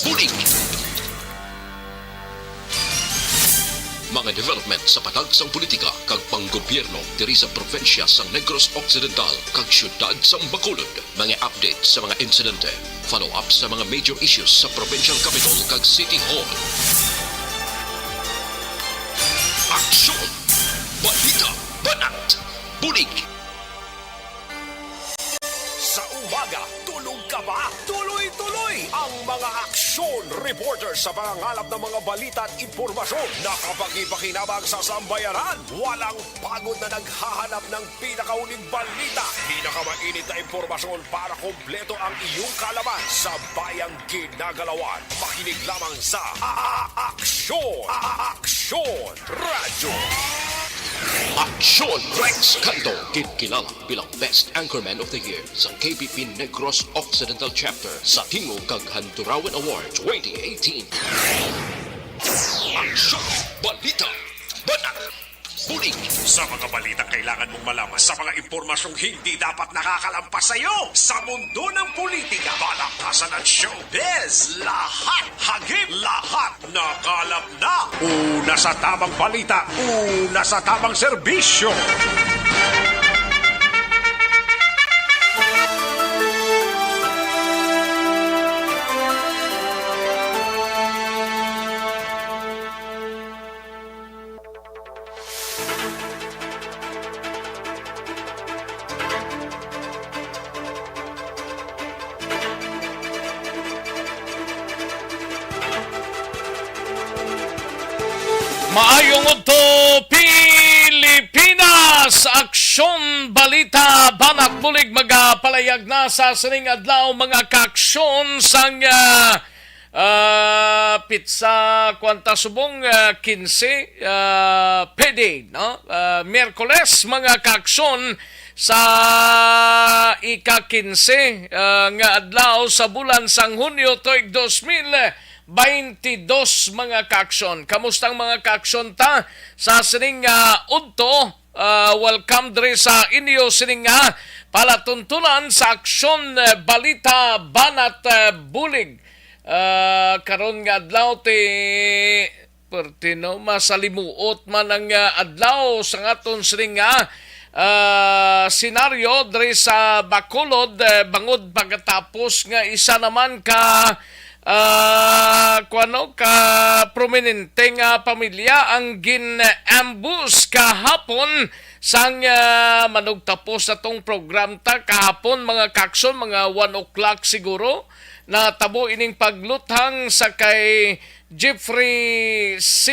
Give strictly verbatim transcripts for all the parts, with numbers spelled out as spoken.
Bulig. Mga development sa patag sang politika kag panggobyerno diri sa probinsya sang Negros Occidental kag siyudad sang Bacolod. Mga update sa mga insidente, follow-up sa mga major issues sa provincial capital kag city hall. Aksyon! Balita! Banat! Bulig! Sa umaga, tulog ka ba? Tuloy-tuloy ang mga aksyon reporter sa pangangalap ng mga balita at impormasyon na kapagi-pakinabang sa sambayanan. Walang pagod na naghahanap ng pinakahuling balita, pinakamainit na impormasyon para kompleto ang iyong kaalaman sa bayang ginagalawan. Makinig lamang sa A-, A-, Aksyon! A-, A-, Aksyon Radyo! Aksyon Rex Canto, ginkilala bilang Best Anchorman of the Year sa K B P Negros Occidental Chapter sa Tingog kag Handurawan Award twenty eighteen. Aksyon! Balita! Banat! Bulig! Sa mga balitang kailangan mong malaman, sa mga impormasyong hindi dapat nakakalampas sa iyo, sa mundo ng politika, balakasan at showbiz, lahat hagip, lahat nakalap na. Una sa tamang balita, una sa tamang serbisyo. Maayong udto, Pilipinas! Aksyon, balita, banat, bulig, magapalayag na sa sining adlaw, mga kaaksyon sang, ah, ah, pitsa, kwanta subong, ah, kinse, ah, pwede, no? Ah, Miyerkules, mga kaaksyon, sa ika-kinse, ah, nga adlaw sa bulan sang Hunyo tuig dos mil baintidos, mga kaaksyon. Kamusta ang mga kaaksyon ta sa sining, ah, udto? Ah, welcome diri sa inyo sining, ah, palatuntunan sa Aksyon, eh, Balita, Banat, eh, Bulig. Ah, karon nga adlaw ti Perti, no? Masalimuot man ang, ah, adlaw sa aton sining, ah, ah, senaryo diri sa Bacolod, eh, bangod pagkatapos nga isa naman ka, ah, kuwano, ka prominente nga pamilya ang gin-ambush kahapon sang, ah, manugtapos atong program ta kahapon, mga kaaksyon, mga one o'clock siguro. Natabo ining pagluthang sa kay Jeffrey C.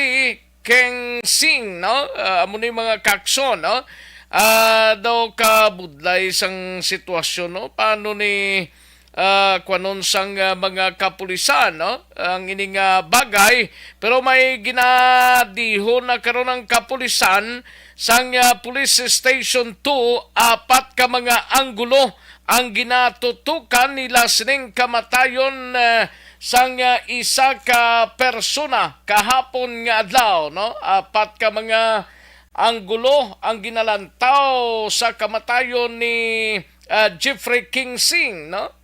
Keng Sing, no? Ah, amo ni mga kaaksyon, no? Ah, daw kabudlay sang sitwasyon, no? Paano ni, ah, kuwanon sang, ah, mga kapulisan, no? Ang ining, ah, bagay, pero may ginadihon na karon ang kapulisan sang, ah, Police Station two, apat ka mga anggulo ang ginatutukan nila sining kamatayon, eh, sang, eh, isa ka persona kahapon nga adlaw, no? Apat ka mga anggulo ang ginalantaw sa kamatayon ni, eh, Jeffrey Kingsing, no?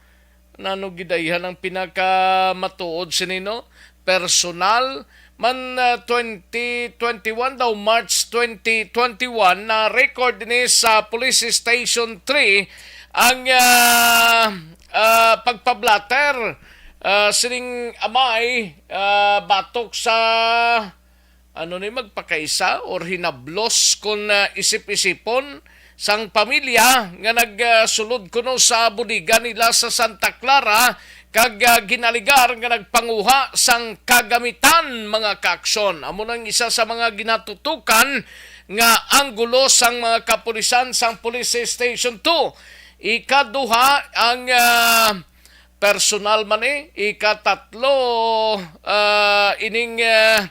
Nano gidayhan ang pinakamatuod sini, no? Personal man, ah, twenty twenty-one daw, March twenty twenty-one, na record ni sa Police Station three ang, ah, ah, pagpablatter, ah, sining amay, ah, batok sa ano ni magpakaisa or hinablos kon, ah, isip-isipon sang pamilya nga nagsulod kuno sa bodega nila sa Santa Clara kag, ah, ginaligar nga nagpanguha sang kagamitan, mga kaaksyon. Amo nang isa sa mga ginatutukan nga anggulo sang mga kapulisan sang Police Station two. Ikaduha ang, ah, personal man ni, ikatatlo, ah, ining, ah,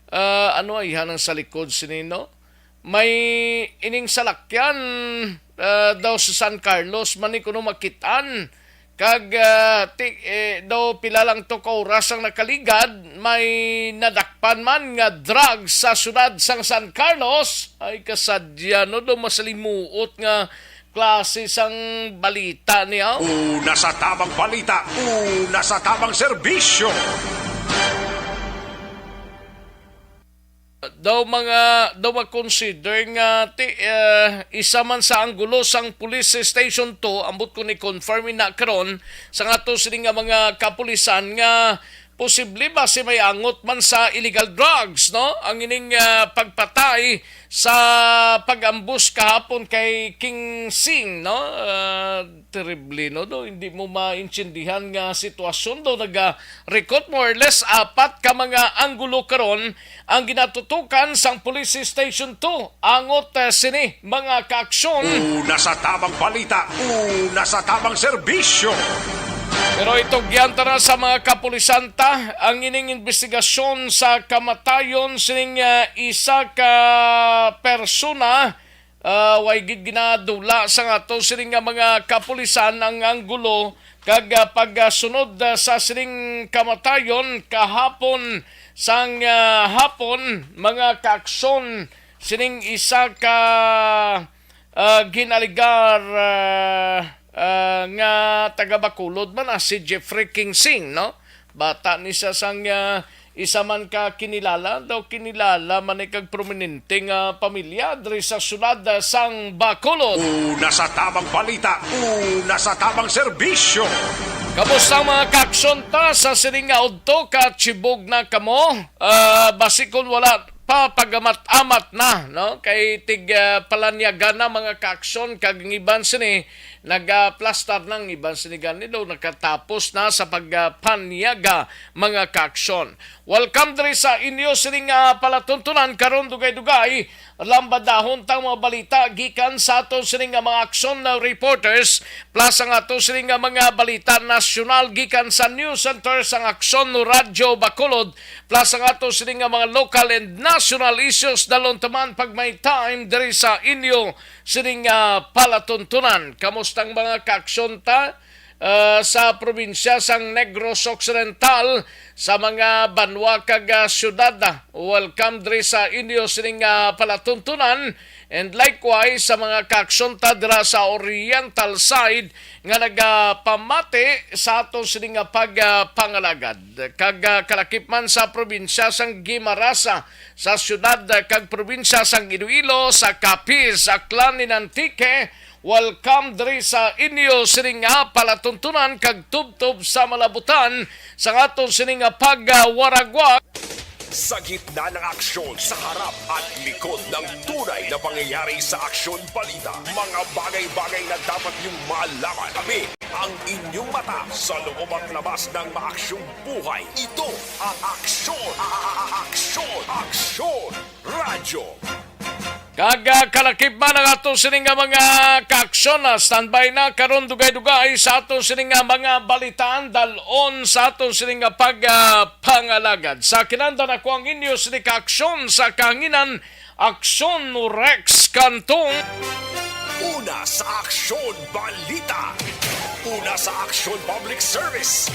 ah, ano ay hanang sa likod sini, no? May ining salakyan, ah, daw sa San Carlos man ni kuno makitaan. Kag, ah, ti-, eh, daw pila lang to ka oras ang nakaligad, may nadakpan man nga drugs sa syudad sang San Carlos. Ay, kasadya, no? Daw masalimuot nga klase sang balita niya. Una sa tamang balita, una sa tamang serbisyo. Daw mga, daw ma-consider nga ti, eh, isa man sa anggulo sang Police Station two, ambot ko ni confirm na karon sa nga to sini nga mga kapulisan nga posible ba si may angot man sa illegal drugs, no? Ang ining, ah, pagpatay sa pag-ambus kahapon kay King Sing, no? Ah, terrible, no? Do, hindi mo maintindihan nga sitwasyon do. Naga-record more or less apat ka mga anggulo karon ang ginatutukan sang Police Station two. Angot, eh, sini mga kaaksyon. Una sa tamang balita, una sa tamang serbisyo. Pero itugyan ta na sa mga kapulisan ta ang ining investigasyon sa kamatayon sining, ah, isa ka persona, ah, way gid ginadula sa nga to sining nga mga kapulisan ang anggulo kag, ah, pagsunod, ah, sa sining kamatayon kahapon sang, ah, hapon, mga kaaksyon, sining isa ka, ah, ginaligar, ah, ah, nga taga Bacolod man, ah, si Jeffrey Kingsing, no? Bata ni siya sang, ah, isa man ka kinilala, daw kinilala man ni kag prominente nga pamilya diri sa siyudad, ah, sang Bacolod. Una sa tamang balita, una sa tamang serbisyo. Kamusta ang mga kaaksyon ta sa sining nga udto? Kachibog na kamo? Ah, basi kon wala pa, pagamat-amat na, no? Kay tig, ah, palanyaga na mga kaaksyon, kag ang iban sini nagaplastar na, ang iban sini gani daw nakatapos na sa pagpanyaga mga kaaksyon. Welcome diri sa inyo sining, ah, palatuntunan karon, dugay-dugay. Lambadahon tang mga balita gikan sa aton sining nga mga aksyon na reporters, plus ang aton sining nga mga balita nasyonal gikan sa News Center sang Aksyon Radyo Bacolod, plus ang aton sining nga mga local and national issues dalon taman pag may time diri sa inyo sining nga palatuntunan. Kamustang mga kaaksyon ta, ah, sa probinsya sang Negros Occidental, sa mga banwa kag, ah, syudad? Welcome diri sa inyo sining, ah, palatuntunan, and likewise sa mga kaaksyon ta dira sa Oriental side nga nagapamati sa aton sining nga pag, ah, pangalagad. Kag, ah, kalakip man sa probinsya sang Guimaras, ah, sa syudad, ah, kag probinsya sang Iloilo, sa Capiz, Aklan, and Antique, welcome diri sa inyo sining nga palatuntunan kag tubtob sa malabutan sa aton sining nga pagwaragwag. Sa gitna ng aksyon, sa harap at likod ng tunay na pangyayari sa Aksyon Balita, mga bagay-bagay na dapat niyong malaman. Kami ang inyong mata sa loob at labas ng maaksyong buhay. Ito ang Aksyon, a-, a-, a-, Aksyon, Aksyon Radyo. Kag, ah, kalakip man ang ato sining nga mga kaaksyon, ah, standby na karon dugay-dugay sa ato sining nga mga balitaan, dalon sa ato sining nga pag, ah, pangalagad. Sa kinandan ako ang inyo sini kaaksyon sa kahanginan, Aksyon Rex Cantong. Una sa Aksyon Balita. Una sa Aksyon Public Service.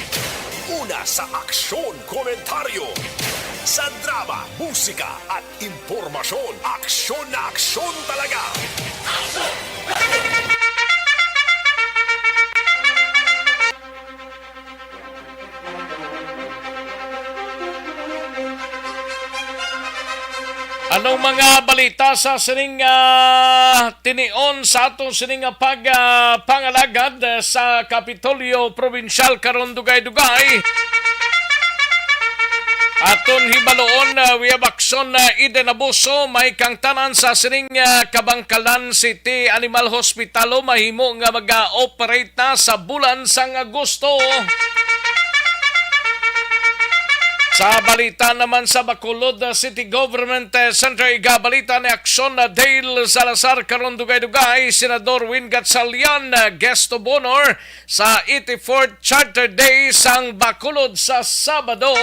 Una sa Aksyon Komentaryo. Sa drama, musika, at impormasyon, aksyon na aksyon talaga. Anong mga balita sa sining, ah, tinion sa aton sining nga pag, ah, pangalagad, ah, sa Kapitolyo Probinsyal karon dugay-dugay? Aton hibaloon, ah, we have action, ah, Eden Abuso, may kangtanan sa sining, ah, Kabangkalan City Animal Hospital, oh, mahimo nga mag-operate na sa bulan sang Agosto. Sa balita naman sa Bacolod, ah, City Government, eh, Center, igabalita ni Aksyon na Dale Salazar karon dugay-dugay, Senador Win Gatchalian, ah, guest of honor sa eighty-fourth Charter Day sang Bacolod sa Sabado.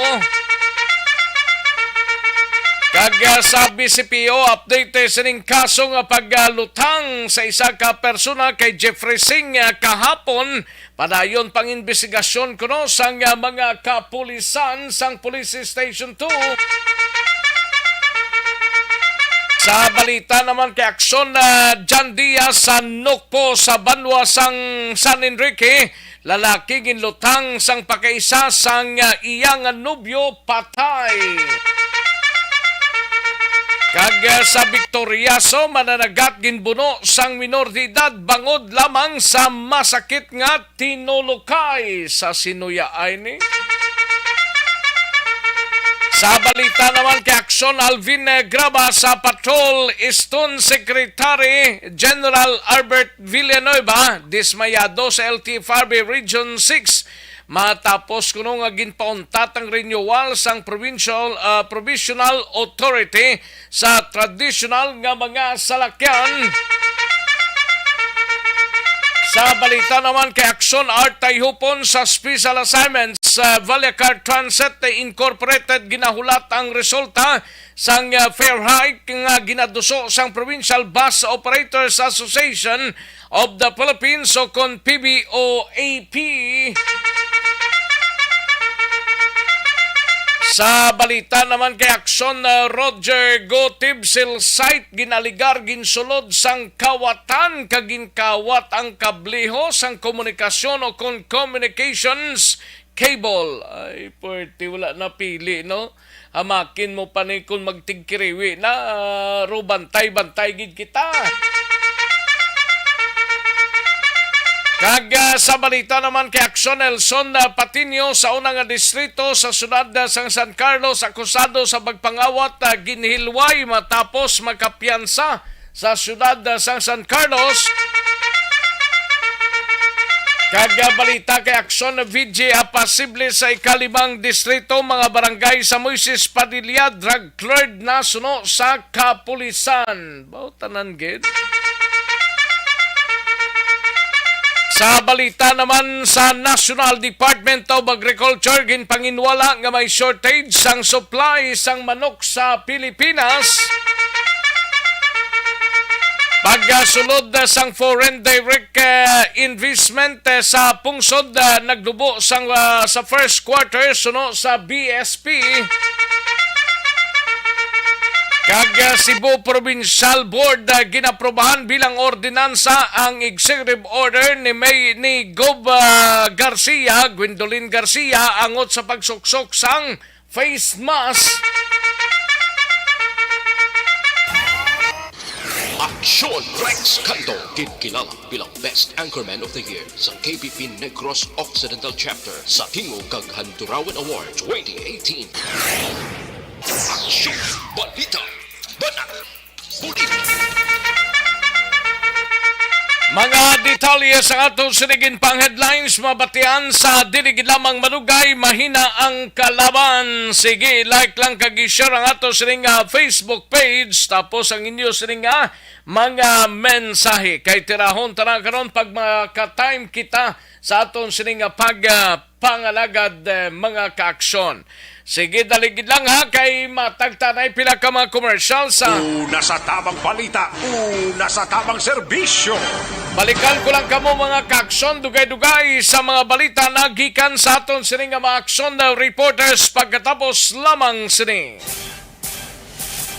Kag, ah, sa B C P O, update, eh, sining kaso nga paglutang sa isa ka persona kay Jeffrey Singh, ah, kahapon. Padayon pang imbestigasyon kuno sang, ah, mga kapulisan sang Police Station two. Sa balita naman kay aksyon, ah, John Diaz sa Nokpo sa banwa sang San Enrique, lalaki ginlutang sang pakaisa sang, ah, iya nga nobyo patay. Kag, ah, sa Victoriaso, mananagat ginbuno sang minor de edad bangod lamang sa masakit nga tinulokay sa sinuya ay ni. Sa balita naman kay aksyon, Alvin, eh, Graba sa Patrol, Stone Secretary General Albert Villanueva dismayado sa L T F R B Region six matapos kuno nga ginpauntat ang renewal sang provincial, ah, provisional authority sa tradisyonal nga mga salakyan. Sa balita naman kay Aksyon Art Tayhupon sa Special Assignments sa Vallecar Transit Incorporated, ginahulat ang resulta sang, ah, fare hike nga ginaduso sang Provincial Bus Operators Association of the Philippines o kon P B O A P. Sa balita naman kay Aksyon, uh, Roger Go Tibsil Site, ginaligar, ginsulod sang kawatan kag ginkawat ang kabliho sang komunikasyon o kon communications cable. Ay, pwerte, wala napili, no? Hamakin mo pa ni kung magtigkiriwi na, ah, ro bantay-bantay gid kita. Kag, ah, sa balita naman kay Aksyon, Nelson, ah, Patiño sa una nga distrito sa siyudad, ah, sang San Carlos, akusado sa pagpangawat, ah, ginhilway matapos makapiyansa sa siyudad, ah, sang San Carlos. Kag, ah, balita kay Aksyon, V G, ah, pasible sa ikalimang distrito, mga barangay sa Moises Padilla, drug cleared na suno sa kapulisan. Baw tanan gid. Sa balita naman sa National Department of Agriculture, ginpanginwala nga may shortage sang supply sang manok sa Pilipinas. Pagsulod sang foreign direct, eh, investment, eh, sa pungsod, ah, nagdubo sang, ah, sa first quarter suno sa B S P. Kag, ah, Cebu Provincial Board, ah, ginaprobahan bilang ordinansa ang executive order ni May, ni Gov, ah, Garcia, Gwendolyn Garcia, angot sa pagsuksok sang face mask. Aksyon Rex Canto, ginkilala bilang Best Anchorman of the Year sa K P P Negros Occidental Chapter sa Tingog kag Handurawan Award twenty eighteen. Aksyon, balita, banat, bulig. Mga detalye sa aton sini ginpang headlines mabatian sa dili gid lamang madugay, mahina ang kalaban. Sige, like lang kag i-share ang ato sining, ah, Facebook page, tapos ang inyo sining, ah, mga mensahe. Kay tirahon ta na karon pag maka-time kita sa aton sining, ah, pag, ah, pangalagad, eh, mga kaaksyon. Sige, daligid lang ha, kay matagtanay pila ka mga commercial sa Una sa tamang balita, una sa tamang serbisyo. Balikan ko lang kamo, mga kaaksyon, dugay-dugay sa mga balita nagikan sa aton sini nga mga aksyon na reporters pagkatapos lamang sini.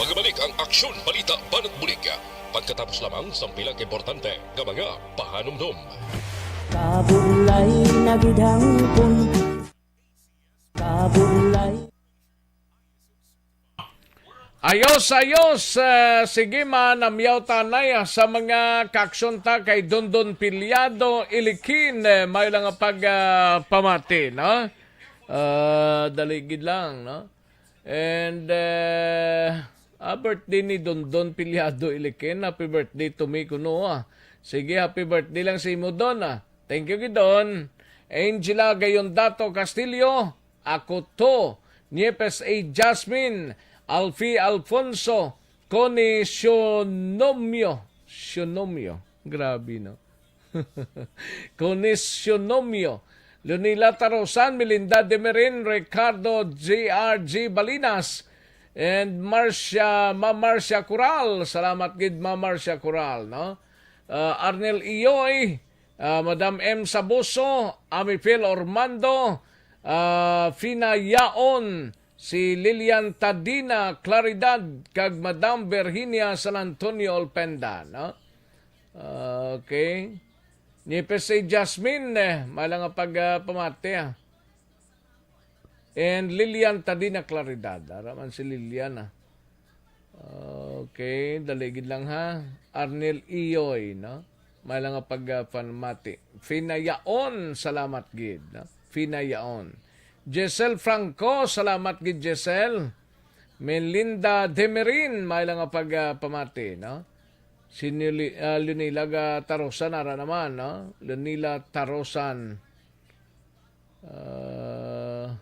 Magbalik ang aksyon, balita, banat bulig pagkatapos lamang sa pila ka importante nga mga pahanumdom. Kabulay na gid hangpon. Kabulay. Ayos, ayos. Ah, sige, manamyaw tanay, ah, sa mga kaaksyon ta kay Dondon Pilyado Ilikin. Eh, may lang nga pag, ah, pamati, no? Ah, dali gid lang, no? And, eh, ah, birthday ni Dondon Pilyado Ilikin. Happy birthday to me kuno, ah. Sige, happy birthday lang sa imo, Don, ah. Thank you, gid, Don. Angela Gayondato Castillo, ako to, Niepes A. Jasmine, Alfie Alfonso, Connie Sionomio. Sionomio. Grabe, no? Connie Sionomio. Leonila Tarosan, Melinda Demerin, Ricardo J R G Balinas, and Marcia, Ma Marcia Coral. Salamat gid, Ma Marcia Coral, no? Ah, Arnel Iyoy, ah, Madam M Sabuso, Ami Phil Ormando, ah, Fina Yaon, si Lilian Tadina Claridad kag Madam Virginia San Antonio Olpenda, no? Okay. Ni P C Jasmine, eh, may lang nga pag, ah, pamati, ah. And Lilian Tadina Claridad. Ara man si Lilian, ah. Okay, dali gid lang, ha. Arnel Iyoy, no? May lang nga pag, ah, panmati. Finayaon, salamat gid, no? Finayaon. Giselle Franco, salamat gid, Giselle. Melinda Demerin, may lang nga pag, ah, pamati, no? Si Nili-, ah, Lunila ga Tarosan, ara naman, no? Lunila Tarosan. Ah,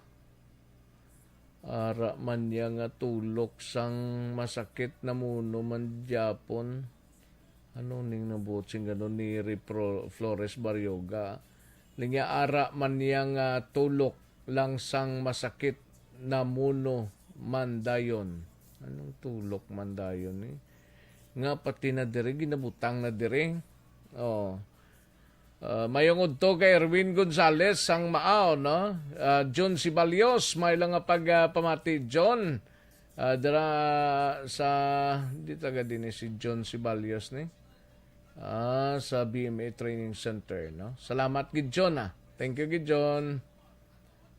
ara man niya nga tulok sang masakit, namuno man gyapon. Ano ning nabuot sing ano ni Ri Pro-, Flores Barrioga? Linya ara man niya nga tulok lang sang masakit, namuno man dayon. Anong tulok man dayon, eh? Nga pati na diri, ginabutang na diri. Oh. Ah, mayong udto kay Erwin Gonzalez sang Maaw, no? Ah, John Sibalios, may lang nga pag, ah, pamati, John. Ah, dira sa, di taga din si John Sibalios ni. Ah, sa B M A Training Center, no? Salamat gid, John, ah. Thank you gid, John.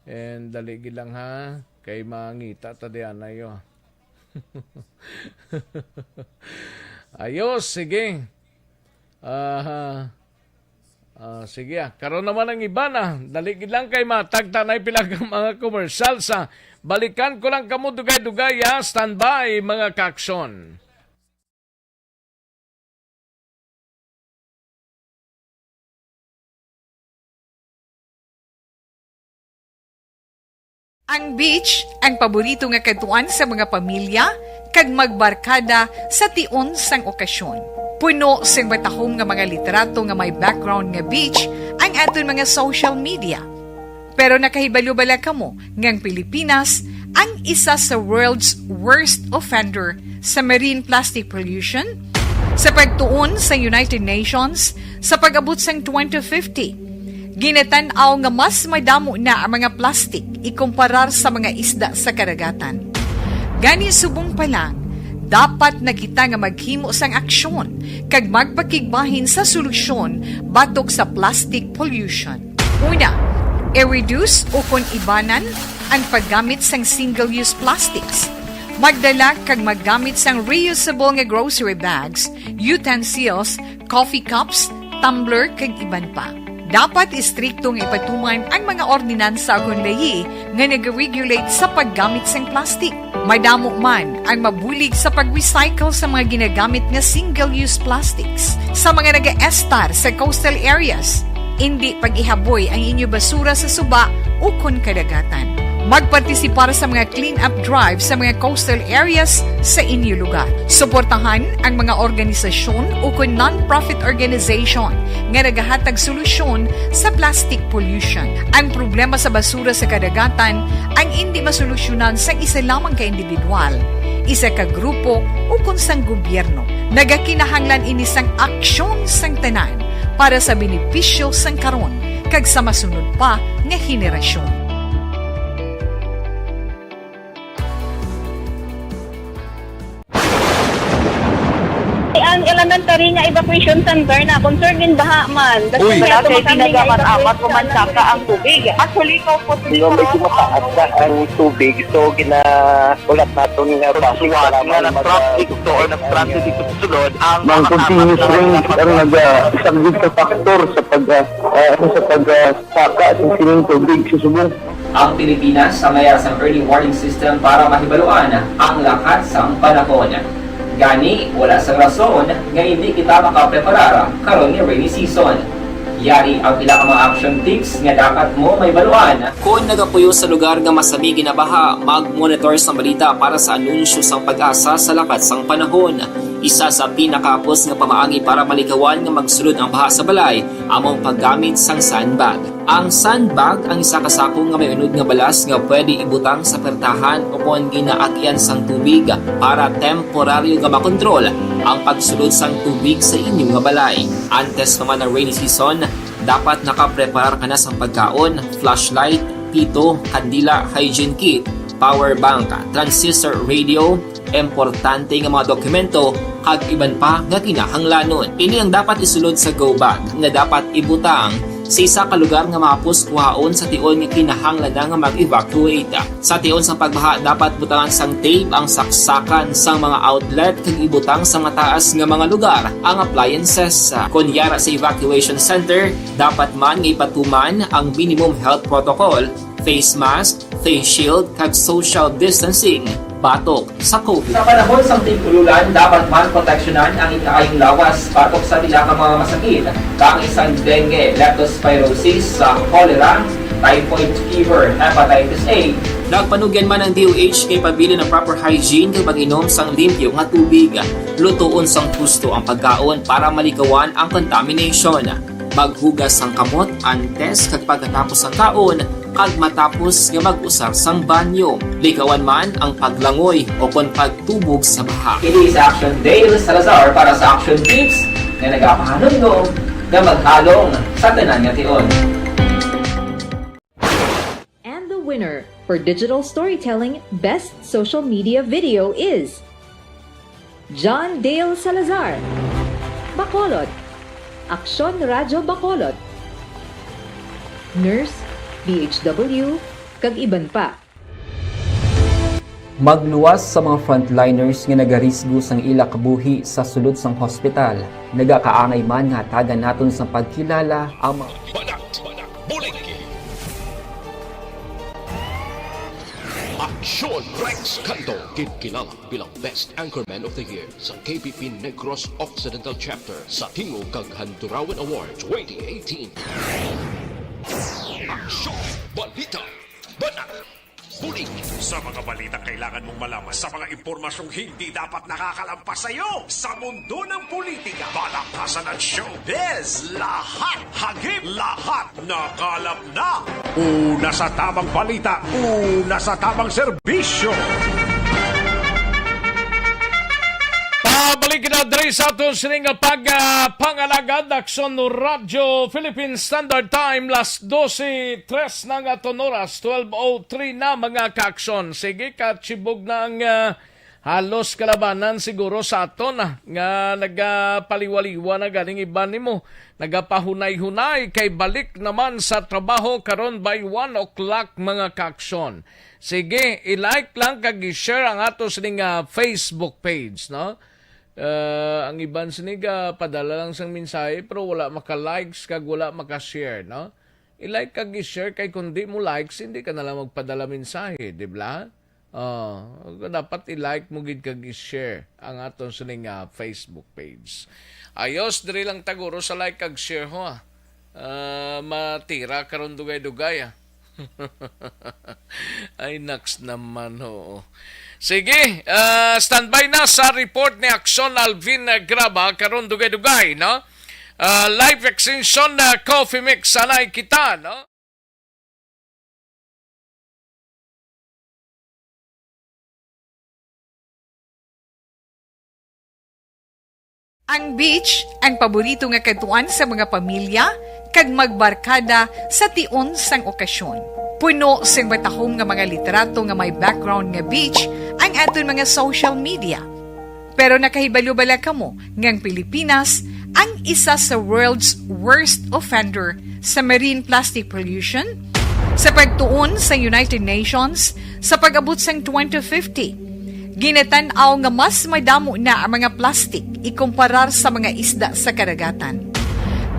And dali gid lang, ha, kay mangita ta diyan ayo. Ayos, sige. Aha. Ah, sige, ah. Karon naman ang iban, ah. Dali gid lang kay matagta na pila ka mga commercial sa balikan ko lang kamo dugay-dugay, ah. Standby, mga kaaksyon. Ang beach, ang paborito nga kadtuan sa mga pamilya kag magbarkada sa tion sang okasyon. Puno sing matahom nga mga litrato nga may background nga beach ang aton mga social media. Pero nakahibalo bala kamo nga ang Pilipinas ang isa sa world's worst offender sa marine plastic pollution? Sa pagtuon sa United Nations, sa pag-abot sang twenty fifty, ginatan-aw nga mas madamo na ang mga plastik ikumparar sa mga isda sa kadagatan. Gani, subong pa lang, dapat na kita nga maghimo sang aksyon kag magpakigbahin sa solusyon batok sa plastic pollution. Una, i-reduce ukon ibanan ang paggamit sang single-use plastics. Magdala kag maggamit sang reusable nga grocery bags, utensils, coffee cups, tumbler, kag iban pa. Dapat istrikto nga ipatuman ang mga ordinansa ukon layi nga nag-regulate sa paggamit sang plastic. Madamo man ang mabulig sa pag-recycle sa mga ginagamit nga single-use plastics sa mga nagaestar sa coastal areas. Indi pag-ihaboy ang inyo basura sa suba ukon kadagatan. Magpartisipar sa mga clean-up drive sa mga coastal areas sa inyo lugar. Suportahan ang mga organisasyon ukon non-profit organization nga nagahatag solusyon sa plastic pollution. Ang problema sa basura sa kadagatan ang indi masolusyonan sang isa lamang ka individual, isa ka grupo, ukon sang gobyerno. Nagakinahanglan ini sang aksyon sang tanan para sa benepisyo sang karon kag sa masunod pa nga henerasyon. Ang elementary nga evacuation center na concern din baha man. Uy. Wala kay ginagamit-amat ko man saka ang tubig. Actually, ikaw po, medyo mataas na ang tubig. So, gina-, ulat naton nga base nga mag-, nag-traffic to or nag-traffic dito sa sulod, ang mga continuous rain ang nag-, ah, isang big factor sa pag, ah, ah, sa pag, ah, saka sa sining tubig sa subong. Ang Pilipinas ang may sang early warning system para mahibaluan ang lakat sang panahon. Gani, wala sang rason nga hindi kita makapreparar karon ni rainy season. Yari ang pila ka mga action tips nga dapat mo mahibaluan. Kon nagapuyo sa lugar nga masami ginabaha, mag-monitor sa balita para sa anunsyo sang PAGASA sa lakat sang panahon. Isa sa pinakahapos nga pamaagi para malikawan nga magsulod ang baha sa balay amo ang paggamit sang sandbag. Ang sandbag ang isa ka sako nga may unod nga balas nga pwede ibutang sa pertahan ukon ginaagyan sang tubig para temporaryo nga makontrol ang pagsulod sang tubig sa inyo nga balay. Antes pa man ang rainy season, dapat nakapreparar ka na sang pagkaon, flashlight, pito, kandila, hygiene kit, power bank, transistor radio, importante nga mga dokumento, kag iban pa nga kinahanglanon. Ini ang dapat isulod sa go bag nga dapat ibutang sa isa ka lugar nga mahapos kuhaon sa tion nga kinahanglan na nga mag-evacuate. Sa tion sang pagbaha, dapat butangan sang tape ang saksakan sang mga outlet kag ibutang sa mataas nga mga lugar ang appliances. Kon yara sa evacuation center, dapat man nga ipatuman ang minimum health protocol, face mask, face shield, kag social distancing batok sa COVID. Sa panahon sang tig-ululan, dapat man proteksyonan ang ikaayong lawas batok sa pila ka mga masakit, kaangay sang dengue, leptospirosis, sa cholera, typhoid fever, hepatitis A. Nagpanugyan man ang D O H kay pabilin ang proper hygiene kag pag-inom sang limpyo nga tubig, lutoon sang husto ang pagkaon para malikawan ang contamination. Maghugas sang kamot antes kag pagkatapos sang kaon, kag matapos nga mag-usar sang banyo. Likawan man ang paglangoy o kon pagtubog sa baha. Ini si Action Dale Salazar para sa Action Tips nga nagapahanumdom nga maghalong sa tanan nga tion. And the winner for digital storytelling best social media video is John Dale Salazar, Bacolod, Aksyon Radyo Bacolod, Nurse, D H W, kag iban pa. Magluwas sa mga frontliners nga nagarisgo sang ila kabuhi sa sulod sang hospital. Nagakaangay man nga hatagan naton sang pagkilala ang mga Banat, Banat, Buliki. Aksyon Rex Canto, ginkilala bilang Best Anchorman of the Year sa K P P Negros Occidental Chapter sa Tingog kag Handurawan Award twenty eighteen. Aksyon, balita, banat, bulig. Sa mga balitang kailangan mong malaman, sa mga impormasyong hindi dapat nakakalampas sa iyo, sa mundo ng politika, balakasan at showbiz, lahat hagip, lahat nakalap na. Una sa tamang balita, una sa tamang serbisyo. Pabalik na diri sa aton sining nga pag, ah, pangalagad, Aksyon Radyo Philippine Standard Time, las dose tres na nga aton oras, twelve oh three na, mga kaaksyon. Sige, kachibog na ang, ah, halos kalabanan siguro sa aton, ah, nga nagapaliwaliwa na ganing iban nimo. Nagapahunay-hunay kay balik naman sa trabaho karon by one o'clock, mga kaaksyon. Sige, i-like lang kag i-share ang ato sining, ah, Facebook page, no? Ah, ang iban sini ga padala lang sang mensahe pero wala maka-likes kag wala maka-share, no? I-like kag i-share kay kung di mo likes, hindi ka na lang magpadala mensahe, di ba? Oh, dapat i-like mo gid kag i-share ang aton sining, ah, Facebook page. Ayos, diri lang taguro sa like kag share ho, ah. Ah, matira karon dugay-dugay, ah. Ay, naks naman, oo. Sige, ah, standby na sa report ni Aksyon Alvin, ah, Graba, karon dugay-dugay, no? Ah, live extension na coffee mix, sanay kita, no? Ang beach, ang paborito nga kadtuan sa mga pamilya kag magbarkada sa tion sang okasyon. Puno sing matahom nga mga litrato nga may background nga beach ang aton mga social media. Pero nakahibalo bala kamo nga ang Pilipinas ang isa sa world's worst offender sa marine plastic pollution? Sa pagtuon sa United Nations, sa pag-abot sang twenty fifty, ginatan-aw nga mas madamo na ang mga plastic ikumparar sa mga isda sa kadagatan.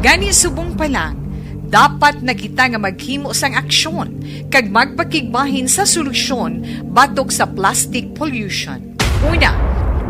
Gani, subong pa lang, dapat na kita nga maghimo sang aksyon kag magpakigbahin sa solusyon batok sa plastic pollution. Una,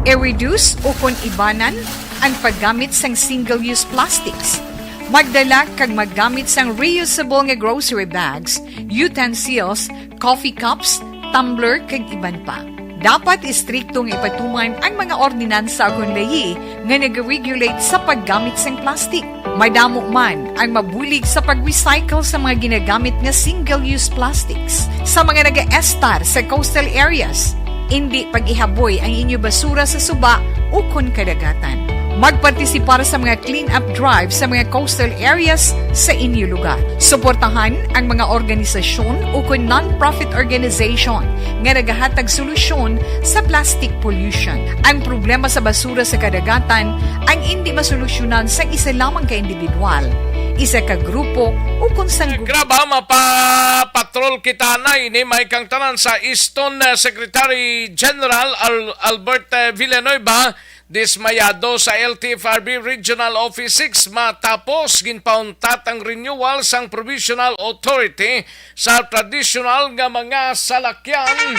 i-reduce o kon ibanan ang paggamit sang single-use plastics. Magdala kag maggamit sang reusable nga grocery bags, utensils, coffee cups, tumbler, kag iban pa. Dapat istrikto nga ipatuman ang mga ordinansa ukon layi nga nag-regulate sa paggamit sang plastic. Madamo man ang mabulig sa pag-recycle sa mga ginagamit nga single-use plastics. Sa mga nagaestar sa coastal areas, indi pag-ihaboy ang inyo basura sa suba ukon kadagatan. Magpartisipar sa mga clean-up drive sa mga coastal areas sa inyo lugar. Suportahan ang mga organisasyon ukon non-profit organization nga nagahatag solusyon sa plastic pollution. Ang problema sa basura sa kadagatan ang indi masolusyonan sang isa lamang ka individual, isa ka grupo, ukon sang gu- Graba, mapapatrol kita na ini, may kang tanan sa Easton, uh, Secretary General Al-, Albert, uh, Villanueva, dismayado sa L T F R B Regional Office six matapos ginpauntat ang renewal sang provisional authority sa tradisyonal nga mga salakyan.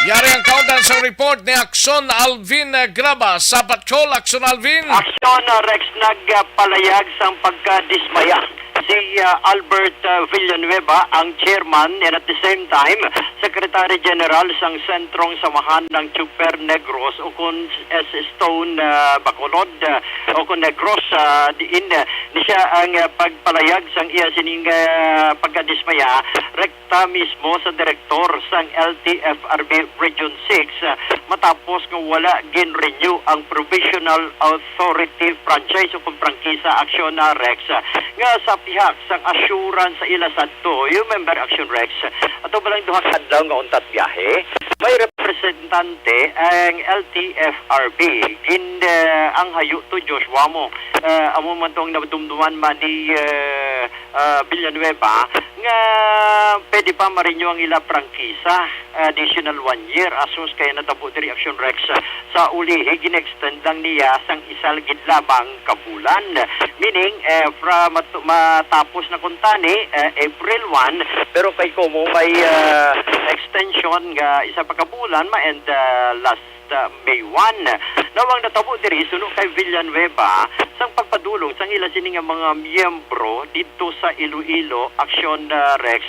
Yari ang kaundan sa report ni Aksyon Alvin Graba sa Patrol. Aksyon Alvin. Aksyon, uh, Rex, nagpalayag sang pagkadismaya si, uh, Albert, uh, Villanueva, ang chairman, and at the same time, Secretary General sang Sentrong Samahan ng Chopper Negros, ukon S Stone, uh, Bacolod, uh, ukon Negros, uh, diin, uh, ni siya ang, uh, pagpalayag sang iya sining, uh, pagkadismaya, rekta mismo sa direktor sang L T F R B Region six, uh, matapos nga wala gin-renew ang provisional authority franchise o kung prangkisa, Aksyon, uh, Rex, uh, nga sa pihak sang assurance sa ila sadto. You remember, Aksyon, Rex? Ato ba lang duha ka adlaw nga untat biyahe? May representante ang L T F R B, gin, eh, ang hayo to, Joshua, mo. Eh, amo man tong nadumduman man ni, eh, ah, Villanueva nga pwede pa ma-renew ang ila prangkisa, additional one year, asus kay natabo diri, Action Rex, sa ulihi, gin-extend lang niya sang isa gid lamang ka bulan. Meaning, eh, fra-, mat-, matapos na kuntani, eh, April one, pero kay kumo may, ah, extension nga isa pa ka bulan, ma-end, ah, last, ah, May one. Now, ang natabo diri, suno kay Villanueva, sang pagpadulong sang ila sini nga mga miyembro didto sa Iloilo, Action, ah, Rex,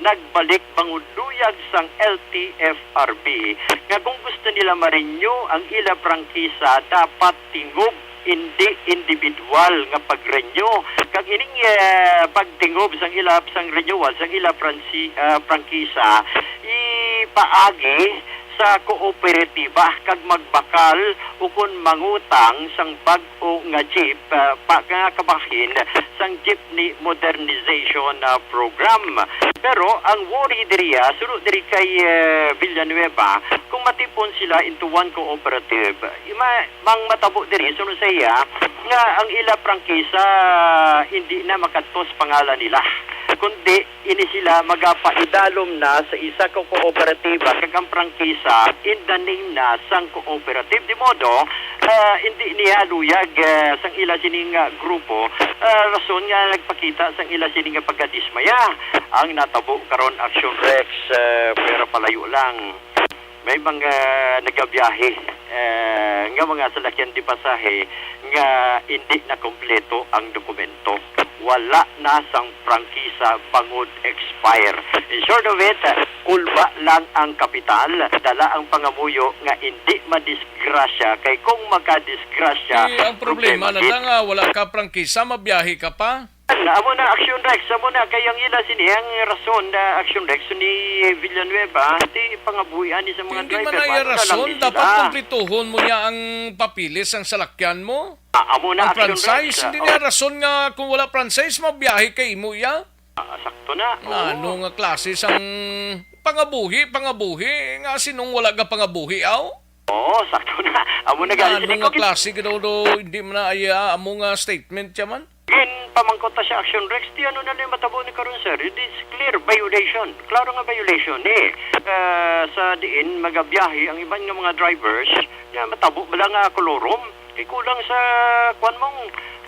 nagbalik bangod luyag sang L T F R B nga kung gusto nila ma-renew ang ila prangkisa, dapat tingob, indi individual nga pag-renew. Kag ining, eh, pagtingob sang ila, sang renewal sang ila pransi-, ah, prangkisa, ipaagi sa kooperatiba kag magbakal ukon mangutang sang bag-o nga jeep, ah, pa, nga kabahin sang jeepney modernization, ah, program. Pero ang worry diri, ah, suno diri kay, eh, Villanueva, kung matipon sila into one cooperative, ima-, mang matabo diri, suno sa iya, nga ang ila prangkisa hindi na makadto sa pangalan nila, kundi ini sila magapaidalom na sa isa ka kooperatiba, kag ang prangkisa in the name na sang cooperative. Di modo, ah, hindi niya luyag, ah, sang ila sining, ah, grupo, ah, rason nga nagpakita sang ila sining nga pagkadismaya. Ang natabo karon, Action Rex, ah, pero palayo lang. May mga nagabiyahe, eh, nga mga salakyan di pasahe nga hindi na kompleto ang dokumento. Wala na sang prangkisa bangod expire. In short of it, kulba lang ang kapital, dala ang pangamuyo nga hindi madisgrasya, kay kung makadisgrasya, Eh, ang problema na problema lang, ah, wala ka prangkisa, mabiyahe ka pa. Amo na, Action Rex, amo na kay ang ila sini ang rason na Action Rex ni Villanueva, ti pangabuhi ani sa mga Hindi driver, man na iya mano na lang rason, ni dapat sila. Kompletuhon mo niya ang papeles ang salakyan mo. Ah, amo na, Ang Action franchise, Rex, hindi oh. Niya rason nga kung wala franchise, mabiyahe kay imo iya. Ah, sakto na. Oo. Ano nga klase sang pangabuhi, pangabuhi, nga sinong wala ga pangabuhi, aw? Oo, sakto na. Amo na gani Ano sini nga ko gin- klase, gid daw, hindi man na iya, amo nga statement siya man? Ginpamangkot ta siya, Action Rex, ti ano na ni matabo ni karon, sir? It is clear violation. Klaro nga violation ni, eh, sa diin magabiyahe ang iban nga mga drivers nga matabo bala nga kolorum. Kay kulang sa, kuwan mong,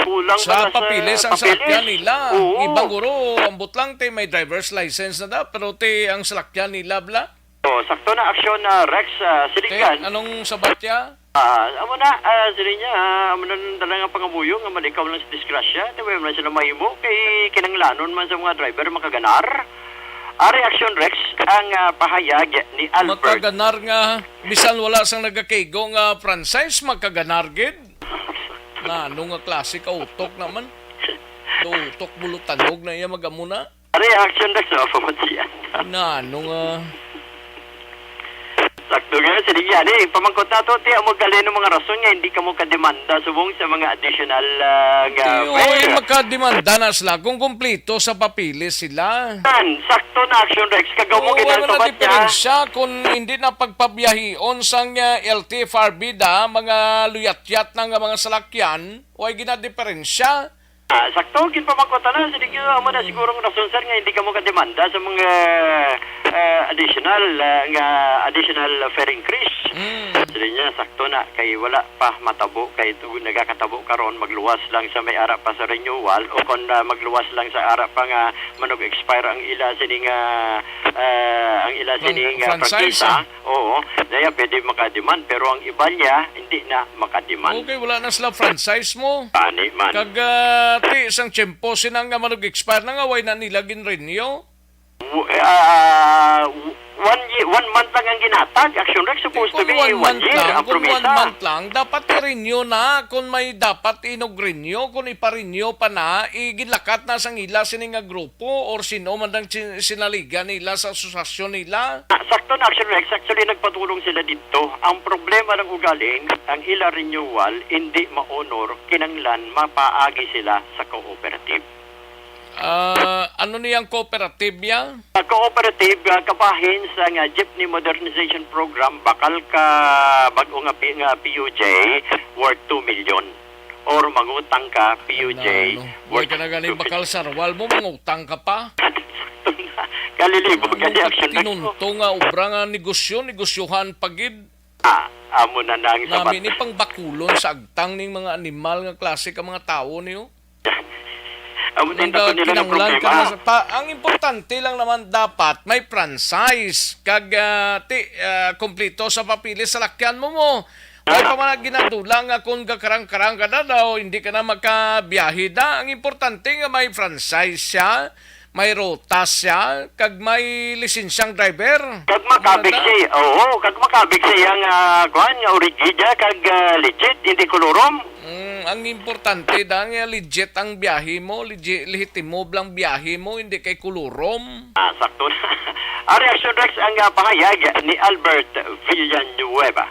kulang Sa bala sa papeles ang papeles. Salakyan nila. Oo. Iban guro, ambot lang, te, may driver's license na da, pero, te, ang salakyan nila, bla? Oh, sakto na, Action, ah, Rex, ah, Te, Silingan. Anong sabat ya? Ah, amo na, ah, sila niya, ah, amo na ang dala nga pangamuyo nga malikaw lang sa disgrasya. Di ba, wala sila mahimo kay kinanglanon man sa mga driver makaganar. Ari, Action Rex, ang, ah, pahayag ni Albert. Makaganar nga, bisan wala sang nagakaigo nga franchise, makaganar gid. Na, ano nga klase ka utok naman? Do utok bulutanog na iya mag-amo na. Ari, Action Rex, oh, pamatsian. Na, ano nga? Sakto nga, sige, ani, pamangkot nato, ti, amo gali ang mga rason nga hindi kamo kademanda subong sa mga additional, ah, nga Ti, fare. Oy, makademanda na sila kung kumplito sa papeles sila. Tan, sakto na, Action Rex, kag amo Oo, wala na ginatubad niya. Diferensya kung hindi na pagpabiyahion sang, ah, L T F R B da, mga luyatyat na nga mga salakyan, way ginadiferensya. Ah, sakto, ginpamangkutan na. Sige, amo na siguro ang rason, sir, nga hindi kamo kademanda sa mga, ah, additional, ah, nga additional fare increase. Mm. Sige niya, sakto na. Kay wala pa matabo. Kay tu-, nagakatabo karon, magluwas lang sa may ara pa sa renewal o kon, ah, magluwas lang sa ara pa nga manog-expire ang ila sining, ah, ah, ang ila Fran-, sining, ah, franchise, prangkisa. Ah. Oo, daya pwede makademand, pero ang iba niya, hindi na makademand. Okay, wala na sila franchise mo. Ani man. Kag, ah, ti, sang tiyempo, sina nga manog-expire na nga, way na nila gin-renew? W-, ah, w-, one ye-, one month lang ang ginatag. Action Rex supposed to Kung be one one month year lang, ang kung one promesa. Month lang, dapat i-renew na. Kung may dapat inug-renew, kung ipa-renew pa na, iginlakat na sang ila sini nga grupo or sino man ang sin-, sinaligan nila sa asosasyon nila. Ah, sakto na, Action Rex. Actually, nagpadulong sila dito. Ang problema ng ugaling, ang ila renewal, hindi ma-honor, kinanglan mapaagi sila sa cooperative. Ah, ano niyang cooperative ya? Ang cooperative, ah, kabahin sa nga Jeepney Modernization Program, bakal ka bag-o nga P-, nga P U J worth two million. Or mangutang ka, P U J, Ano, ano? Boy, worth ka na galing two million. Bakal sarwal mo, mangutang ka pa. Kalilibo Ano gani ka Action Rex mo. Tinunto nga obra nga negosyo, negosyohan pa gid. Ah, amo na na ang Nami sabat. Ni pangbakulon sa agtang ning mga animal nga klase ka mga tawo niyo. Amo din Nang ako nila ng kinahanglan ka problema. Na sa pa, ang importante lang naman dapat may franchise kag, ah, ti, ah, kompleto sa papeles sa lakyan mo mo. May Ah. Pa man ginadula nga kung gakarang-karang ka na daw, hindi ka na makabiyahe da. Ang importante nga may franchise siya, may ruta siya, kag may lisensyang driver. Kag makabig Maganda. Siya, oo, kag makabig siya nga, kuan, nga origida, kag, ah, legit, hindi kolorom. Mm, ang importante da nga legit ang biyahe mo, legit, lehitimo lang biyahe mo, hindi kay kolorom. Ah, sakto na. Ari Action Rex ang, ah, pahayag ni Albert Villanueva.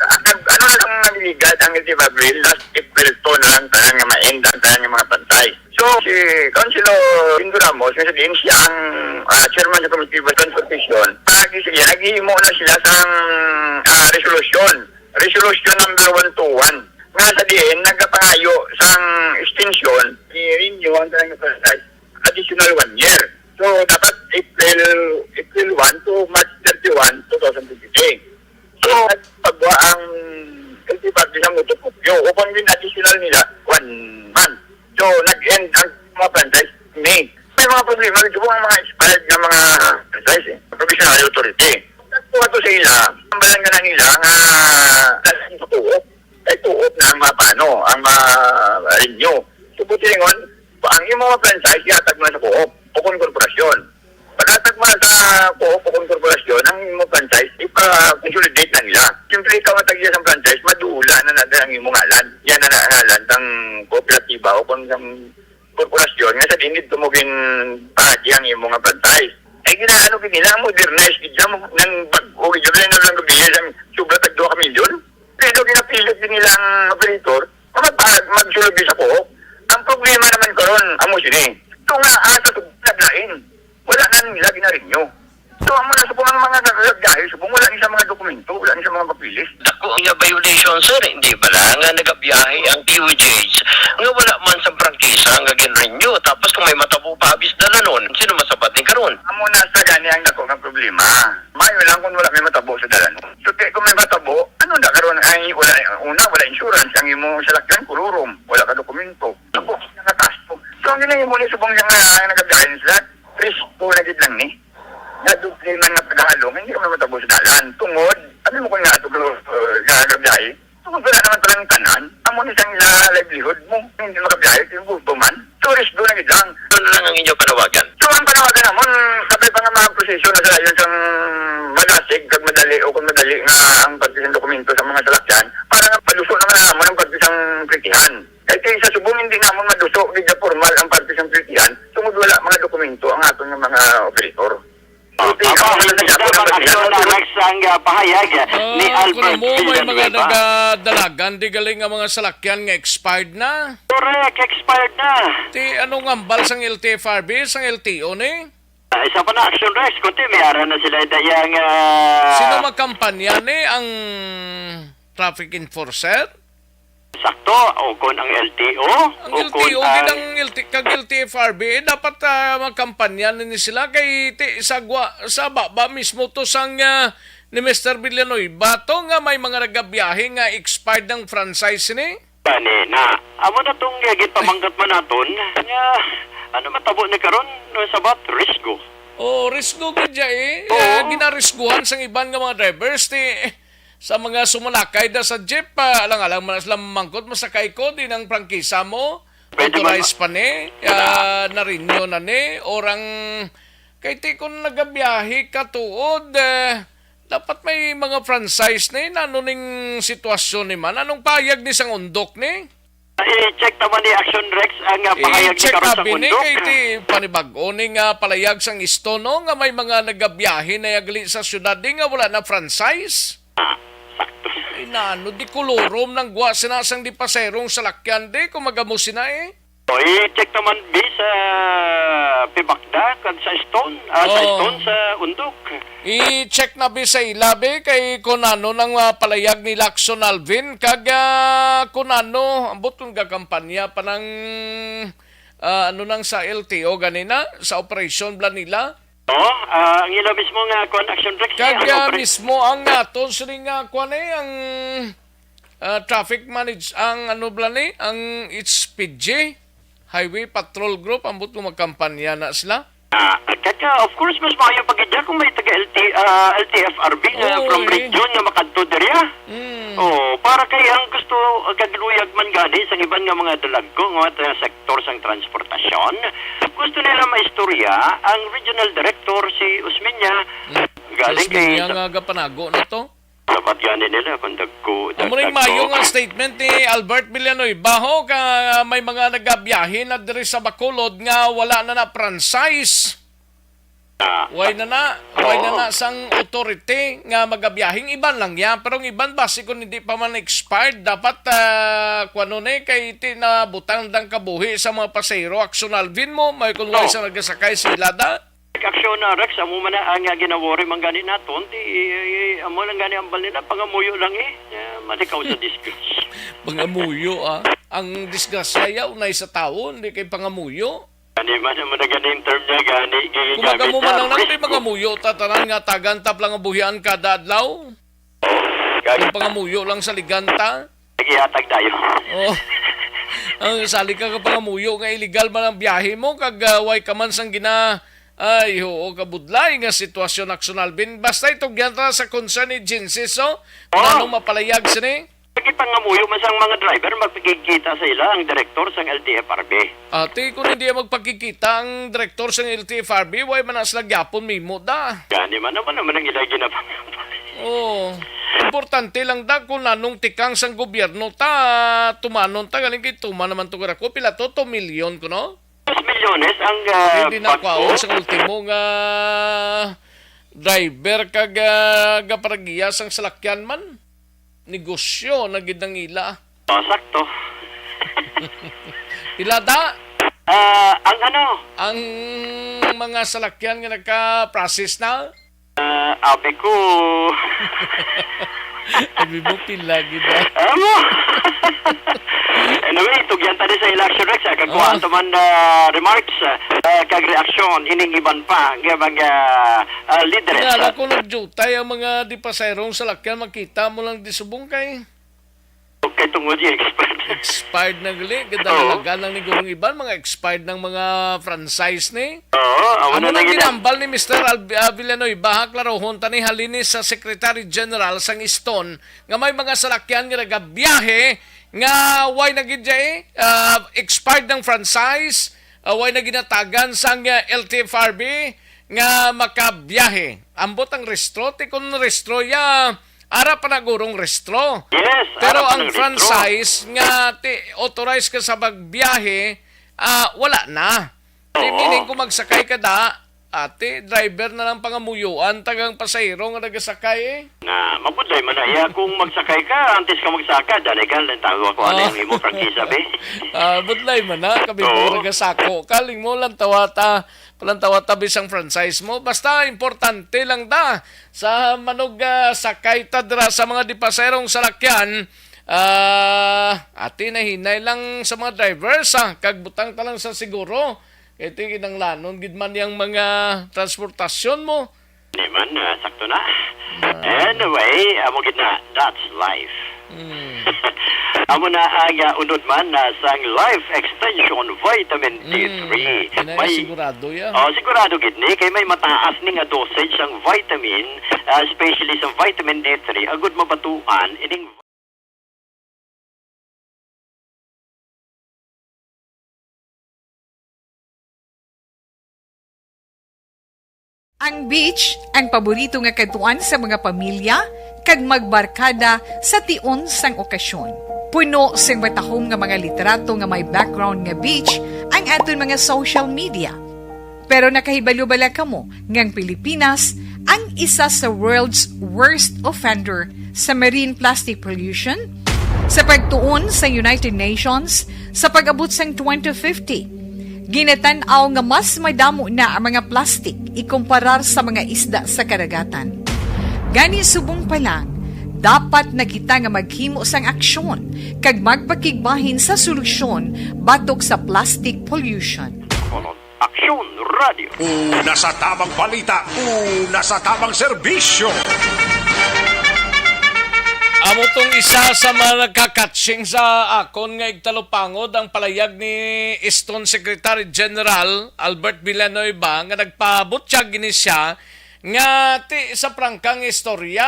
Ang, ano na lang naliligad ang L T F R B, last April two na lang tanan nga ma-end ang tanan nga mga pantay. So, si Councilor Lindo Ramos, nga sa diin siya ang, ah, chairman sa Committee on Transportation, agi siya, naghihimo na sila sang, ah, resolution. Resolution number one two one. Nga sa diin, nagapangayo sang extension, i-renew ang tanan nga pantay. Additional one year. So, dapat April, April one to March thirty-one, two thousand twenty-three. So, pagwa ang L T F R B sa mutuo, o kung yun additional nila, one month. So, nag-end ang mga franchise May. May mga problema, ito po ang mga expired na mga franchise, eh. Provisional authority. Nagkuha to sa ila, ang balang ka na nila nga, nasa tutuo. Kay tuot na ang mga paano, ang mga renew. So, buti ringon, ang imo nga franchise, ihatag mo na sa co-op o kung korporasyon. Paghatag mo na sa co-op o kung korporasyon, ang imo franchise, ipa-consolidate na nila. Siyempre, ikaw ang tag-iya sa franchise, madula na natin ang imo ngalan. Yan na na ngalan sang kooperatiba o kung sang korporasyon, nga sa dinid mo ginpaagi ang imo nga franchise. Ay, ginaano gid nila, modernize gid siya, mo-, nang bag-o gid siya, kaya na lang gabi, ang sobra tag dua ka milyon. Pero ginapilit din nila ang operator na magpa-, magsulod din sa co-op. Ang problema naman karon, amo sini. Ito nga, ah, sa tubig naglain. Wala na nila ginarinyo. So, amo na subong ang mga nagagahi, subong wala ni sa mga dokumento, wala ni sa mga papeles. Dako nga violation, sir, hindi ba na nga nagabiyahe ang P U Js nga wala man sa prangkisa nga gin-renew? Tapos kung may matabo pa, abis dalanon, sino masabat ni karon? Amo na sa gani ang dako nga problema. Maayo lang kung wala may matabo sa dalanon. So, kaya kung may matabo, ano na karon ay wala, una, wala insurance ang imo salakyan, kururom, wala ka dokumento. Ako, nga kaso. So, ang ginahimo ni subong siya nga nagabiyahe sila, risko na gid lang ni. Nga doble man nga paghalong, hindi ka matabo sa dalan. Tungod, ano mo kung nga ato, uh, nga nagabiyahe? Tungod wala naman palang tanan. Amo ni sang ila livelihood mo. Hindi makabiyahe, yung gusto man. Tourist doon na gid lang. Ano lang ang inyong panawagan? So, ang panawagan namon, kabay pa nga mga proseso na sa yun sang malasig, kag madali, o kung madali nga ang pagkisang dokumento sa mga salakyan, para nga maluso naman na namon ang pagkisang plitihan. Kay, kay sa subong, hindi namon maluso, gid nga formal ang pagkisang plitihan, tungod wala mga dokumento ang aton nga mga operator. Ah, tama, Lamang aksyon na next ang, ah, pahayag ni Ah, Albert kuno mo, may mga Villanueva. Nagadalagan di galing nga mga salakyan nga expired na. Correct, expired na. Ti, anong ambal sang L T F R B, sang L T O ni? Ah, isa pa na action, Rex, kundi may ara na sila dayang, ah, Sino magkampanya ni, ang traffic enforcer? Sakto, o kon ang L T O, Ang o kon L T O, ang gid ang L T, kag L T F R B, eh, dapat, ah, magkampanya ni sila kay ti, sa gwa, sa baba mismo to sang, ah, ni Mister Villanueva to nga may mga nagabiyahe nga expired ang franchise ni. Gani na. Amo na tong, eh, gipamangkat man naton nga ano matabo ni karon no sabat risgo. Oh, risgo gid siya eh. Oo. Eh, ginarisguhan sang iban nga mga drivers ti sa mga sumalakay da sa jeep, ah, alang-alang man sila mamangkot, masakay ko, di nang prangkisa mo, Pwede man authorized ma- pa ni, ah, na-renew na ni, orang, kay ti kung nagabiyahe ka tuod, eh, dapat may mga franchise ni, nano ning sitwasyon ni man, anong payag ni sang undok ni? I-check naman ni Action Rex ang, ah, pahayag ni I-check karon sa abi ni undok. Kay ti panibag-o ni nga palayag sang isto, no, nga may mga nagabiyahe na yagli sa syudad di nga wala na franchise. Ah, sakto. Ay, nano, di kolorom nang gwa sina sang di paserong salakyan di kung magamo sina eh. O, i-check naman, bi, sa Pibakda kag sa Stone, ah, sa Oo. Stone, sa Undok. I-check na bi sa ila, bi, kay kun ano nang, ah, palayag ni Lacson Alvin, kag, ah, kun ano, ambot kung gakampanya pa ng, ah, ano nang sa L T O ganina, sa operasyon bala nila. Oo, ah, ang ila mismo nga kuan, Action Rex, Kag, ang ah, operation mismo ang aton sini nga kuan eh, ang, ah, traffic manage, ang ano bala ni, ang H P G, Highway Patrol Group, ambot kung magkampanya na sila. Ah, kag, ah, of course, mas maayo pa gid kung may taga L T, ah, L T F R B nga Oo, from eh. Region nga makadto diri, ah. Mm. Oo, para kay ang gusto, ah, kag luyag man gani sa iban nga mga dalagko nga tra-, sektor sang transportasyon, gusto nila maistorya ang regional director si Usmeña. Mm. Galing Usmeña kay nga gapanago na to? Dapat gani nila kung dagko, Amo ning dagdag mayo ko. Nga statement ni Albert Villanueva, ho, ka may mga nagabiyahe na diri sa Bacolod nga wala na na franchise. Ah, Way na na, way na oo. Na sang authority nga magabiyahing iban lang yan. Pero ang iban, basi kung hindi pa man expired, dapat, ah, kuwano ni, kay ti na butang dang kabuhi sa mga pasahero. Action Alvin mo, may kung way Oo. Sa nagasakay sila da. Action, ah, Rex, amo man na ang, ah, ginawori man gani naton, ti, eh, eh, amo lang gani ang bal nila, pangamuyo lang eh. Eh, malikaw sa disgrace. Pangamuyo, ah. Ang disgrasya ya, unay sa tawo, hindi kay pangamuyo. Gani man, amo na gani ang term niya, gani, Kung gigamit magamo man niya, lang nang may risgo. Pangamuyo, tatanan nga tagan tap lang ang buhian kada adlaw. Kag Ang pangamuyo lang sa liganta. Nagihatag tayo. Oh. Ang salig ka ka pangamuyo nga illegal man ang biyahe mo, kag, ah, way ka man sang gina-, ay, oo, kabudlay nga sitwasyon, Action Alvin. Basta itugyan ta sa concern agency, so, Oh. Anong mapalayag sini? Nagipangamuyo man sang mga driver, magpakigkita sa ila ang direktor sang L T F R B. Ati, kung hindi magpakikita ang direktor sang L T F R B, way man na sila gyapon mimo da. Gani man naman, naman ang ila ginapangambal. Oh, importante lang da kung anong tikang sang gobyerno ta, tumanon ta, galing kay tuman naman to garako. Pila to? Two million kuno? Dos milyones ang, ah, Hindi na pagko. Kwaon sa ultimo nga driver kag, ah, gaparagiya sang salakyan man. Negosyo na gid ang ila. Oh, sakto. Pila da? Ah, ang ano? Ang mga salakyan nga nagka-process na? Ah, abi ko. Abi mo, pila gid, ah. Amo. Anyway, tugyan ta ni sa election, Rex, ah, kagkuhaan Ah. ta man, ah, remarks, ah, kag reaksyon, ining iban pa, nga mga, ah, leaders, Nga, ah. Ako nagjutay ang mga di pasayrong salakyan, makita mo lang di subong kay Okay, tungod yung expired. Expired na gali. Ganda Oo. Talaga lang ni gurong iban, mga expired ng mga franchise ni. Oo, amo Amo na nang lang ginam- ginambal ni Mister Al-, ah, Villanueva, ha, klarohon tani halin ni sa Secretary General sang Stone nga may mga salakyan nga nagabiyahe nga way na gid jay, ah, expired ng franchise, ah, way na ginatagan sang, ah, L T F R B nga makabiyahe. Ambot ang restro, ti kun restro ya, ara pa na gurong restro. Yes, Pero ara pa ang nang restro. Franchise nga ti authorized ka sa pagbiyahe, ah, wala na. Ti Oo. Meaning kung magsakay ka da, Ati, driver na lang pangamuyuan tagang pasahero nga nagasakay, eh. Na, mabudlay man na iya kung magsakay ka, antes ka magsaka, dali ka, lang tawag ako, ano Oh. yung imo, prangkisa, be? Ah, budlay man na, kami Oo. mo nagasako. Kaling mo lang tawata, lang tawata bisang franchise mo. Basta importante lang da sa manog, ah, sakay ta dira sa mga dipaserong salakyan. Ah, ati, nahinay lang sa mga drivers, ah, kag butang ta lang sa siguro. Kay ti kinanglanon gid man yang mga transportasyon mo. Di man, ah, sakto na. Ah. Anyway, amo gid na, that's life. Mm. Amo na ang, ah, unod man, ah, sang Life Extension Vitamin Mm. D three. Inay, May sigurado ya. Oh, sigurado gid ni kay may mataas ni nga dosage sang vitamin, ah, especially sa vitamin D three, agud mabatuan ining Ang beach, ang paborito nga kadtuan sa mga pamilya kag magbarkada sa tion sang okasyon. Puno sing matahom nga mga litrato nga may background nga beach ang aton mga social media. Pero nakahibalo bala kamo nga ang Pilipinas ang isa sa world's worst offender sa marine plastic pollution? Sa pagtuon sa United Nations, sa pag-abot sang twenty fifty, ginatan-aw nga mas madamo na ang mga plastik ikumparar sa mga isda sa kadagatan. Gani, subong pa lang, dapat na kita nga maghimo sang aksyon kag magpakigbahin sa solusyon batok sa plastic pollution. Aksyon Radio. Una sa tamang balita, una sa tamang serbisyo. Amo tong isa sa mga nagkakatsing sa akon nga igtalupangod ang palayag ni Eston Secretary General Albert Villanueva nga nagpabutyag ini siya nga ti sa prangkang istorya,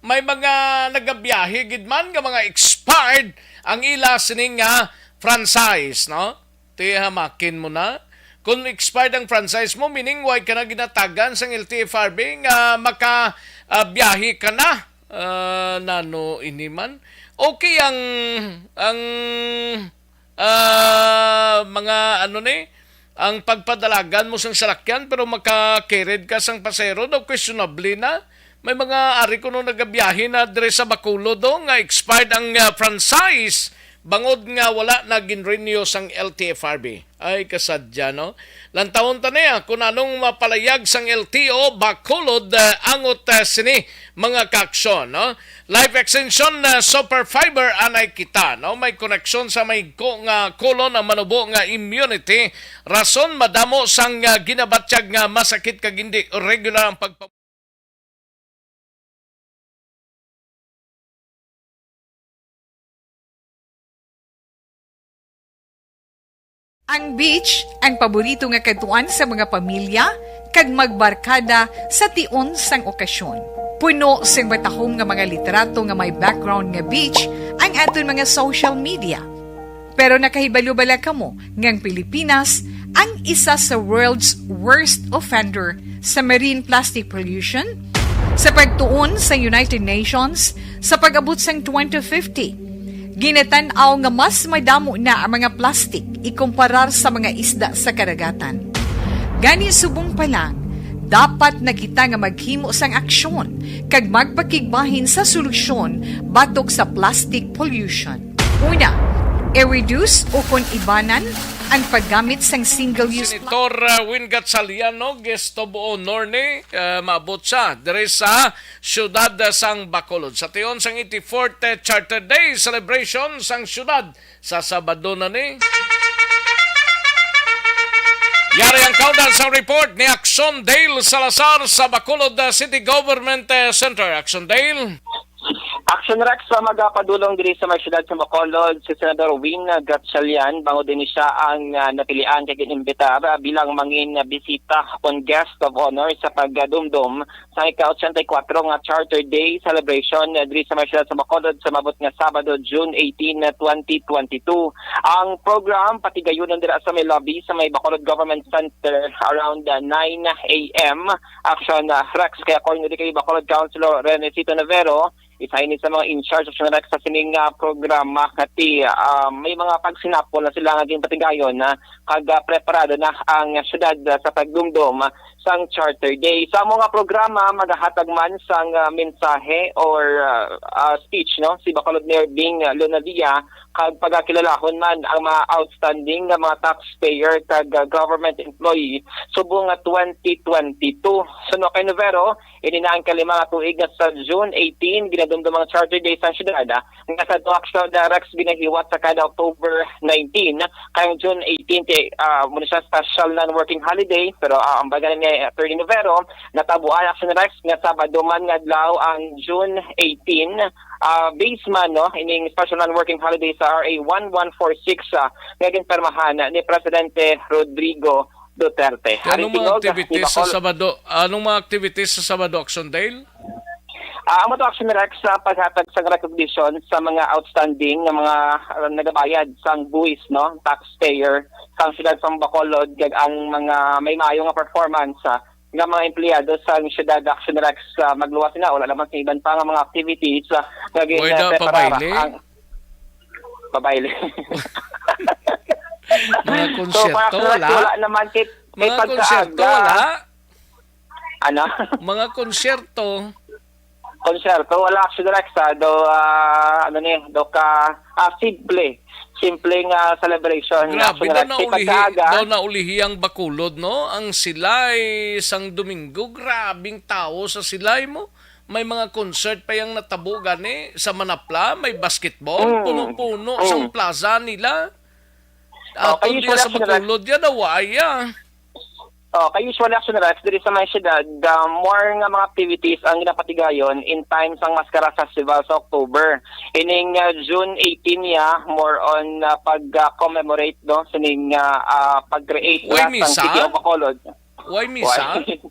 may mga nagabiyahe gid man nga mga expired ang ila sini nga franchise, no? Ti hamakin mo na. Kung expired ang franchise mo, meaning way ka na ginatagan sang L T F R B nga maka, ah, biyahe ka na. Ah, nano ini man? Okay ang, ang, ah, mga ano ni, ang pagpadalagan mo sang salakyan pero maka-carried ka sang pasahero daw questionable na. May mga ari kuno nagabiyahe na diri sa Bacolod do nga expired ang, ah, franchise bangod nga wala na gin-renew sang L T F R B. Ay, kasadya, no? Lantawon ta niya kung anong mapalayag sang L T O Bacolod, ah, angot, ah, sini mga kaaksyon, no? Life Extension, ah, Super Fiber, anay kita, no? May koneksyon sa mahigko nga kolon ang manubo nga immunity, rason madamo sang, ah, ginabatyag nga masakit kag hindi regular ang pagpa- Ang beach, ang paborito nga kadtuan sa mga pamilya kag magbarkada sa tion sang okasyon. Puno sing matahom nga mga litrato nga may background nga beach ang aton mga social media. Pero nakahibalo bala kamo nga ang Pilipinas ang isa sa world's worst offender sa marine plastic pollution? Sa pagtuon sa United Nations, sa pag-abot sang twenty fifty, ginatan-aw nga mas madamo na ang mga plastik ikumparar sa mga isda sa kadagatan. Gani, subong pa lang, dapat na kita nga maghimo sang aksyon kag magpakigbahin sa solusyon batok sa plastic pollution. Una, i-reduce o kon ibanan ang paggamit sang single-use pla- Senator, uh, Win Gatchaliano, guest of honor ni, uh, maabot siya diri sa siyudad, uh, sang Bacolod. Sa tion sang eighty-fourth, uh, Charter Day celebration sang siyudad sa Sabado na ni. Yari ang kaundan sang report ni Action Dale Salazar sa Bacolod, uh, City Government, uh, Center. Action Dale. Action Rex, sa magapadulong diri sa may siyudad sa Bacolod, si Senador Win Gatchalian, bangod ini siya ang, ah, napilian kag inimbitar, ah, bilang mangin, ah, bisita kon guest of honor sa pagdumdom sa ika-ochenta y kuwatro nga Charter Day celebration, ah, diri sa may siyudad sa Bacolod sa maabot nga Sabado, June eighteen, twenty twenty-two. Ang program patigayunon dira sa may lobby sa may Bacolod Government Center around, ah, nine a m. Action, ah, Rex, kay according diri kay Bacolod Councilor Renesito Navero, Isa ini sa mga in charge of Shonrex sa sining, ah, programa, kati, ah, may mga pagsinapol na sila nga ginpatigayon na kag, ah, preparado na ang syudad, ah, sa pagdumdom sang Charter Day. Sa amo nga programa, magahatag man sang, ah, mensahe or, ah, ah, speech, no, si Bacolod Mayor Bing Lonadia, kag pagakilalahon man ang mga outstanding nga mga taxpayer kag, ah, government employee subong nga twenty twenty-two. Suno kay Novero, ini na ang kalima nga tuig nga sa June eighteen ginadumdum ang Charter Day sa syudad, ah, nga sa aton nga Shonrex ginahiwat sa kada October nineteen, kay ang June eighteen kay, ah, amo na siya special non-working holiday, pero, ah, ang baga ni Attorney Novero, natabuan ang Shonrex nga Sabado man nga adlaw ang June eighteen, ah, base man, no, ining special non-working holiday sa R A one one four six, ah, nga ginpirmahan ni Presidente Rodrigo Duterte. Kay anong mga activities sa Sabado? Anong mga activities sa Sabado, Action Dale? Ah, amo to, Action Rex, sa paghatag sang recognition sa mga outstanding nga mga, ah, nagabayad sang buwis, no, taxpayer sang siyudad sang Bacolod, kag ang mga may maayo nga performance, ah, nga mga empleyado sang siyudad, Action Rex, ah, magluwas na, wala naman sa iban pa nga mga activities, ah, nga gin-, Wala, ah, prepara pabayle? Ang pabayle. Mga So, para konsepto, sa wala? Wala naman kay, kay Mga konsepto, pagkaaga. Wala? Ano? Mga konsyerto. Konsyerto, wala, actually, Rex, ah, do, ah, ano ni, do ka, ah, simple. Simple nga celebration. Grabe, actually, daw Rex, naulihi, pagkaaga. Daw naulihi ang Bacolod, no? Ang Silay, sang Domingo, grabing tao sa Silay mo. May mga concert pa yang natabo gani sa Manapla, may basketball, Mm. puno-puno Mm. sang plaza nila. Oh, Aton kay diya sa usually, actually, Rex, Bacolod, yan, nawaya. Oh, kay usually, actually, Rex, diri sa may siyudad, ah, more nga mga activities ang ginapatigayon in times sang Mascara Festival sa October. Ining, ah, June eighteen niya, more on, ah, pag, ah, commemorate, no, sining, ah, ah, pag-create Way na sang misa? City of Bacolod. Way misa? Way.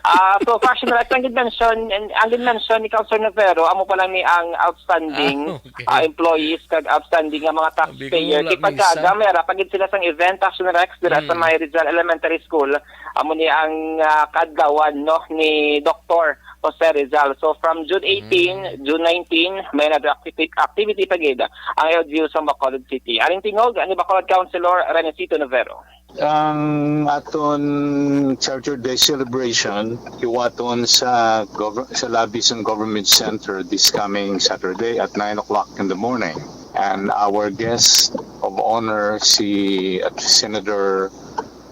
Ah, so, Fashion Rex, ang gid-mention, ang gid-mention ni Councilor Novero, amo pa lang ni ang outstanding, Ah, okay. ah, employees kag outstanding nga mga Sabi ko, taxpayer. wala Kay pagkaaga, misa. May ara pa gid sila sang event, Fashion Rex, dira sa Mm. may Rizal Elementary School. Amo ni ang, ah, kaadlawan, no, ni Doktor Jose Rizal. So, from June eighteen, Mm. June nineteen, may another activi-, activity pa gid ang L G U sa Bacolod City. Aring tingog ni Bacolod Councilor Renesito Novero. Ang aton Charter Day celebration, hiwaton sa gov-, sa lobby sang Government Center this coming Saturday at nine o'clock in the morning. And our guest of honor, si, uh, Senator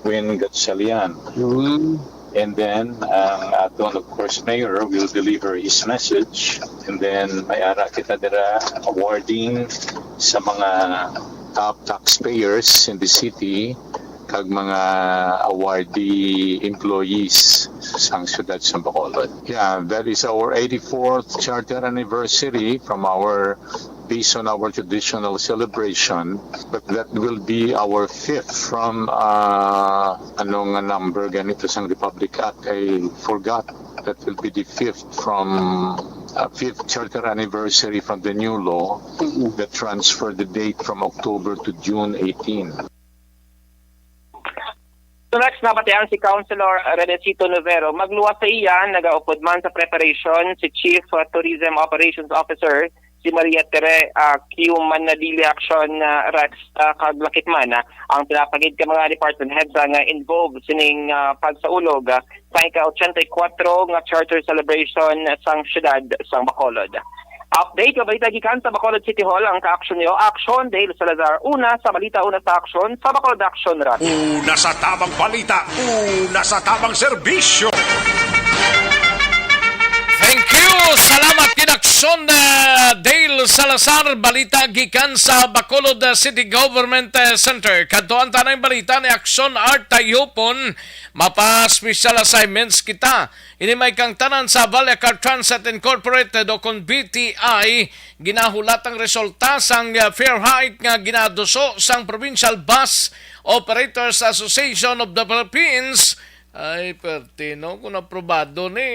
Win Gatchalian. Mm. And then, ang aton, of course, Mayor will deliver his message. And then, may ara kita dira awarding sa mga top taxpayers in the city kag mga awardee employees sang siyudad sa Bacolod. Yeah, that is our eighty-fourth charter anniversary from our, based on our traditional celebration, but that will be our fifth from, uh, ano nga number ganito sang Republic Act, I forgot. That will be the fifth from, uh, fifth charter anniversary from the new law Mm-mm. that transferred the date from October to June eighteen. So next, nabatian si Councilor Renesito Novero. Magluwas sa iya, nagaupod man sa preparation si Chief, uh, Tourism Operations Officer, si Maria Tere, uh, Q Manadili. Action, uh, Rex, uh, kag lakip man, uh, ang pinapagid ka mga department heads, uh, nga involved sining, uh, pagsaulog, uh, sa ika-ochenta y kuwatro nga charter celebration sang siyudad sang Bacolod. Update nga balita gikan sa Bacolod City Hall ang ka-action niyo. Action, Dale Salazar. Una sa balita, una sa aksyon, sa Bacolod Action Radio. Una sa tabang balita, una sa tabang serbisyo. Thank you. Salamat, Kinaksyon, uh, Dale Salazar. Balita gikan sa Bacolod, uh, City Government, uh, Center. Kadto ang tanang balita ni Aksyon Art Tayupon. Mapa-special assignments kita. Ini may kang tanan sa Vallecar Transit Incorporated o kon B T I, ginahulat ang resulta sang, uh, fare hike nga ginaduso sang Provincial Bus Operators Association of the Philippines. Ay, perti, no? Kung aprobado ni,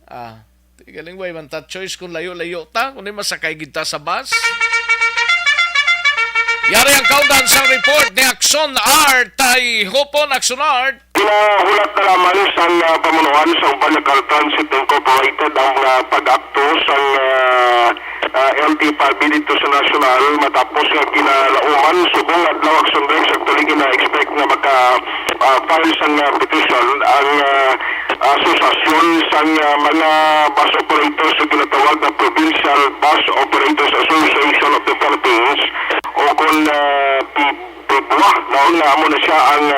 ah, di galing, way man ta choice kung layo-layo ta, kung di masakay gid ta sa bus. Yari ang kaundan sang report ni Axon Art. Tay hupon, Axon Art. Ginahulat na lamang sang, ah, pamunuan sang Balicar Transit Incorporated ang, ah, pag-akto sang, ah, ah, L T F R B dito sa nasyonal matapos nga kinalauman subong adlaw, Axon Rex, actually gina-expect nga maka, ah, file sang, ah, petition ang, ah, asosasyon sang, ah, mga bus operators nga ginatawag nga Provincial Bus Operators Association of the Philippines o kon, ah, P-, PIBUA, no, nga amo na siya ang,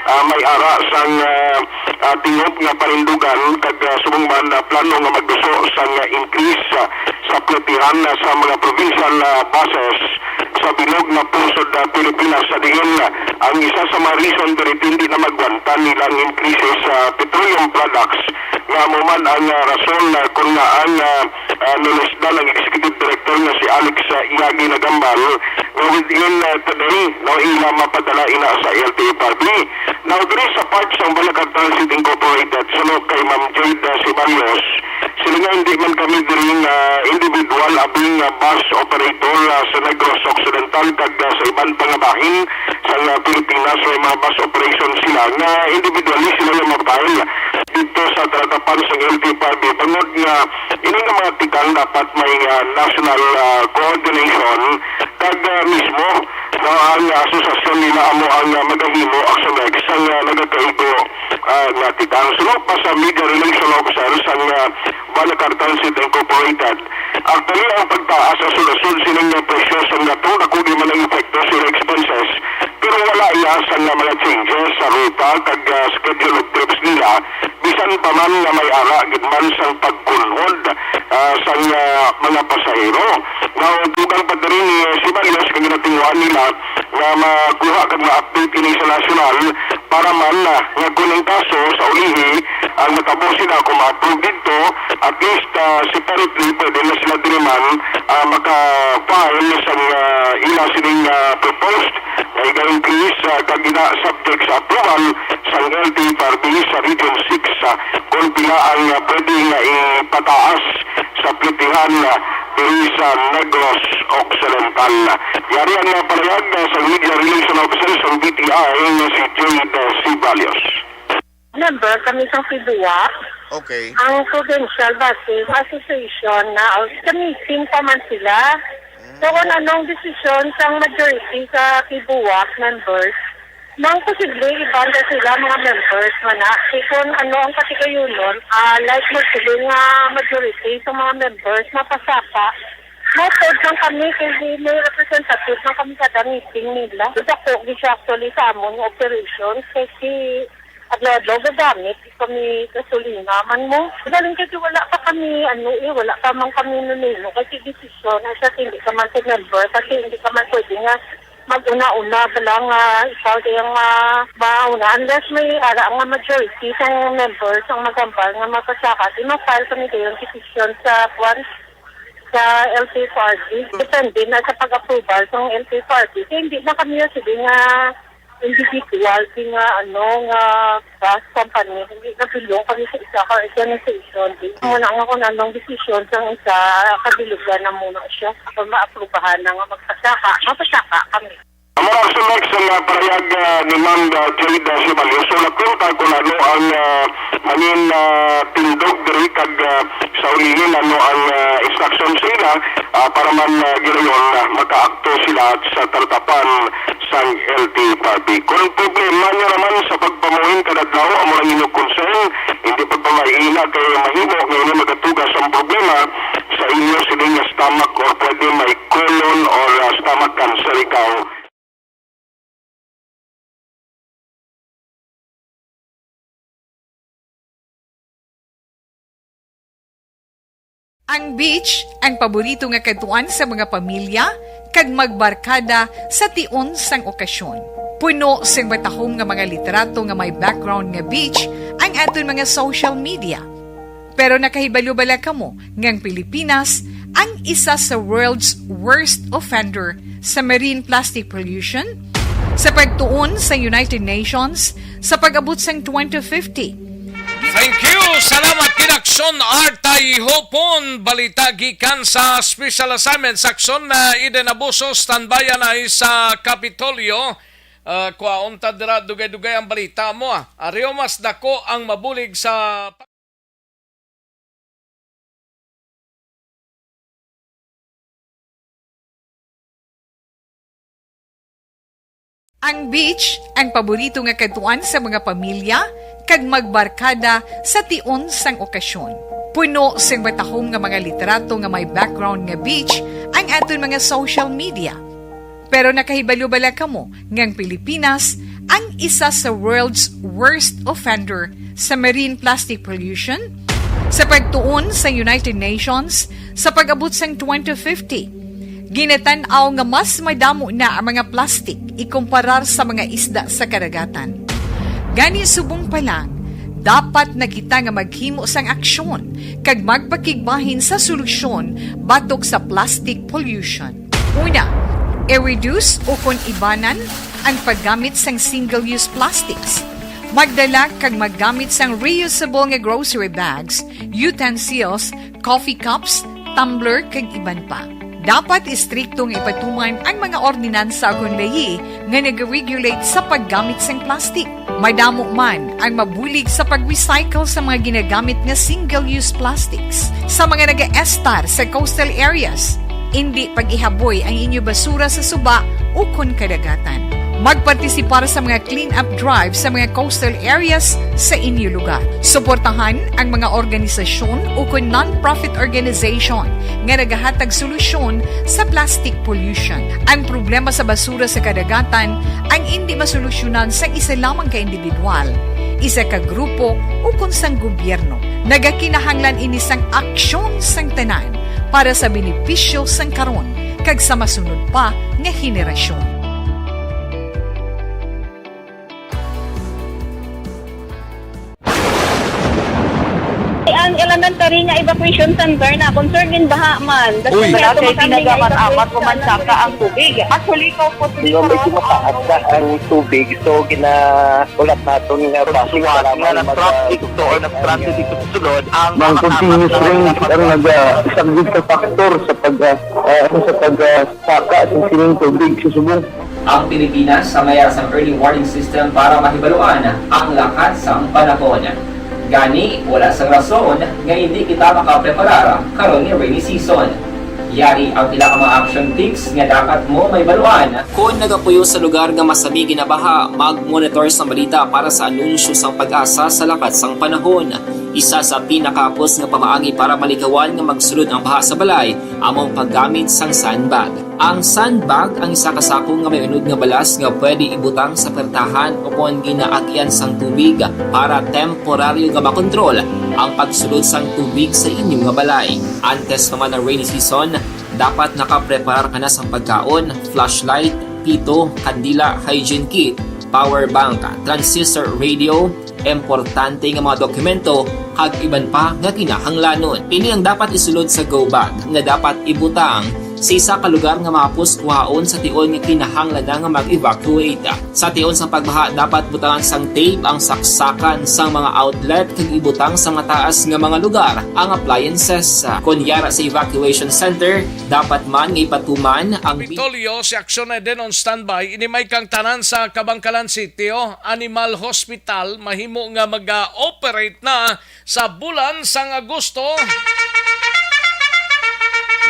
ah, may ara sang, ah, ah, tingog nga panindugan kag, ah, subong man, ah, plano nga magduso sang, ah, increase, ah, sa platihan, ah, sa mga provincial, ah, buses sa bilog nga pungsod, ah, Pilipinas, sa diin, ah, ang isa sa mga reason diri hindi na magwanta nila ang increases sa petroleum products nga amo man ang, ah, rason, ah, kung naan, ah, ah, nilisdan ang executive director nga si Alex, ah, Iyagi Nagambal nga within, ah, today, no, ila mapadala ina sa L T F R B. Now, diri sa part sang Balicar Transit Incorporated, suno kay Ma'am Jade, ah, Ceballos, sila nga hindi man kami diri nga individual abing, ah, bus operator, ah, sa Negros Occidental kag, ah, sa iban pa nga bahin sa, ah, Pilipinas may mga bus operation sila nga individually sila nga ma-file dito sa talatapan sa L T F R B bangod nga ini nga mga tikang dapat may, ah, national, ah, coordination kag, ah, mismo na ang, ah, asosasyon nila amo ang, ah, magahimo, Axon Rex, sang, ah, nagakaigo, ah, nga tikang. Suno pa sa media relation officer sang, ah, Balicar Transit Incorporated, actually, ang pagtaas sa sulod-sulod sining nga presyo sang gatong dako di man ang epekto sa ila expenses, pero wala iya sang, ah, mga changes sa ruta kag, ah, schedule of trips nila, bisan pa man nga may ara gid man sang pagkunhod, ah, sang, ah, mga pasahero. Now, dugang pa diri ni Ceballos nga ginatinguha nila nga makuha kag ma-update ini sa nasyonal para man, ah, nga kung ang kaso sa ulihi ang matabo sila kung ma-approve didto, at least, ah, separately pwede na sila diri man, ah, maka-file sang, ah, ila sining, ah, proposed nga increase, ah, kag ina subject sa approval sang L T F R B sa Region six, ah, kung pila ang, ah, pwede nga ipataas sa platihan, ah, diri sa Negros Occidental. Yari ang, ah, pahayag, ah, sa Media Relation Officer sang B T I nga si Jade, ah, Ceballos. Member kami sa PIBUA. Okay. Ang Provincial Busing Association na, ah, ka-meeting pa man sila. So, kung anong desisyon sang majority sa PIBUA members, mang posible iban na sila mga members man na. Kay kung ano ang katigayunon, ah, like mo sila nga majority sa mga members, mapasaka. Method lang kami, kay di may representative lang kami kada meeting nila. Dako, di siya actually sa amon nga operations, kay si adlaw-adlaw gagamit kami gasolina man mo. Galing kasi wala pa kami, ano eh, wala pa man kami nunino. Kasi desisyon, ay sa hindi ka man sa member, kasi hindi ka man pwede nga mag-una-una ba lang nga ikaw kaya nga mauna. Unless may ara nga majority sa members ang magambal nga mapasaka, di ma-file kami kayong desisyon sa kwan, sa L T F R D. Depende na sa pag-approval sa L T F R D. Kaya hindi na kami yung sige nga individual, di nga ano, nga bus company. Hindi na bilong kami sa isa ka organization. Di mo na nga kung anong desisyon sa isa, kabilugan na muna siya. Kung maaprubahan na nga magpasaka, mapasaka kami. Ang mga sunog sa mga parayag, ah, ni Ma'am, ah, Jade, ah, Ceballos, so, nakunta kung ano ang, ah, mangin, ah, tindog diri kag, ah, sa ulihin ano ang, ah, instruction sa ila, ah, para man, ah, gilayon, ah, makaakto sila sa talatapan sang L T F R B. Kung problema niyo naman sa pagpamuhin kada adlaw, amo lang inyong concern, hindi pagpamaina kay mahimo nga ini magatugas ang problema sa inyo sining nga stomach or pwede may colon or, ah, stomach cancer ikaw. Ang beach, ang paborito nga kadtuan sa mga pamilya kag magbarkada sa tion sang okasyon. Puno sing matahom nga mga litrato nga may background nga beach ang aton mga social media. Pero nakahibalo bala kamo nga ang Pilipinas ang isa sa world's worst offender sa marine plastic pollution? Sa pagtuon sa United Nations, sa pag-abot sang twenty fifty, Thank you. Salamat. Aksyon Artay Hopon, balita gikan sa Special Assignment sa Aksyon na Eden Abuso, standby na sa Kapitolyo. Ah, kuhaon ta dira dugay-dugay ang balita mo, ah. Ari o, mas dako ang mabulig sa Ang beach, ang paborito nga kadtuan sa mga pamilya kag magbarkada sa tion sang okasyon. Puno sing matahom nga mga litrato nga may background nga beach ang aton mga social media. Pero nakahibalo bala kamo nga ang Pilipinas ang isa sa world's worst offender sa marine plastic pollution? Sa pagtuon sa United Nations, sa pag-abot sang twenty fifty, ginatan-aw nga mas madamo na ang mga plastik ikumparar sa mga isda sa kadagatan. Gani, subong pa lang, dapat na kita nga maghimo sang aksyon kag magpakigbahin sa solusyon batok sa plastic pollution. Una, i-reduce ukon ibanan ang paggamit sang single-use plastics. Magdala kag maggamit sang reusable nga grocery bags, utensils, coffee cups, tumbler, kag iban pa. Dapat istrikto nga ipatuman ang mga ordinansa kon layi nga nag-regulate sa paggamit sang plastic. Madamo man ang mabulig sa pag-recycle sa mga ginagamit nga single-use plastics. Sa mga nagaestar sa coastal areas, indi pag-ihaboy ang inyo basura sa suba ukon kadagatan. Magpartisipar sa mga clean-up drive sa mga coastal areas sa inyo lugar. Suportahan ang mga organisasyon ukon non-profit organization nga nagahatag solusyon sa plastic pollution. Ang problema sa basura sa kadagatan ang indi masolusyonan sang isa lamang ka individual, isa ka grupo, ukon sang gobyerno. Nagakinahanglan ini sang aksyon sang tanan para sa benepisyo sang karon kag sa masunod pa nga henerasyon. Ang elementary nga evacuation center na concerned in baha man. Uy. Wala kay tinaga man, amat ko man saka ang tubig. Actually, ko po. Di ba, medyo mataas na ang tubig, so gina-, ulat naton nga basi nga kailangan nag-, nag-transit to or nag-transit dito sa sulod ang mga continuous rain ang naga-, isa gid ka factor sa pag, ah, ah, sa pag, ah, saka sa sining tubig sa subong. Ang Pilipinas sa mayar sang early warning system para mahibaluan ang lakat sang panahon. Gani, wala sang rason nga hindi kita makapreparar karon nga rainy season. Yari ang pila ka mga action tips nga dapat mo mahibaluan. Kon nagapuyo sa lugar nga masami ginabaha, mag-monitor sang balita para sa anunsyo sang PAGASA sa lakat sang panahon. Isa sa pinakahapos nga pamaagi para malikawan nga magsulod ang baha sa balay amo ang paggamit sang sandbag. Ang sandbag ang isa ka sako nga may unod nga balas nga pwede ibutang sa pertahan ukon ginaagyan sang tubig para temporaryo nga makontrol ang pagsulod sang tubig sa inyo nga balay. Antes pa man ang rainy season, dapat nakapreparar ka na sang pagkaon, flashlight, pito, kandila, hygiene kit, power bank, transistor radio, importante nga mga dokumento, kag iban pa nga kinahanglanon. Ini ang dapat isulod sa go bag nga dapat ibutang sa isa ka lugar nga mahapos kuhaon sa tion nga kinahanglan na nga mag-evacuate. Sa tion sang pagbaha, dapat butangan sang tape ang saksakan sang mga outlet kag ibutang sa mataas nga mga lugar ang appliances. Kon yara sa evacuation center, dapat man nga ipatuman ang bi- Kapitolyo, si Aksyon Eden on standby. Ini may kang tanan sa Kabankalan City, oh. Animal Hospital mahimo nga mag-operate na sa bulan sang Agosto.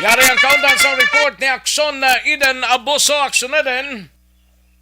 Yari ang kaundan sa report ni Aksyon Eden Abuso. Aksyon Eden.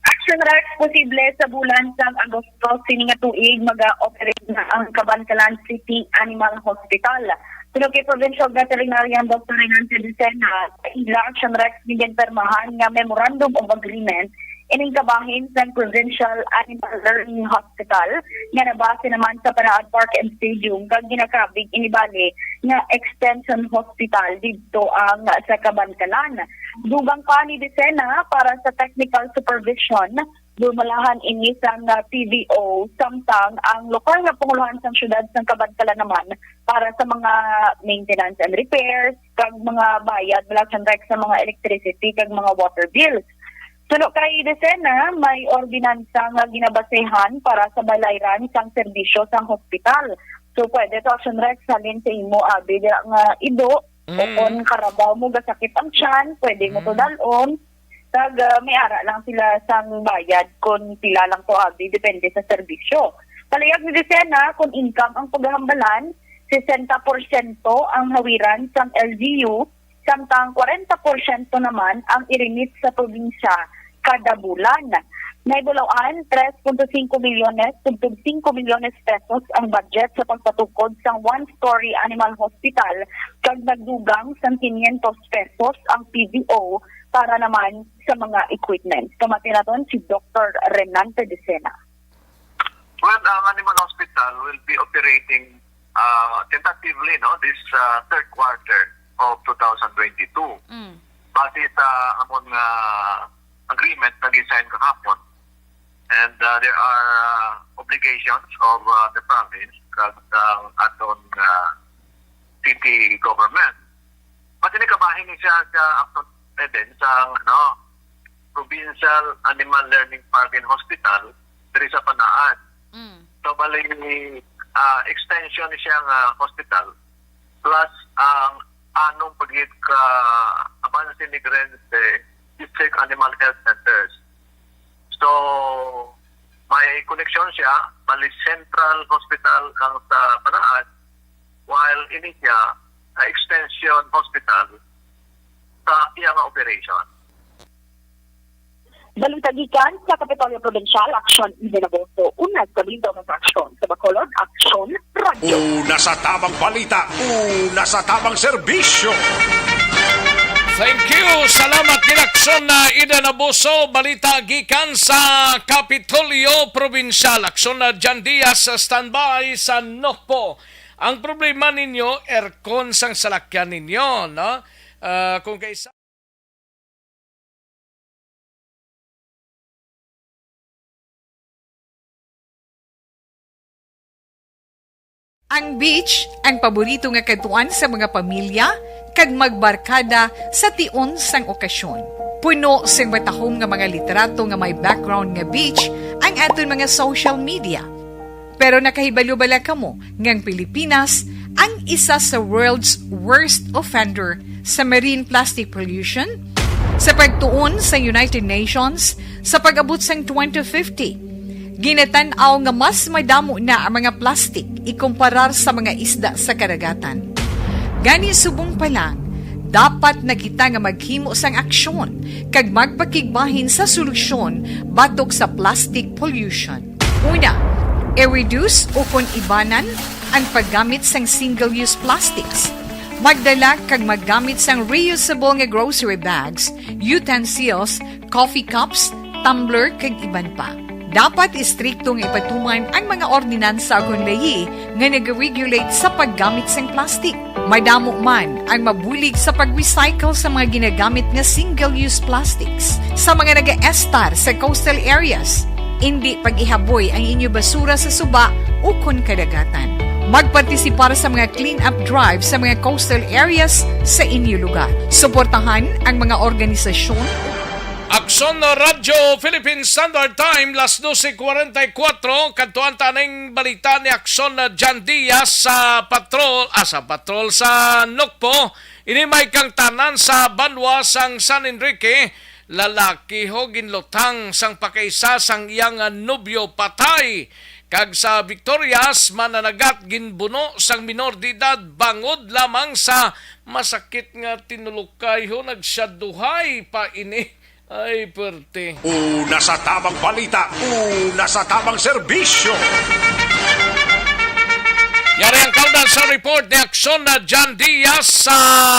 Action Rex, posible sa bulan sang Agosto sini nga tuig mag-operate na ang Kabankalan City Animal Hospital. Suno kay Provincial Veterinarian Doctor Reynaldo Lucena, sa ila Action Rex, ginpermahan nga Memorandum of Agreement ining kabahin sang Provincial Animal Learning Hospital nga nabase naman sa Panaad Park and Stadium kag ginakabig ini bali nga extension hospital didto ang sa Kabankalan. Dugang pa ni Lucena, para sa technical supervision, gumalahan ini sang, ah, P V O, samtang ang lokal nga pangulohan sang siyudad sang Kabankalan naman para sa mga maintenance and repairs kag mga bayad mula sa rek sa mga electricity kag mga water bills. Suno kay Lucena, may ordinansa nga ginabasehan para sa balayran sang serbisyo sang hospital. So, pwede to, Action Rex, halin sa imo abi dira nga ido, o Mm. kon karabaw mo, gasakit ang tiyan, pwede mo to Mm. dalon. Kag, ah, may ara lang sila sang bayad kon pila lang to abi, depende sa serbisyo. Palihog ni Dicena, kon income ang paghambalan, sesenta porsyento ang hawiran sang L G U, samtang kwarenta porsyento naman ang irinit sa probinsya kada bulan. Naibulawan, tres punto singko milyones tubtob singko milyones pesos ang budget sa pagpatukod sang one-story animal hospital, kag nagdugang sang quinientos pesos ang P D O para naman sa mga equipment. Pamati naton si Doktor Renan Pedicena. Well, ang Animal Hospital will be operating, uh, tentatively, no, this, uh, third quarter of two thousand twenty-two. Mm. Base sa amon nga agreement nga gi-sign kahapon. And, uh, there are, uh, obligations of, uh, the province kag ang aton, uh, city government. Pati ni kabahin ni siya sa action, eh, din sa, ano, Provincial Animal Learning Park and Hospital diri sa Panaad. Mm. So, bali, ah, extension ni siya nga hospital plus ang anong pagit ka Abanse Negrense District Animal Health Centers. So, may koneksyon siya, bali Central Hospital ang sa Panaad, while ini siya, ah, Extension Hospital sa iya nga operation. Balita gikan sa Kapitolyo Provincial, Aksyon Eden Agosto. Una sa Balido nga sa Aksyon sa Bacolod, Aksyon Radyo. Una sa tamang balita, una sa tamang serbisyo. Thank you. Salamat, Direksyon na Eden Abuso. Balita gikan sa Kapitolyo Provincial. Aksyon na Jan Diaz, standby sa Nokpo. Ang problema ninyo, aircon sang salakyan ninyo, no? Ah, kung kaisa Ang beach, ang paborito nga kadtuan sa mga pamilya kag magbarkada sa tion sang okasyon. Puno sing matahom nga mga litrato nga may background nga beach ang aton mga social media. Pero nakahibalo bala kamo nga ang Pilipinas ang isa sa world's worst offender sa marine plastic pollution? Sa pagtuon sa United Nations, sa pag-abot sang twenty fifty, ginatan-aw nga mas madamo na ang mga plastic ikumparar sa mga isda sa kadagatan. Gani, subong pa lang, dapat na kita nga maghimo sang aksyon kag magpakigbahin sa solusyon batok sa plastic pollution. Una, i-reduce ukon ibanan ang paggamit sang single-use plastics. Magdala kag maggamit sang reusable nga grocery bags, utensils, coffee cups, tumbler, kag iban pa. Dapat istrikto nga ipatuman ang mga ordinansa ukon layi nga nag-regulate sa paggamit sang plastic. Madamo man ang mabulig sa pag-recycle sa mga ginagamit nga single-use plastics. Sa mga nagaestar sa coastal areas, indi pag-ihaboy ang inyo basura sa suba ukon kadagatan. Magpartisipar sa mga clean-up drive sa mga coastal areas sa inyo lugar. Suportahan ang mga organisasyon Aksyon Radyo Philippine Standard Time, las doce cuarenta y cuatro. Kadtuan ta ning balita ni Aksyon Jan Diaz sa patrol, ah, sa patrol, sa Nokpo. Ini may kangtanan sa banwa sang San Enrique, lalaki ho ginluthang sang pakaisa sang iyang nobyo patay. Kag sa Victorias, mananagat ginbuno sang minor de edad bangod lamang sa masakit nga tinulokay ho, nagsiyaduhay pa ini. Ay, perte. Una sa tamang balita, una sa tamang serbisyo. Yari ang kaundan sa report ni Aksyon na Jan Diaz sa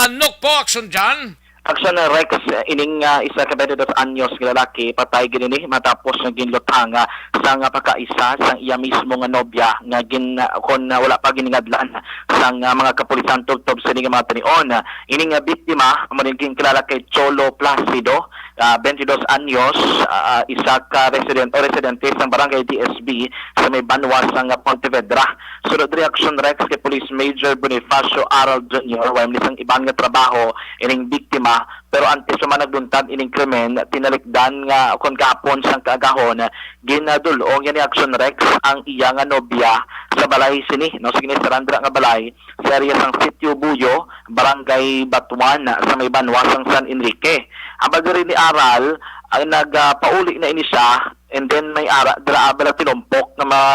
Nokpo. Aksyon, Jan. Aksyon na, Rex, ining, ah, isa ka twenty-two anyos nga lalaki, patay gid ini matapos nga ginluthang, ah, sa nga pagkaisa sang iya mismo nga nobya nga gin-, ah, kon, ah, wala pa giningadlan sang, ah, mga kapulisan tubtob sini nga mga tinion. Ining, ah, biktima amo ning ginkilala kay Cholo Placido, ah, twenty-dos anyos, ah, ah, isa ka resident o residente sa Barangay D S B sa may banwa sang Pontevedra. Sunod reaksyon, Rex, kay Police Major Bonifacio Aral Junior, way man sang iban nga trabaho ining biktima, Pero antes pa man nagbuntag ining krimen, tinalikdan nga kon gahapon sang kaagahon, ginadul-ong ni Action Rex ang iya nga nobya sa balay sini, no, sa ginistaran dira nga balay sa area sang Sitio Buyo, Barangay Batuan, sa may banwa sang San Enrique. Ang pagdiri ni Aral, ang nagpauli na ini siya, and then may ara dira bala tinumpok nga mga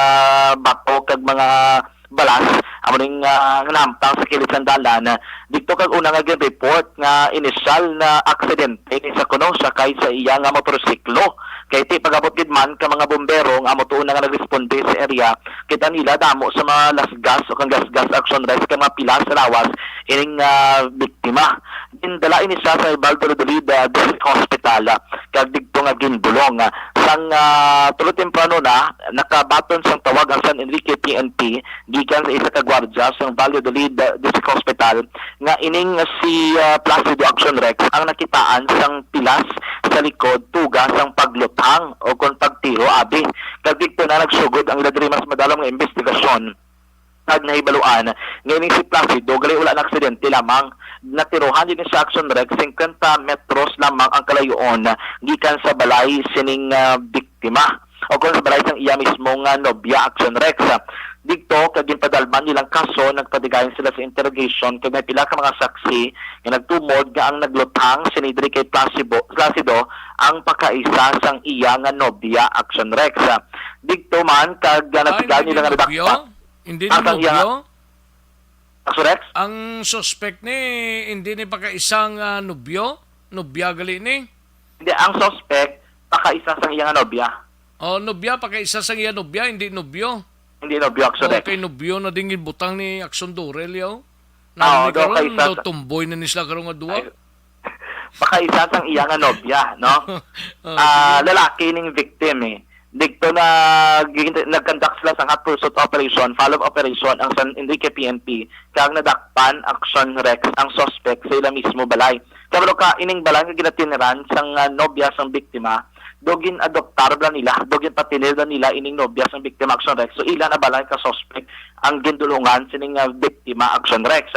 bato kag mga balas, amo ning, ah, nga nahamtang sa kilid sang dalan. Didto kag una nga gin-report nga inisyal na aksidente ni sa kuno sakay sa iya nga motorsiklo. Kay ti pag-abot gid man ka mga bombero nga amo to una nga nagresponde sa area, kita nila damo sa mga lasgas o kang gasgas action rest kag mga pila sa lawas ining, ah, biktima. Gindala ini siya sa Valladolid, ah, District Hospital, ah, kag didto nga ginbulong. Ah, sang, ah, tulo temprano na, nakabaton sang tawag ang San Enrique P N P gikan sa isa ka gwardya sang Valladolid, ah, District Hospital nga ining si, ah, Placido Action Rex ang nakitaan sang pilas sa likod tuga sang pagluthang o kon pagtiro abi. Kag didto na nagsugod ang ila diri mas madalom nga investigasyon. Kag nahibaluan nga ining si Placido gali wala na aksidente lamang. Natirohan din sa Action Rex, singkwenta metros lamang ang kalayoon gikan sa balay sining, ah, biktima o kon sa balay sang iya mismo nga nobya, Action Rex. Didto, kag ginpadalman nilang kaso, nagpatigayon sila sa interrogation kag may pila ka mga saksi nga nagtumod nga ang nagluthang sini diri kay Placido, Placido ang pakaisa sang iya nga nobya, Action Rex. Didto man, kag, ah, Ah, natigayon hindi nila ni nga nobyo? Nadakpan Hindi ni ang iya nobyo? Action Rex? Ang suspect ni, hindi ni pakaisa nga nobyo? Nobya gali ni? Hindi, ang suspect, pakaisa sang iya nga nobya. Oh, nobya, pakaisa sang iya nobya, hindi nobyo. Hindi nobyo, Action Rex. Okay, nobyo na din ginbutang ni Action Durel, yaw. Ah, Nani oo, daw karon, kaisa daw sa tumboy na ni sila karon nga duwa. Ay, pakaisa sang iya nga nobya, no? Oh, Ah, sige. Lalaki ning victim, eh. Didto na gin-, nag-conduct sila sang hot pursuit operation, follow-up operation ang San Enrique P N P, kag nadakpan, Action Rex, ang suspect sa ila mismo balay. Kabalo ka, ining balay nga ginatiniran sang, ah, nobya sang biktima, do gin-adoptar bala nila, do ginpatinil na nila ining nobya sang biktima, Action Rex. So, ila na bala ka suspect ang gindulungan sining, ah, biktima, Action Rex.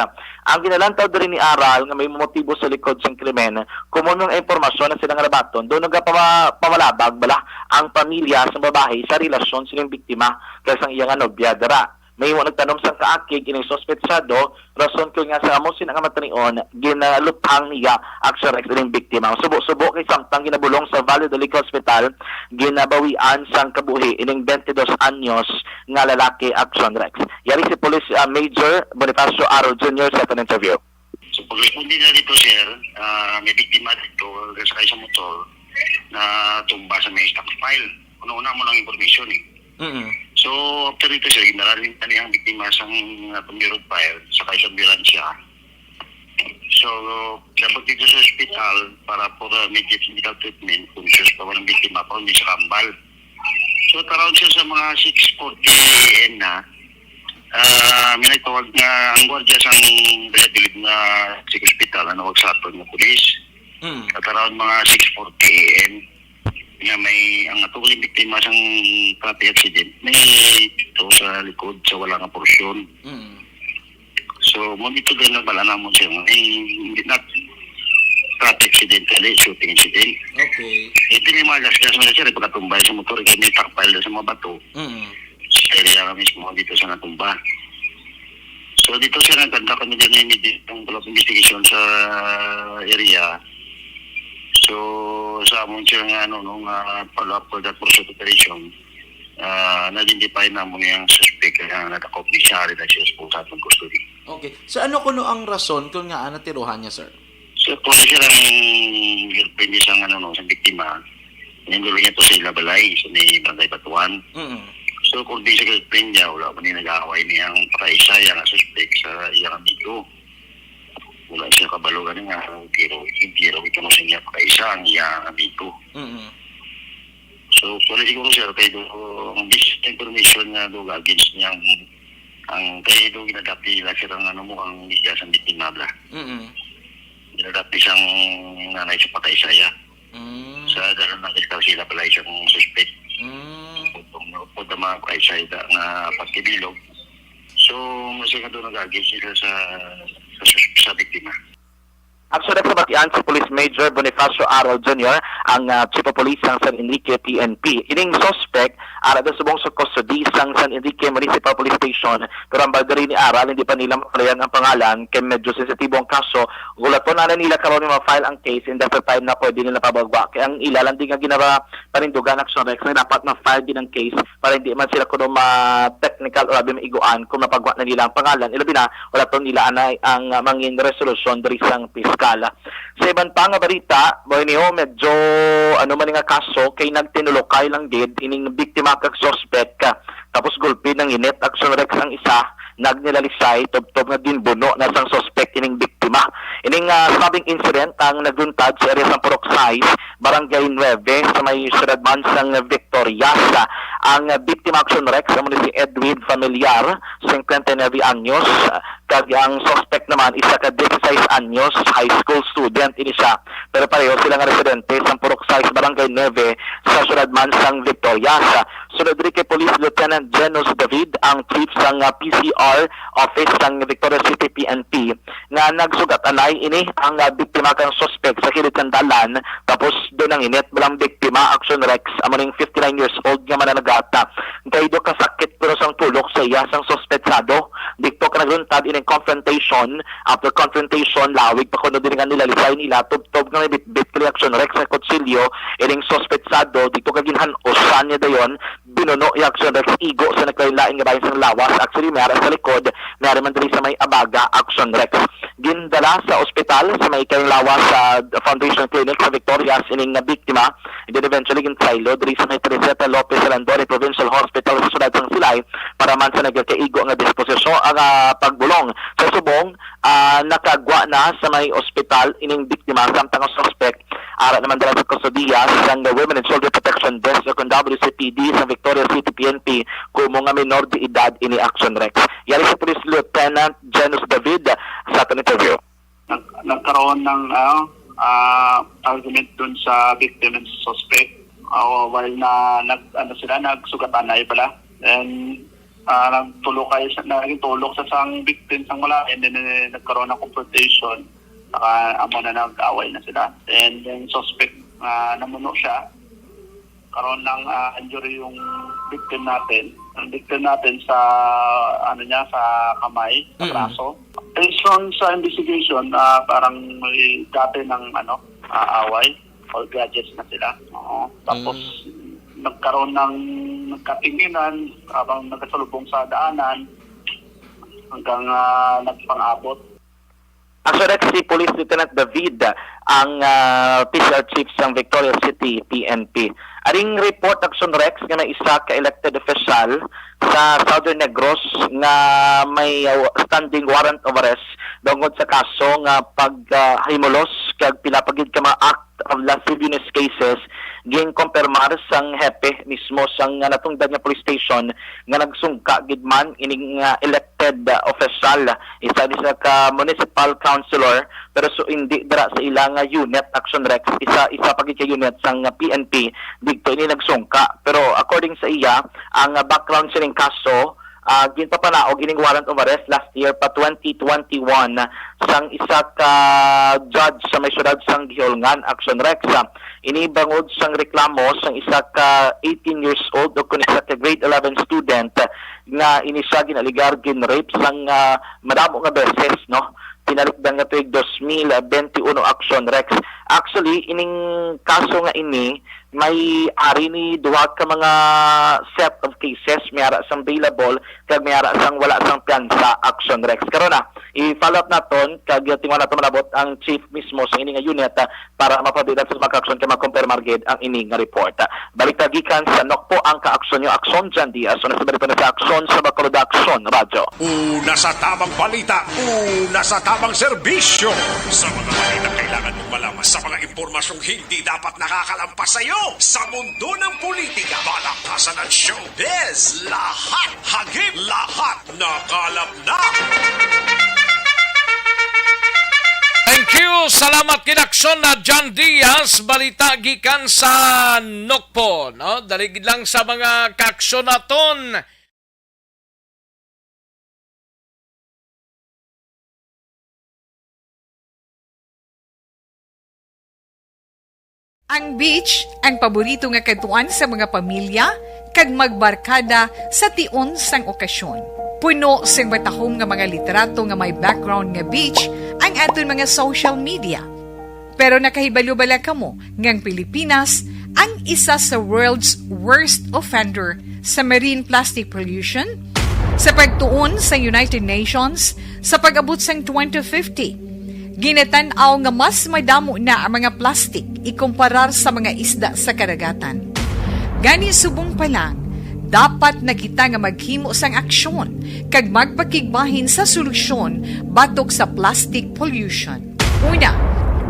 Ang ginalantaw diri ni Aral nga may motibo sa likod sang krimen, kuno nga impormasyon na sila nga nabaton, do nagapama-, pamalabag bala ang pamilya sang babayi sa relasyon sining biktima kag sang iya nga nobya dira. Mahimo nagtanom sang kaakig ining suspetsado, rason kon ngaa sa amo sina nga matanion, ginaluthang niya, Action Rex, ining biktima. Subo-subo kay samtang ginabulong sa Valladolid Hospital, ginabawian sang kabuhi ining twenty-dos anyos nga lalaki, Action Rex. Yari si Police, ah, Major Bonifacio Aro Junior sa aton interview. So, pagresponde na dito, sir, ah, may biktima dito, kasakay sa motor, na tumba sa may stock pile. Una-una mo lang information, eh. Mm. So, after dito, sir, ginaralin na niya ang biktima sa mga pag-, fire, sakay sa ambulansya. So, dapat dito sa ospital para for, uh, immediate medical treatment, conscious pa man ang biktima, pa ulit sa kambal. So, at around, sir, sa mga six forty A M na, ah, may nagtawag nga ang gwardiya sang Valladolid nga sa ospital, ano, wag sa aton nga pulis. Mm. At around mga six forty A M, nga may, ang ato gali biktima sang traffic accident, may dito sa likod sa wala nga porsyon. Mm. So, mo dito din na bala namon siya, may, hindi na traffic accident, kali shooting incident. Okay. Ito may mga gasgas mo na siya, pagkatumbay sa motor, kaya may takpal sa mga bato. Mm. Sa area mismo dito sa natumba. So, dito siya nagkanta kami din yung, yung follow-up investigation sa area. So, sa among siya nga, ano, nung, ah, follow-up for that pursuit operation, ah, na-identify na mo yung suspect nga natakop ni siya, rin na siya sa atong custody. Okay. So, ano kuno ang rason kung nga natiruhan niya, sir? So, kung siya ang girlfriend niya sa, ano, no, sa biktima, yung girlfriend niya to sa ila balay, sa may barangay Batuan. Mm. So, kung di sa girlfriend niya, wala man yung nag-aaway niya ang pakaisa, yung suspect sa iyang amigo. Wala siya kabalo gani nga, pero, pero ito mo sa niya pakaisa ang iyang amigo. Mm. So, wala siguro, sir, kay do, ang bis-, information nga do, against niya ang, ang kay do, ginadapi nila, sir, ang ano mo, ang media sa biktima, bla. Mm. Ginadapi siyang nanay sa pakaisa, ya. Mm. Sa daron na kita sila pala isang suspect. Mm. Kung, kung, kung tama, pakaisa ita nga pagkibilog. So, mas nga doon nag-against sila sa, sa, sa biktima. Aksyon sa batian si Police Major Bonifacio Aral Junior, ang, ah, Chief of Police sang San Enrique P N P. Ining suspect ara daw subong sa custody sang San Enrique Municipal Police Station, pero ang bargari ni Aral, hindi pa nila mapalayan ang pangalan kay medyo sensitibo ang kaso. Gulaton na nila karon nga ma-file ang case, and after time na pwede nila pabagwa kay ang ila lang di nga ginaba panindugan, Aksyon Rex, na dapat ma-file din ang case para hindi man sila kuno ma-technical o labi maiguan kung mapagwa na nila ang pangalan. Ilabi na, wala to nila anay ang, ah, mangin resolusyon diri sang piskal. Sa iban pa nga barita, Borneo, medyo ano man nga kaso kay nagtinulokay lang gid ining biktima kag suspect, ah, tapos gulpi nanginit, Aksyon Rex, ang isa, nagnilalisay, tubtob nga ginbuno na sang suspect ining biktima. Ining, ah, stabbing incident ang nagluntad sa area sang Purok sais, Barangay nuebe, sa may siyudad man sang Victorias. Ang biktima, Aksyon Rex, amo ni si Edwin Familiar, singkwenta y nuebe anyos, kag ang suspect naman isa ka disisais anyos, high school student ini siya. Pero pareho sila nga residente sa Purok sais, Barangay nuebe, sa siyudad man sang Victorias. Sunod diri kay Police Lieutenant Genos David, ang chief sang, ah, P C R office sang Victorias City P N P, nga nagsugat anay ini ang, ah, biktima kang suspek sa kilid sang dalan, tapos doon ang init balang biktima, Action Rex, amo ning fifty-nine years old nga mananagata. Kay do kasakit pero sang tulok sa iya sang suspetsado. Dito ka nagluntad ining confrontation. After confrontation, lawig pa kuno diri nga nilalisay nila, tubtob nga may bitbit kay Action Rex nga kutsilyo ining suspetsado. Dito ka ginhan-usan niya dayon, binuno iya, Action Rex, igo sa nagkalain-lain nga bahin sang lawas. Actually, may ara sa likod, may ara man diri sa may abaga, Action Rex. Gindala sa ospital sa may kalain-lawas sa Foundation Clinic sa Victorias ining nga biktima. And then eventually ginsaylo diri sa may Teresita Lopez Alandone Provincial Hospital sa siyudad sang Silay para man sa nagakaigo nga disposisyon, ang, ah, pagbulong. Sa subong, ah, nakagwa na sa may ospital ining biktima, samtang ang suspek ara naman dala sa kustodiya sang Women and Children Protection Desk o kung W C P D sa Victorias City P N P, kumo nga minor de edad ini, Action Rex. Yari si Police Lieutenant Janus David sa aton interview. Nag-, nagkaroon ng, ano, ah, argument dun sa victim and suspect. Ah, while na nag-, ano sila, nagsugatanay pala. And, ah, nagtulok kayo sa, naging tulok sa sang victim sang wala, and then, eh, nagkaroon ng confrontation. Saka amo na nag-away na sila. And then suspect, ah, namuno siya. Karon lang, ah, injury yung victim natin. Ang victim natin sa, ano niya, sa kamay, sa Mm. braso. Based on sa investigation, ah, parang may dati ng, ano, ah, away or grudges na sila. Oo. Tapos, Mm. nagkaroon ng nagkatinginan habang nagkasalubong sa daanan hanggang, ah, nagpang-abot. Actually, si Police Lieutenant David ang, ah, P C R Chief sang Victorias City P N P. Aring report, Action Rex, nga may isa ka elected official sa Southern Negros nga may, ah, standing warrant of arrest tungod sa kaso nga pag, ah, himulos kag pila pa gid ka mga act of lasciviousness cases, ginkumpirmar sang hepe mismo sang, ah, natungdan nga police station nga nagsungka gid man ining, ah, elected, ah, official. Isa ni sa ka municipal councilor, pero so hindi dira sa ila nga unit, Action Rex, isa, isa pa gid ka unit sang, ah, P N P, didto ini nagsungka. Pero according sa iya, ang, ah, background sining kaso, ah, ginpapanaog ining warrant of arrest last year pa twenty twenty-one sang isa ka judge sa may siyudad sang Guihulngan, Action Rex. Ah, ini bangod sang reklamo sang isa ka eighteen years old o kun isa ka grade eleven student nga ini siya gin-alegar gin-rape sang, ah, madamo nga beses, no? Tinalikdan nga tuig dos mil benti uno, Action Rex. Actually, ining kaso nga ini, may ari ni duha ka mga set of cases, may ara sang bailable, kag may ara sang wala sang piyansa, Action Rex. Karon na, i-follow up naton, kag tingwa naton malabot ang chief mismo sa ini nga unit, ah, para mapabilin sa mga action kay makumpirmar gid ang ini nga report. Balik ta gikan sa Nokpo ang kaaksyon nyo, Aksyon Jan Diaz, una sa balita na sa Aksyon sa Bacolod, Aksyon Radyo. Una sa tamang balita, una sa tamang serbisyo. Sa mga balita kailangan mong malaman, sa mga impormasyong hindi dapat nakakalampas sa iyo, sa mundo ng politika, balakasan at showbiz, lahat hagip, lahat nakalap na. Thank you. Salamat gid, Aksyon na John Diaz. Balita gikan sa Nokpo, no? Dali gid lang sa mga kaaksyon naton. Ang beach, ang paborito nga kadtuan sa mga pamilya kag magbarkada sa tion sang okasyon. Puno sing matahom nga mga litrato nga may background nga beach ang aton mga social media. Pero nakahibalo bala kamo nga ang Pilipinas ang isa sa world's worst offender sa marine plastic pollution? Sa pagtuon sa United Nations, sa pag-abot sang twenty fifty, ginatan-aw nga mas madamo na ang mga plastic ikumparar sa mga isda sa kadagatan. Gani, subong pa lang, dapat na kita nga maghimo sang aksyon kag magpakigbahin sa solusyon batok sa plastic pollution. Una,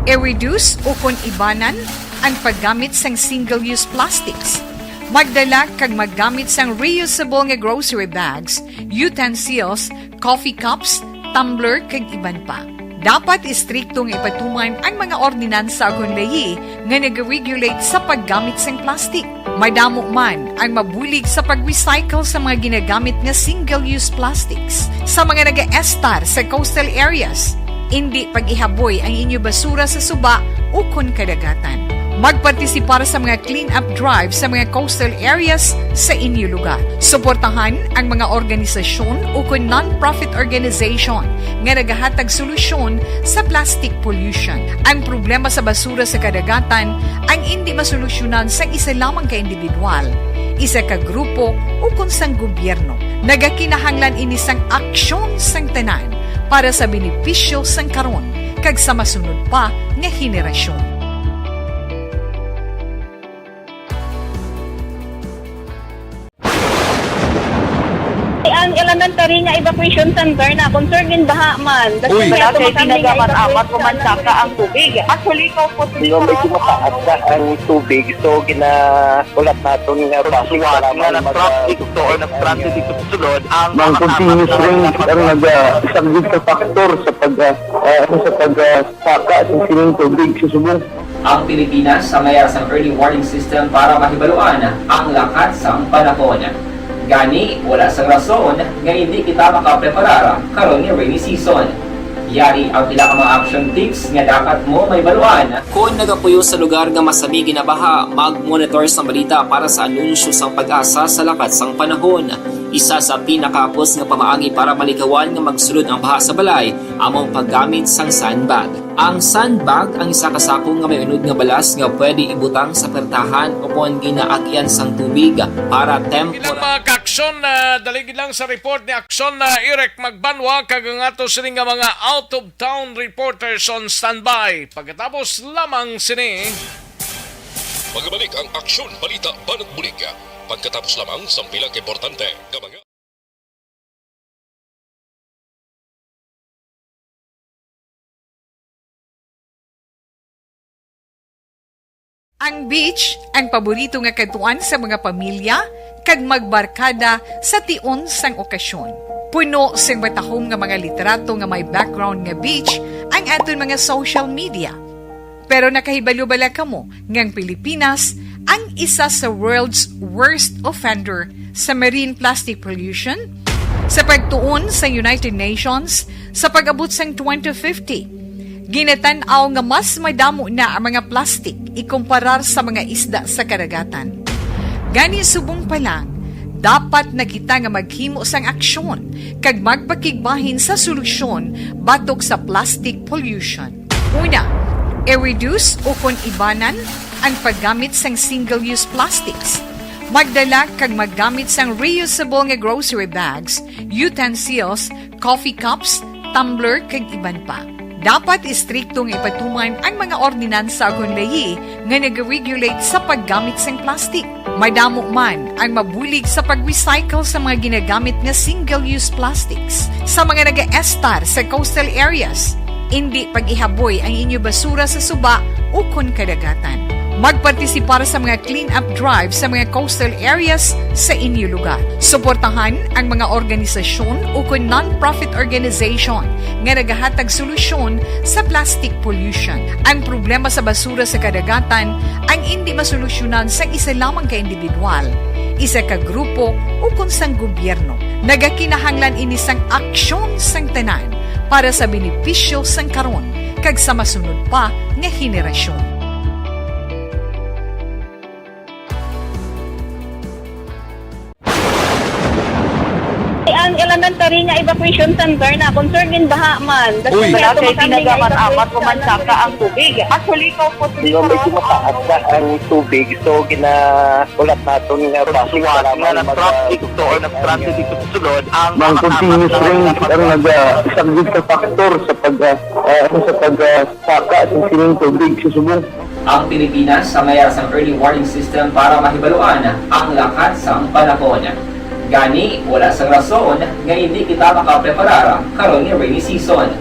i-reduce ukon ibanan ang paggamit sang single-use plastics. Magdala kag maggamit sang reusable nga grocery bags, utensils, coffee cups, tumbler, kag iban pa. Dapat istrikto nga ipatuman ang mga ordinansa ukon layi nga nag-regulate sa paggamit sang plastic. Madamo man ang mabulig sa pag-recycle sa mga ginagamit nga single-use plastics. Sa mga nagaestar sa coastal areas, indi pag-ihaboy ang inyo basura sa suba ukon kadagatan. Magpartisipar sa mga clean-up drive sa mga coastal areas sa inyo lugar. Suportahan ang mga organisasyon ukon non-profit organization nga nagahatag solusyon sa plastic pollution. Ang problema sa basura sa kadagatan ang indi masolusyonan sang isa lamang ka individual, isa ka grupo, ukon sang gobyerno. Nagakinahanglan ini sang aksyon sang tanan para sa benepisyo sang karon kag sa masunod pa nga henerasyon. Ang elementary nga evacuation center na concerned in baha man. Uy. Wala kay tinaga man amat ko man saka ang tubig. Actually, ko po. Di ba, medyo mataas na ang tubig, so ginahulat naton nga basi nga nag-traffic to or nag-transit dito sa sulod ang mga continuous rain ang nag-, ah, isa gid sa factor sa pag, ah, ah, ano, sa pag, ah, saka sa sining tubig sa subong. Ang Pilipinas ang mayara sang early warning system para mahibaluan ang lakat sang panahon. Gani, wala sang rason nga indi kita makapreparar karon nga rainy season. Yari ang pila ka mga action tips nga dapat mo mahibaluan. Kon nagapuyo sa lugar nga masami ginabaha, mag-monitor sang balita para sa anunsyo sang PAGASA sa lakat sang panahon. Isa sa pinakahapos nga pamaagi para malikawan nga magsulod ang baha sa balay amo ang paggamit sang sandbag. Ang sandbag ang isa ka sako nga may unod nga balas nga pwede ibutang sa pertahan ukon ginaagyan sang tubig para tempor- Ilang mga kaaksyon na dalig lang sa report ni Aksyon na Eric Magbanwa kag ang ato sini nga mga out-of-town reporters on standby. Pagkatapos lamang sini, magbalik ang Aksyon Balita Banat Bulig. Pagkatapos lamang sa pila ka importante nga mga Ang beach, ang paborito nga kadtuan sa mga pamilya kag magbarkada sa tion sang okasyon. Puno sing matahom nga mga litrato nga may background nga beach ang aton mga social media. Pero nakahibalo bala kamo nga ang Pilipinas ang isa sa world's worst offender sa marine plastic pollution? Sa pagtuon sa United Nations, sa pag-abot sang twenty fifty, ginatan-aw nga mas madamo na ang mga plastic ikumparar sa mga isda sa kadagatan. Gani, subong pa lang, dapat na kita nga maghimo sang aksyon kag magpakigbahin sa solusyon batok sa plastic pollution. Una, i-reduce ukon ibanan ang paggamit sang single-use plastics. Magdala kag maggamit sang reusable nga grocery bags, utensils, coffee cups, tumbler, kag iban pa. Dapat istrikto nga ipatuman ang mga ordinansa ukon layi nga nag-regulate sa paggamit sang plastic. Madamo man ang mabulig sa pag-recycle sa mga ginagamit nga single-use plastics. Sa mga nagaestar sa coastal areas, indi pag-ihaboy ang inyo basura sa suba ukon kadagatan. Magpartisipar sa mga clean-up drive sa mga coastal areas sa inyo lugar. Suportahan ang mga organisasyon ukon non-profit organization nga nagahatag solusyon sa plastic pollution. Ang problema sa basura sa kadagatan ang indi masolusyonan sang isa lamang ka individual, isa ka grupo, ukon sang gobyerno. Nagakinahanglan ini sang aksyon sang tanan para sa benepisyo sang karon kag sa masunod pa nga henerasyon. Tari nga evacuation center na, concern in baha man. That's Uy. Why Wala ato kay makami nga pinagaman-amat evacuation human saka ang tubig. Actually, ikaw po, Di ba, medyo mataas na ang tubig, so ginahulat naton nga Sa traffic suwat para nga may nag-traffic mag-, to or nag-traffic dito sa sulod, ang Ang mga continuous kamat-, rain ang naga-, isang big factor sa pag, ah, ah, ano, sa pag, ah, saka sa sining tubig sa subong. Ang Pilipinas sa mayara sang early warning system para mahibaluan ang lakat sang panahon. Gani, wala sang rason nga hindi kita makapreparar karon nga rainy season.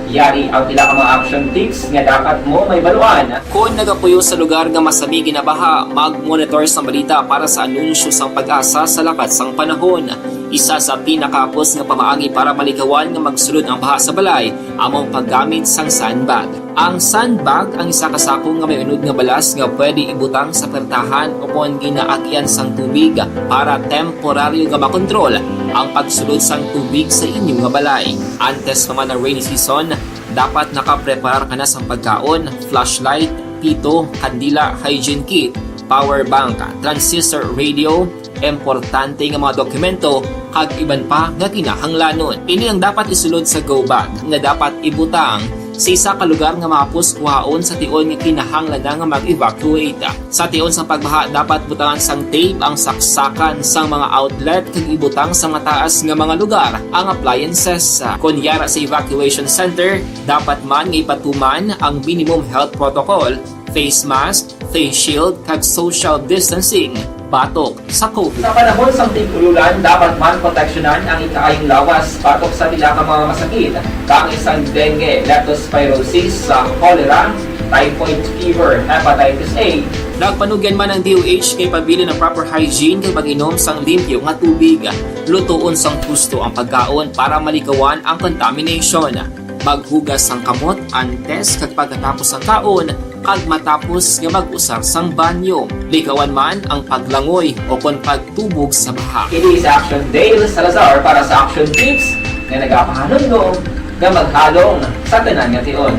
Yari ang pila ka mga action tips nga dapat mo mahibaluan. Kon nagapuyo sa lugar nga masami ginabaha, mag-monitor sa balita para sa anunsyo sang PAGASA sa lakat sang panahon. Isa sa pinakahapos nga pamaagi para malikawan nga magsulod ang baha sa balay amo ang paggamit sang sandbag. Ang sandbag ang isa ka sako nga may unod nga balas nga pwede ibutang sa pertahan o kon ginaagyan sang tubig para temporaryo nga makontrol ang pagsulod sang tubig sa inyo nga balay. Antes pa man ang rainy season, dapat nakapreparar ka na sang pagkaon, flashlight, pito, kandila, hygiene kit, power bank, transistor radio, importante nga mga dokumento, kag iban pa nga kinahanglanon. Ini ang dapat isulod sa go bag nga dapat ibutang sa isa ka lugar nga mahapos kuhaon sa tion nga kinahanglan na nga mag-evacuate. Sa tion sang pagbaha, dapat butangan sang tape ang saksakan sang mga outlet kag ibutang sa mataas nga mga lugar ang appliances. Kon yara sa evacuation center, dapat man nga ipatuman ang minimum health protocol, face mask, face shield, kag social distancing batok sa COVID. Sa panahon sang tig-ululan, dapat man proteksyonan ang ikaayong lawas batok sa pila ka mga masakit, kaangay sang dengue, leptospirosis, sa cholera, typhoid fever, hepatitis A. Nagpanugyan man ang D O H nga ipabilin ang proper hygiene kag pag-inom sang limpyo nga tubig. Lutoon sang husto ang pagkaon para malikawan ang contamination. Maghugas sang kamot antes kag pagkatapos sang kaon, kag matapos nga mag-usar sang banyo. Likawan man ang paglangoy o kon pagtubog sa baha. Kini si Action Dale Salazar para sa Action Tips nga nagapahanumdom nga maghalong sa tanan nga tion.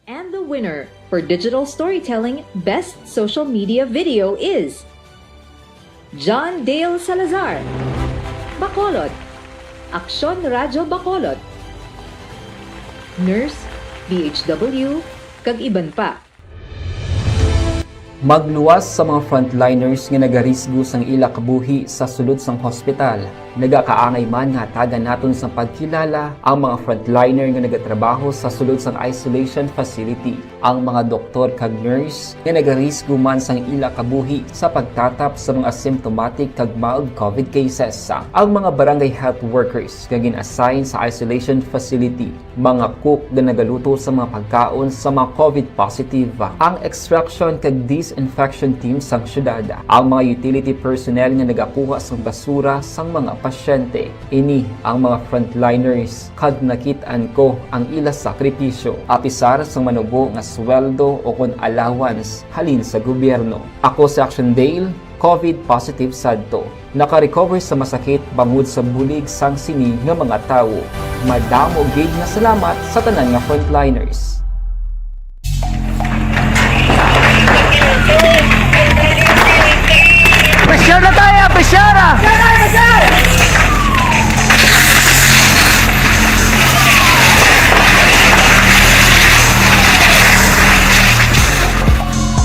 And the winner for digital storytelling best social media video is John Dale Salazar, Bacolod, Aksyon Radyo Bacolod, nurse, D H W, kag iban pa. Magluwas sa mga frontliners nga nagarisgo sang ila kabuhi sa sulod sang hospital. Nagakaangay man nga hatagan naton sang pagkilala ang mga frontliner nga nagatrabaho sa sulod sang isolation facility, ang mga doktor kag nurse nga nagarisgo man sang ila kabuhi sa pagtatap sa mga symptomatic kag mild COVID cases, ang mga barangay health workers nga gin-assign sa isolation facility, mga cook nga nagaluto sa mga pagkaon sa mga COVID positive, ang extraction kag disinfection team sang syudad, ang mga utility personnel nga nagakuha sang basura sang mga pasyente. Ini ang mga frontliners, kag nakit-an ko ang ila sakripisyo, apisar sang manubo nga sweldo o kon allowance halin sa gobyerno. Ako si Action Dale, COVID positive sadto. Naka-recover sa masakit bangod sa bulig sang sini nga mga tawo. Madamo gid nga salamat sa tanan nga frontliners. Pressure na tayo! Pressure na!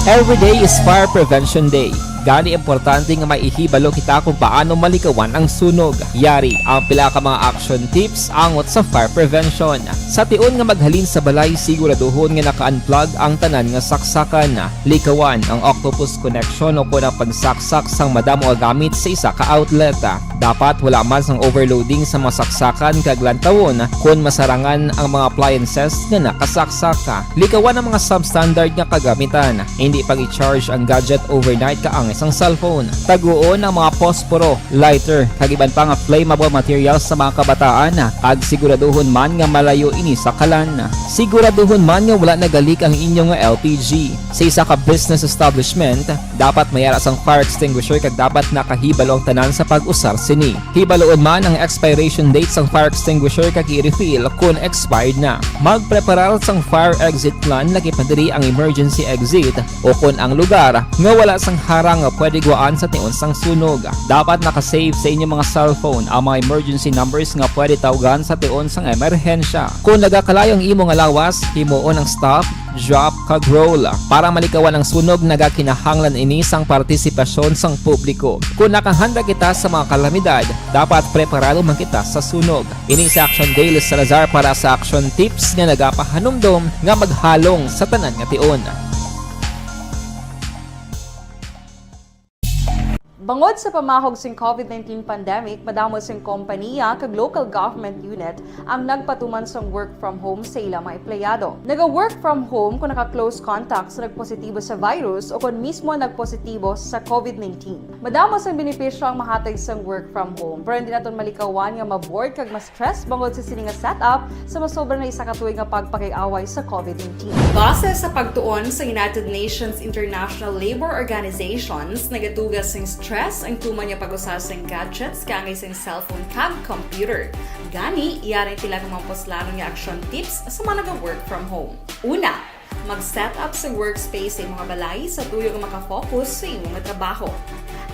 Every day is Fire Prevention Day. Gani, importante nga may ihibalo kita kung paano malikawan ang sunog. Yari ang pila ka mga action tips angot sa fire prevention. Sa tion nga maghalin sa balay, siguraduhon nga naka-unplug ang tanan nga saksakan. Likawan ang octopus connection o kon ang pagsaksak sang madamo nga gamit sa isa ka outlet. Dapat wala man sang overloading sa mga saksakan kag lantawon kon masarangan ang mga appliances nga nakasaksak. Likawan ang mga substandard nga kagamitan. Hindi pag-i-charge ang gadget overnight kaangay sang cellphone. Taguon ang mga posporo, lighter, kag iban pa nga flammable materials sa mga kabataan, kag siguraduhon man nga malayo ini sa kalan. Siguraduhon man nga wala nagalik ang inyo nga L P G. Sa isa ka business establishment, dapat may ara sang fire extinguisher kag dapat nakahibalo ang tanan sa pag-usar sini. Hibaluon man ang expiration date sang fire extinguisher kag i-refill kon expired na. Magpreparar sang fire exit plan, lakip na diri ang emergency exit o kon ang lugar nga wala sang harang nga pwede gwaan sa tion sang sunog. Dapat naka-save sa inyo mga cellphone ang mga emergency numbers nga pwede tawgan sa tion sang emerhensya. Kung nagakalayo ang imo nga lawas, himuon ang stop, drop, kag roll. Para malikawan ang sunog, nagakinahanglan ini sang partisipasyon sang publiko. Kung nakahanda kita sa mga kalamidad, dapat preparado man kita sa sunog. Ini si Action Dale Salazar para sa Action Tips nga nagapahanumdom nga maghalong sa tanan nga tion. Bangod sa pamahog sing COVID nineteen pandemic, madamo sing kompaniya kag local government unit ang nagpatuman sang work from home sa ila mga empleyado. Naga-work from home kung naka-close contact sa nagpositibo sa virus o kon mismo nagpositibo sa COVID nineteen. Madamo sang benepisyo ang mahatag sang work from home, pero hindi naton malikawan nga ma-bored kag ma-stress bangod sa sini nga setup sa masobra na isa ka tuig nga pagpakig-away sa COVID nineteen. Base sa pagtuon sa United Nations International Labour Organizations, nagatuga sing stress ang tuman nga pag-usa sing gadgets kaangay sing cellphone kag computer. Gani, yari ang pila ka mga puslanon nga action tips sa mga naga-work from home. Una, mag-set up sa workspace sa imong balay sa tuyo nga makafocus sa imo nga trabaho.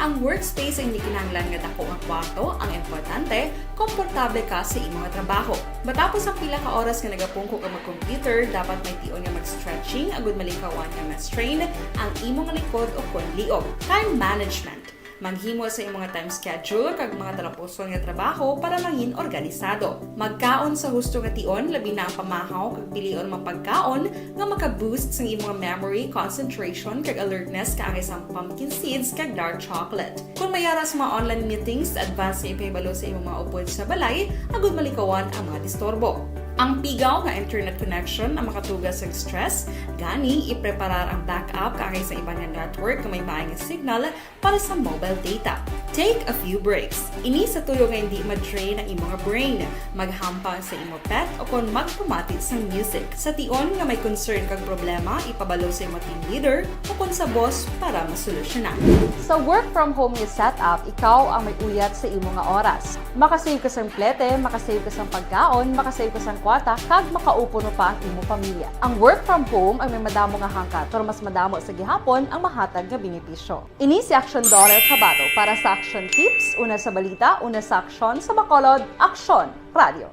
Ang workspace ay hindi kinahanglan nga dako nga kwarto, ang importante, komportable ka sa imo nga trabaho. Matapos ang pila ka oras nga nagapungko ka mag-computer, dapat may tion nga mag-stretching agud malikawan nga ma-strain ang imo nga likod o kon liog. Time management. Maghimo sa imo nga time schedule kag mga talapuson nga trabaho para mangin organisado. Magkaon sa husto nga tion, labi na ang pamahaw kag pilion mga pagkaon nga maka-boost sang imo nga memory, concentration, kag alertness kaangay sang pumpkin seeds kag dark chocolate. Kung may ara sa mga online meetings, advance nga ipahibalo sa imo mga upod sa balay agud malikawan ang mga disturbo. Ang pigaw nga internet connection ang makatuga sa stress, gani ipreparar ang backup kaangay sa iban nga network nga may maay nga signal para sa mobile data. Take a few breaks. Ini sa tuyo nga hindi ma-drain ang imo nga brain. Maghampang sa imo pet o kon magpamati sang music. Sa tion nga may concern kag problema, ipabalo sa imo team leader o kon sa boss para masolusyonan. Sa work from home nga setup, ikaw ang may uyat sa imo nga oras. Makasave ka sang plete, makasave ka sang pagkaon, makasave ka sang kwarta, kag makaupo pa ang imo pamilya. Ang work from home ay may madamo nga hangkat, pero mas madamo sa gihapon ang mahatag nga benepisyo. Ini si Action Daughter Cabato para sa Action Tips, una sa balita, una sa aksyon, sa Bacolod, Aksyon Radio.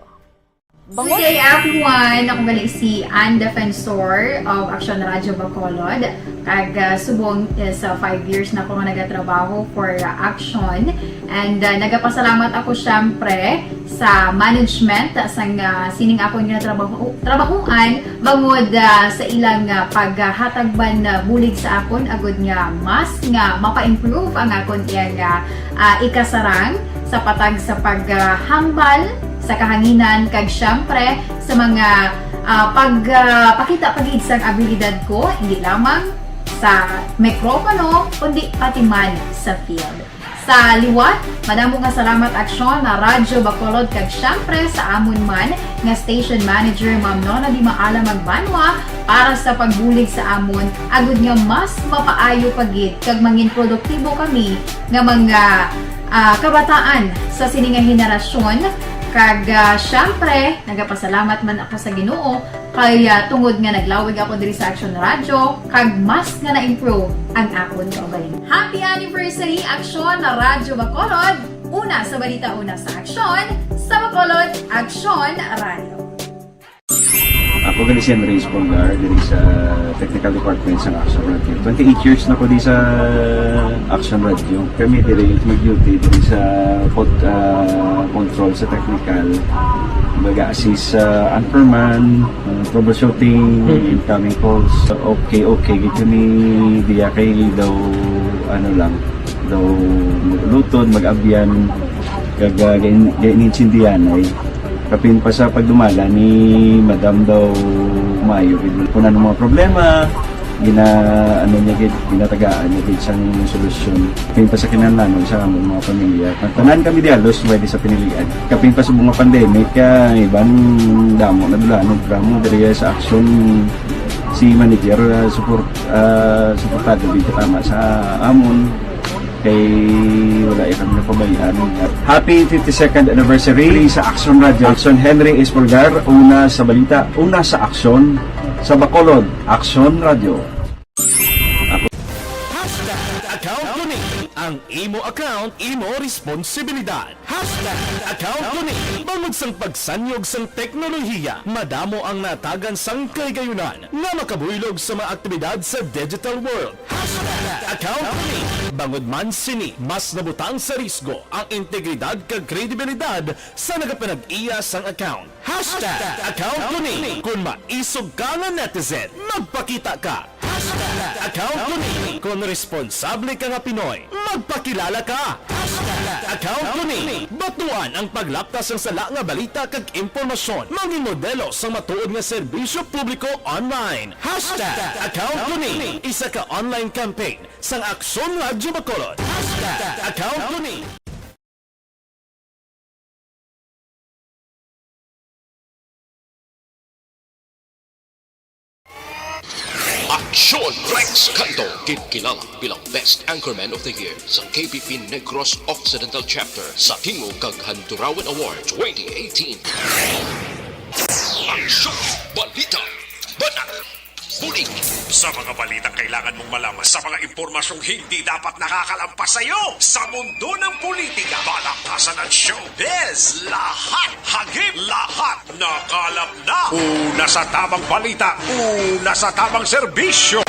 Good day, everyone. Ako gali si Ann Defensor of Action Radio Bacolod. Kag, ah, subong is, ah, five years na ako nga nagatrabaho for, ah, Action. And, ah, nagapasalamat ako, syempre, sa management, ah, sang, ah, sining akon nga trabaho, trabahuan, bangod, ah, sa ilang, ah, paghatag man, ah, bulig sa akon, agud nga mas nga mapa-improve ang akon iyang, ah, ah, ikasarang sa patag sa paghambal sa kahanginan, kag syempre sa mga, ah, pag, ah, pakita pa gid sang abilidad ko, hindi lamang sa mikropono, kundi pati man sa field. Sa liwat, madamo nga salamat, Aksyon, na Radyo Bacolod, kag syempre sa amon man nga station manager, Ma'am Nona Di Maala Magbanwa, para sa pagbulig sa amon, agud nga mas mapaayo pa gid kag mangin produktibo kami nga mga, ah, kabataan sa sini nga henerasyon. Kag, ah, syempre, nagapasalamat man ako sa Ginoo kay, ah, tungod nga naglawig ako diri sa Action Radio, kag mas nga na-improve ang akon kaugalingon. Happy anniversary, Action Radyo Bacolod! Una sa balita, una sa aksyon, sa Bacolod, Action Radio. Ako gali si Henry Espolgar, diri sa technical department sa Action Radio. Twenty-eight years na ko di sa Action Radio. Kami diri mag-duty diri sa pod-, ah, control sa technical. Baga assist sa anchorman, ah, troubleshooting, incoming calls. Okay, okay gid kami diya kay daw, ano lang, daw mag-ulutod, mag-abyan, kag, ah, gain-, gain-, intindihan ay. Kapin pa sa pagdumala ni Madam daw maayo gid. Kung ano mga problema, gina-, ano niya gid, ginatagaan niya gid sang solusyon. Kapin pa sa kinahanglanon sa among mga pamilya. Tanan kami di halos pwede sa pinilian. Kapin pa sa mga pandemic, ah, iban damo na dulanon, drama diri sa aksyon si manager, ah, support, ah, suportado gid tama sa amon. Kay wala ya kami napabayaan. Happy fifty-second anniversary sa Action Radio. Action Henry Espolgar, una sa balita, una sa aksyon, sa Bacolod, Action Radio. Hashtag account ko ni. Ang imo account, imo responsibilidad. Hashtag account ko ni. Bangod sang pagsanyog sang teknolohiya, madamo ang natagan sang kahigayunan nga makabuylog sa mga aktibidad sa digital world. Hashtag account ko ni. Bangod man sini, mas nabutang sa risgo ang integridad kag kredibilidad sa nagapanag-iya sang account. Hashtag account ko ni. Kung maisog ka nga netizen, magpakita ka. Hashtag account ko ni. Kung responsable ka nga Pinoy, magpakilala ka. Hashtag account ko ni. Batuan ang paglapta sang sala nga balita kag impormasyon. Maging modelo sang matuod nga serbisyo publiko online. Hashtag account ko ni. Isa ka online campaign sang Aksyon Radyo Bacolod. Hashtag account ko ni. Aksyon Rex Canto, ginkilala bilang Best Anchorman of the Year sa K P P Negros Occidental Chapter sa Tingog kag Handurawan Award twenty eighteen. Aksyon! Balita! Banat! Bulig! Sa mga balitang kailangan mong malaman, sa mga impormasyong hindi dapat nakakalampas sa iyo, sa mundo ng politika, balaktasan at showbiz, lahat hagip, lahat nakalap na. Una sa tamang balita, una sa tamang serbisyo.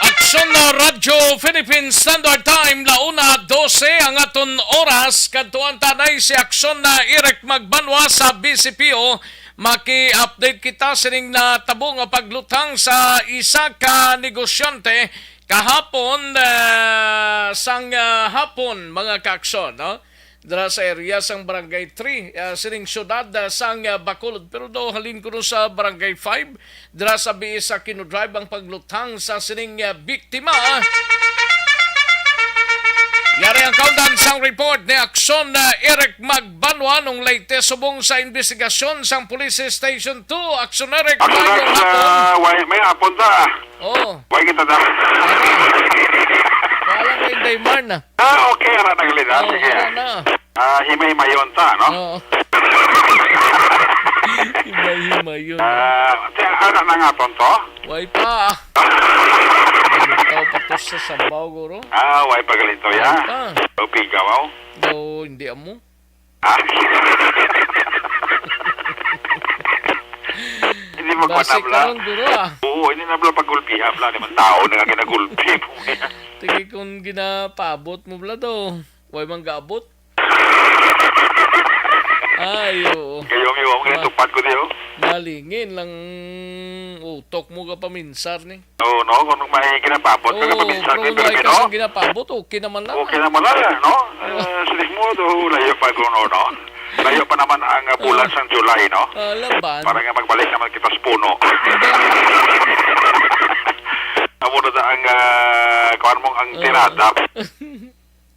Aksyon na Radyo Philippine Standard Time, la una dose ang aton oras. Kadtuan tanay si Aksyon na Eric Magbanwa sa B C P O. Maki-update kita sining natabo nga pagluthang sa isa ka negosyante kahapon, ah, sang, ah, hapon, mga kaaksyon, no? Dira sa area sang Barangay three, ah, sining siyudad, ah, sang, ah, Bacolod. Pero daw halin kuno sa Barangay five, dira sa B S sa kinudrive ang pagluthang sa sining, ah, biktima. Yari ang kaundan sang report ni Aksyon na Eric Magbanwa nung latest subong sa investigasyon sang Police Station two. Aksyon Eric, Ako na, mayong hapon. Ah, way, may hapon ta. Oh. Way kita na. Wala kay Inday Marna. Ah, okay, ara na gali na. Oh, sige. Ara na. Ah, himay-himayon ta, no? Oo. Himay-himayon. Ah, ti-, ara na nga, tonto? Way pa. Ikaw pa to sa sabaw, guro. Ah, way pa galito, ya. Way pa. Ikaw, pigaw, aw. Do, hindi amo. Ah. Hindi mo Basi ko na, bla. Karon, guro, ah. Oo, hindi na, bla, pagulpihan, bla. Di man tao na nga ginagulpi mo. Tigi kung ginapabot mo, bla, do. Way man gaabot. Ay, oo. Kayo, may wawang Ma-, ginatupad ko, di, oh. Malingin lang utok mo ka paminsar ni. Oo, no? Kung may ginapabot, Oo, kung paminsan pero kay wala Bermin, ka no? Sang ginapabot, okay naman lang. Okay naman lang, no? Oo. Eh, sige mo, do, layo pa kung, no? Layo pa naman ang, ah, bulan Oo. Sang July, no? Ah, laban. Para nga magbalik naman kita sa puno. Diba? Amo na ta ang, ah, kuwan mo ang Oo. Tirada.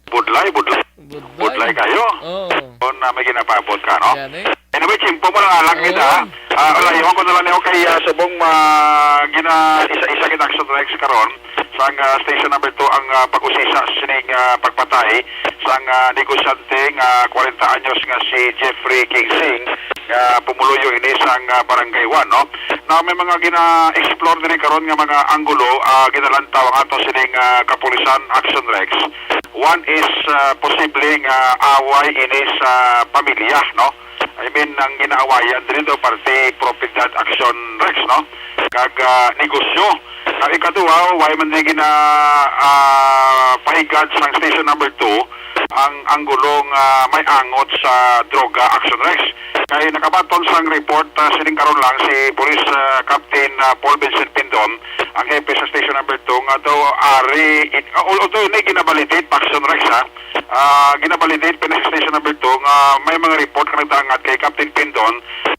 Budlay, budlay. Budlay. Budlay kayo. Oo. Kung, ah, may ginapabot ka, no? Yan eh. Anyway, tiyempo mo lang, alang Oo. kita, ha? Ah, wala, iwan ko na lang niyo kay, ah, subong ma-, gina-, isa-isa kita action tracks karon. Sang, ah, station number two ang, ah, pag-usisa sining, ah, pagpatay sang, ah, negosyante nga kwarenta anyos nga si Jeffrey Kingsing, nga pumuluyo ini sang, ah, Barangay one, no? Na may mga gina-explore diri karon nga mga anggulo, ah, ginalantaw ang ato sining, ah, kapulisan action tracks. One is, ah, posible nga away ini sa pamilya, no? I mean, ang ginaawayan diri daw parte propiedad action tracks, no? Kag, ah, negosyo. Ang ikaduha, way man din gina, ah, pahigad sang station number two ang anggulong, ah, may angot sa droga action tracks. Kay nakabaton sang report, ah, sining karon lang si Police, ah, Captain, ah, Paul Vincent Pindon, ang hepe sa station number two, nga daw ari, it, ah, al-, although ini ginabalidate, action tracks, ha, ah, ginabalidate pa ni sa station number two nga may mga report nga nagdangat kay Captain Pindon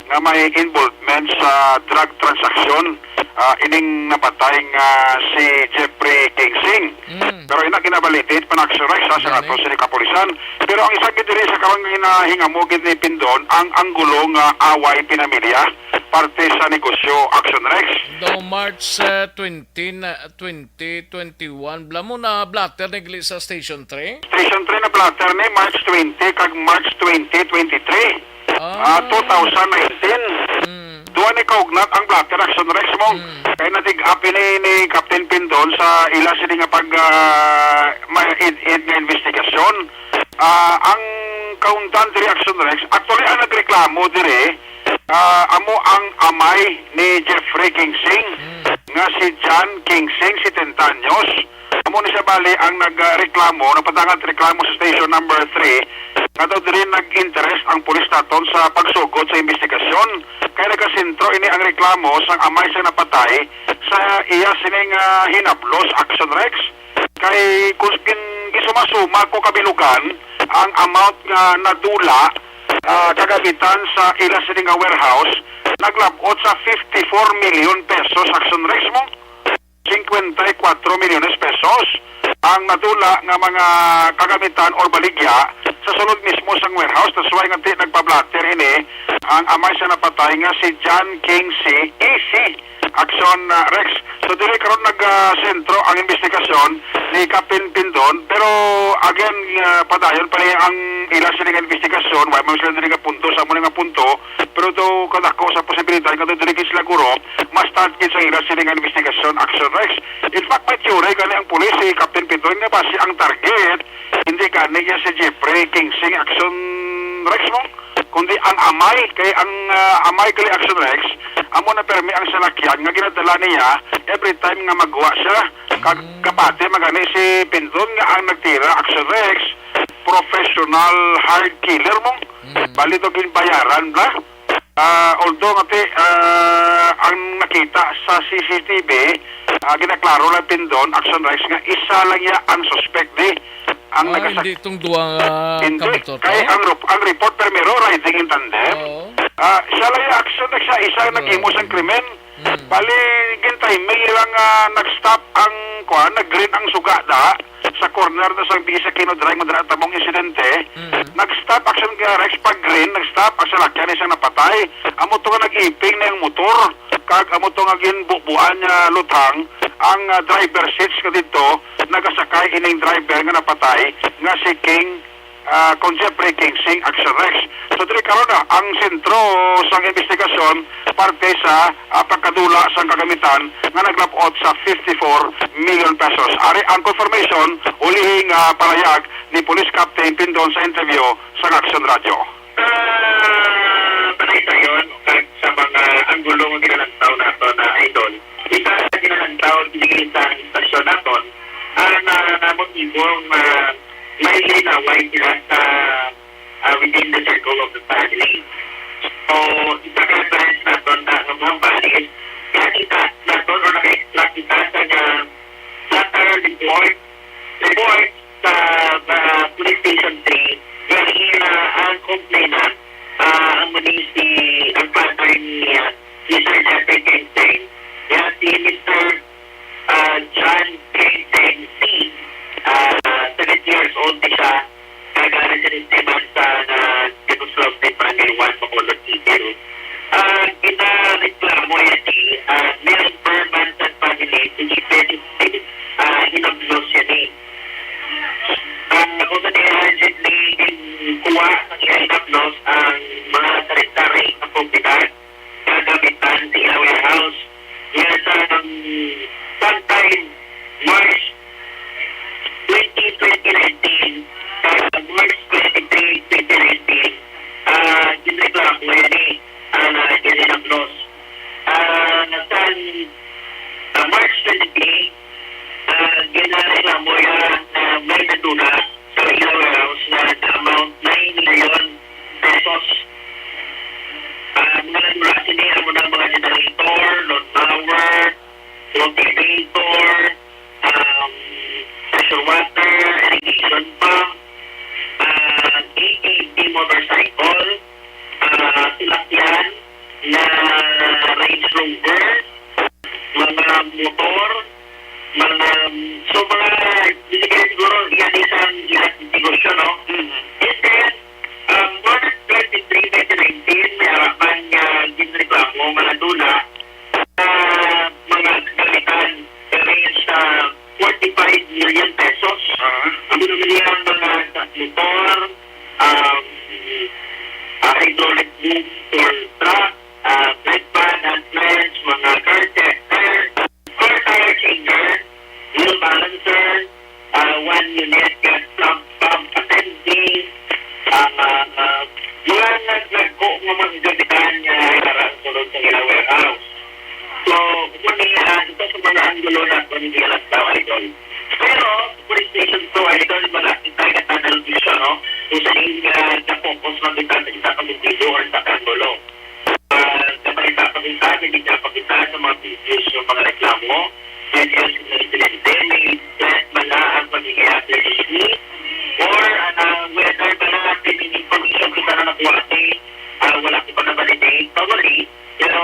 nga may involvement sa drug transaction, ah, ining napatay nga si Jeffrey Kingsing. Mm. Pero ina ginabalidate pa na action tracks sa Yan, ato eh. Sini kapulisan. Pero ang isa gid diri sa karang hinahingamo gid ni Pindon ang anggulo nga away pinamilya parte sa negosyo action tracks. Daw March, eh, twenty na, twenty twenty-one, bla mo na blatter ni gali sa Station three? Station three na blatter ni March twenty kag March twenty twenty-three. Ah. Ah, two thousand nineteen. Mm. Duha ni kaugnat ang blotter, Action Rex, mo. Mm. Kay natig-up ini ni Captain Pindon sa ila sini nga pag, ah, ma-, id-, id nga investigasyon. Ah, ang kaundan diri, Action Rex, actually, ang nagreklamo diri, ah, amo ang amay ni Jeffrey Kingsing, Mm. nga si John Kingsing, setenta anyos. Amo ni siya bali ang nagreklamo, nagpadangat reklamo sa station number three, nga daw diri nag-interest ang pulis naton sa pagsugod sa investigasyon. Kay nagasentro ini ang reklamo sang amay sang napatay sa iya sining, ah, hinablos, Action Rex. Kay kung gin-, gisuma-suma ko kabilugan ang amount nga nadula, ah, kagamitan sa ila sini nga warehouse, naglab-ot sa fifty-four million pesos, Action Rex, mo. Cincuenta y cuatro milyones pesos ang nadula nga mga kagamitan or baligya sa sulod mismo sang warehouse. That's why nga ti-, nagpa-blotter ini ang amay sa napatay nga si John King C. Easy Action, uh, Rex. So, dili karon nag, uh, sentro ang investigasyon ni Captain Pindon, pero again, uh, padayon pa ni ang ila sini nga investigasyon, wa man sila diri nga punto, sa amo ni nga punto, pero daw kadako sa posibilidad nga daw dili gid sila guro ma-start gid sa ila sini nga investigasyon, Action Rex. In fact, may theory gani ang pulis, si Captain Pindon, nga basi ang target hindi gani iya si Jeffrey Kingsing, Action Rex, mo, kundi ang amay. Kay ang, ah, amay gali, Action Rex, amo na permi ang salakyan nga ginadala niya every time nga magwa siya. Kag Mm. kapati man gani si Pindon nga ang nagtira, Action Rex, professional hired killer, mo. Mm. Bali to ginbayaran bla. Ah, although nga ti, ah, ang nakita sa C C T V, ah, ginaklaro lang, Pindon, Action Rex, nga isa lang iya ang suspect di. Ang Ah, nagasag-, hindi itong duha nga hindi. Kamotor to? Kay ang rep-, ang report primero, riding in tandem. Oo. Ah, siya lang iya, Action Rex, siya isa ang Mm. naghimo sang krimen. Mm. Bali, gin-timing lang, ah, nag-stop ang, kuwan, nag-green ang suga da sa corner na sa Bisa Kino Drive, madala tabong insidente. Mm. Nag-stop, Action Rex, pag green, nag-stop ang salakyan, isang napatay. Amo to nga nag-iping na ang motor. Kag amo to nga ginbubuan niya luthang ang, ah, driver seats nga didto, nagasakay ining driver nga napatay nga si King, ah, kung Jeffrey Kingsing, Action Rex. So, diri karon na ang sentro sang investigasyon parte sa, ah, pagkadula sang kagamitan nga naglab-ot sa fifty-four million pesos. Ari ang confirmation, ulihi nga palayag ni Police Captain Pindon sa interview sa Action Radio. Sa balay sayon, kag sa mga anggulo nga ginalantaw nato na, idol, kita sa ginalantaw diri sa istasyon naton, ah, na, na motibo nga may laway sila sa, ah, within the circle of the family. So, isa ka branch naton na nga mga balis, nakita naton o naka-extract kita sa, ah, lateral report, report sa, ah, Police Station three, wherein, ah, ang complainant, ah, amo ni si, ang father ni, ah, Mister Jeffrey Quintin, nga si Mister, ah, John Quintin C. Ah, seventy years old di siya, kag residente man sa, ah, Yugoslavia, Manila, Bacolod City. Ah, ginareklamo niya si, ah, Milburn Manson family, si Jeffrey, ah, hinablos siya ni. Ah, kung sa diha, allegedly, ginkuha sa iya hinablos ang mga sari-sari nga propiedad nga gamitan sa ila warehouse. Nga sa, um, sometime March twenty, twenty nineteen, sa March twenty-three, twenty nineteen, ah, ginreklamo niya ni, ah, ginhinablos. Ah, sa, ah, March twenty-three, ah, ginareklamo niya na may nadula sa ila warehouse na the amount nine million pesos. Ah, mga nadula sini amo na mga generator, lawnmower, cultivator, um, pressure water, irrigation pump, ah, A T V motorcycle, ah, sinakyan na Range Rover, mga motor, mga, so, mga, hindi kaya siguro yan isang ilang negosyo, no? Mhm. And then, um, March twenty-three, twenty nineteen, may ara man nga ginreklamo nga nadula sa mga kagamitan nga range sa forty-five million pesos. Ah. Ang binumili ang mga sa motor, um, ah, hydraulic boom for truck, ah, flatbed, Mga car checker, car tire changer, wheel balancer, ah, one unit gas pump, pump attending, ah, ah, ah, mga nag-, nagko nga mga gamit nga para sulod sa ilang warehouse. So, kung ano yan, ito sa mga anggulo na kung hindi alam daw, idol. Pero, police station to, idol, wala kita ka tunnel vision, no? Kung sa inyo, ah, sa focus, makita sa isa ka sentido or sa anggulo. Ah, sa balita pa kita, may bigla pa kita sa mga videos, yung mga reklamo, videos ng insidente, may stress ba na ang pamilya, P H P? Or, ah, whether ba na natin yung information kita na nakuha, eh, ah, wala ko pa na-validate, probably, pero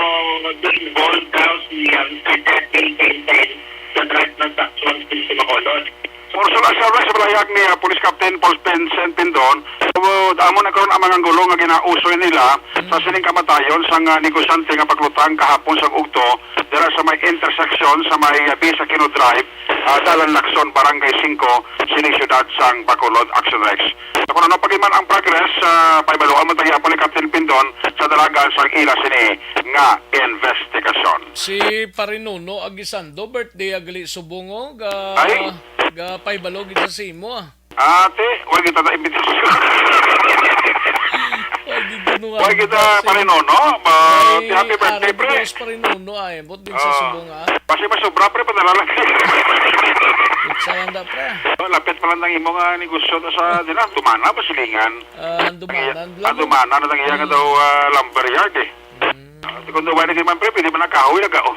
do involve daw si, ah, Mister Dustin Quintin sa drug transactions din sa Bacolod. Sa Ursulan Service sa pahayag ni, ah, Police Captain Paul Vincent Pindon, so, amo na karon ang mga anggulo nga ginausoy nila sa sining kamatayon sang, ah, negosyante nga paglutang kahapon sa ugto dira sa may intersection sa may, ah, Bisakino Drive, ah, Dalan Lacson, Barangay Singko, sini siyudad sang Bacolod. Action Rex. So, kung ano pa gid man ang progress, ah, pahibaluan mo tayo ni Captain Pindon sa dalagan sang ila sini nga investigasyon. Si Parinuno Agisando, birthday agali subong, oh, ga, Ay. Ga pahibalo gid sa simo, ah. Ate, wa kita na imbitasyon. Wa gid kuno nga Wa kita imbitasyon. Pare Nono, ba, Ay, happy birthday, araw pre. Gid sa Pare Nono, ay, ambot din sa Ah, subong, ah. Basi masobra, pre, padala lang. Pizza lang da, pre. Oh, lapit pa lang ang imo nga negosyo to sa, di na, Dumana, Basilingan. Ah, Handumanan Iya, lang. Handumanan na ang iya nga Mm. daw, ah, lumber yard, eh. Mm. Ah, di ko daw wala man, pre, pwede man nagkahoy, nagkaon.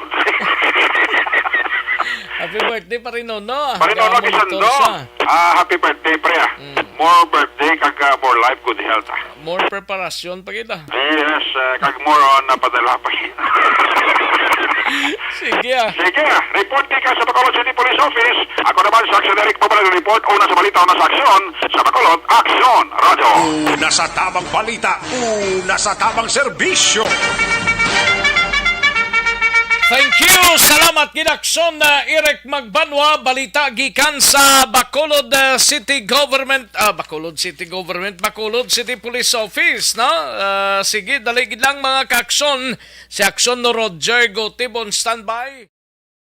Happy birthday, Pare Nono. Pare Nono, Nagkamonitor Agisando. siya. Ah, happy birthday, pre, ah. Mm. More birthday, kag, ah, more life, good health, ah. More preparasyon pa kita. Yes, ah, kag more on, ah, padala pa. Sige, ah. Sige, ah. Report di ka sa Bacolod City Police Office. Ako naman, si Action Eric Pabal, report. Una sa balita, una sa aksyon. Sa Bacolod, Aksyon Radyo. Una sa tamang balita, una sa tamang serbisyo. Thank you. Salamat gid, Aksyon, uh, Eric Magbanwa. Balita gikan sa Bacolod, uh, City Government, ah, Bacolod City Government, Bacolod City Police Office, no? Uh, sige, dali gid lang, mga kaaksyon. Si Aksyon Roger Gotib on standby.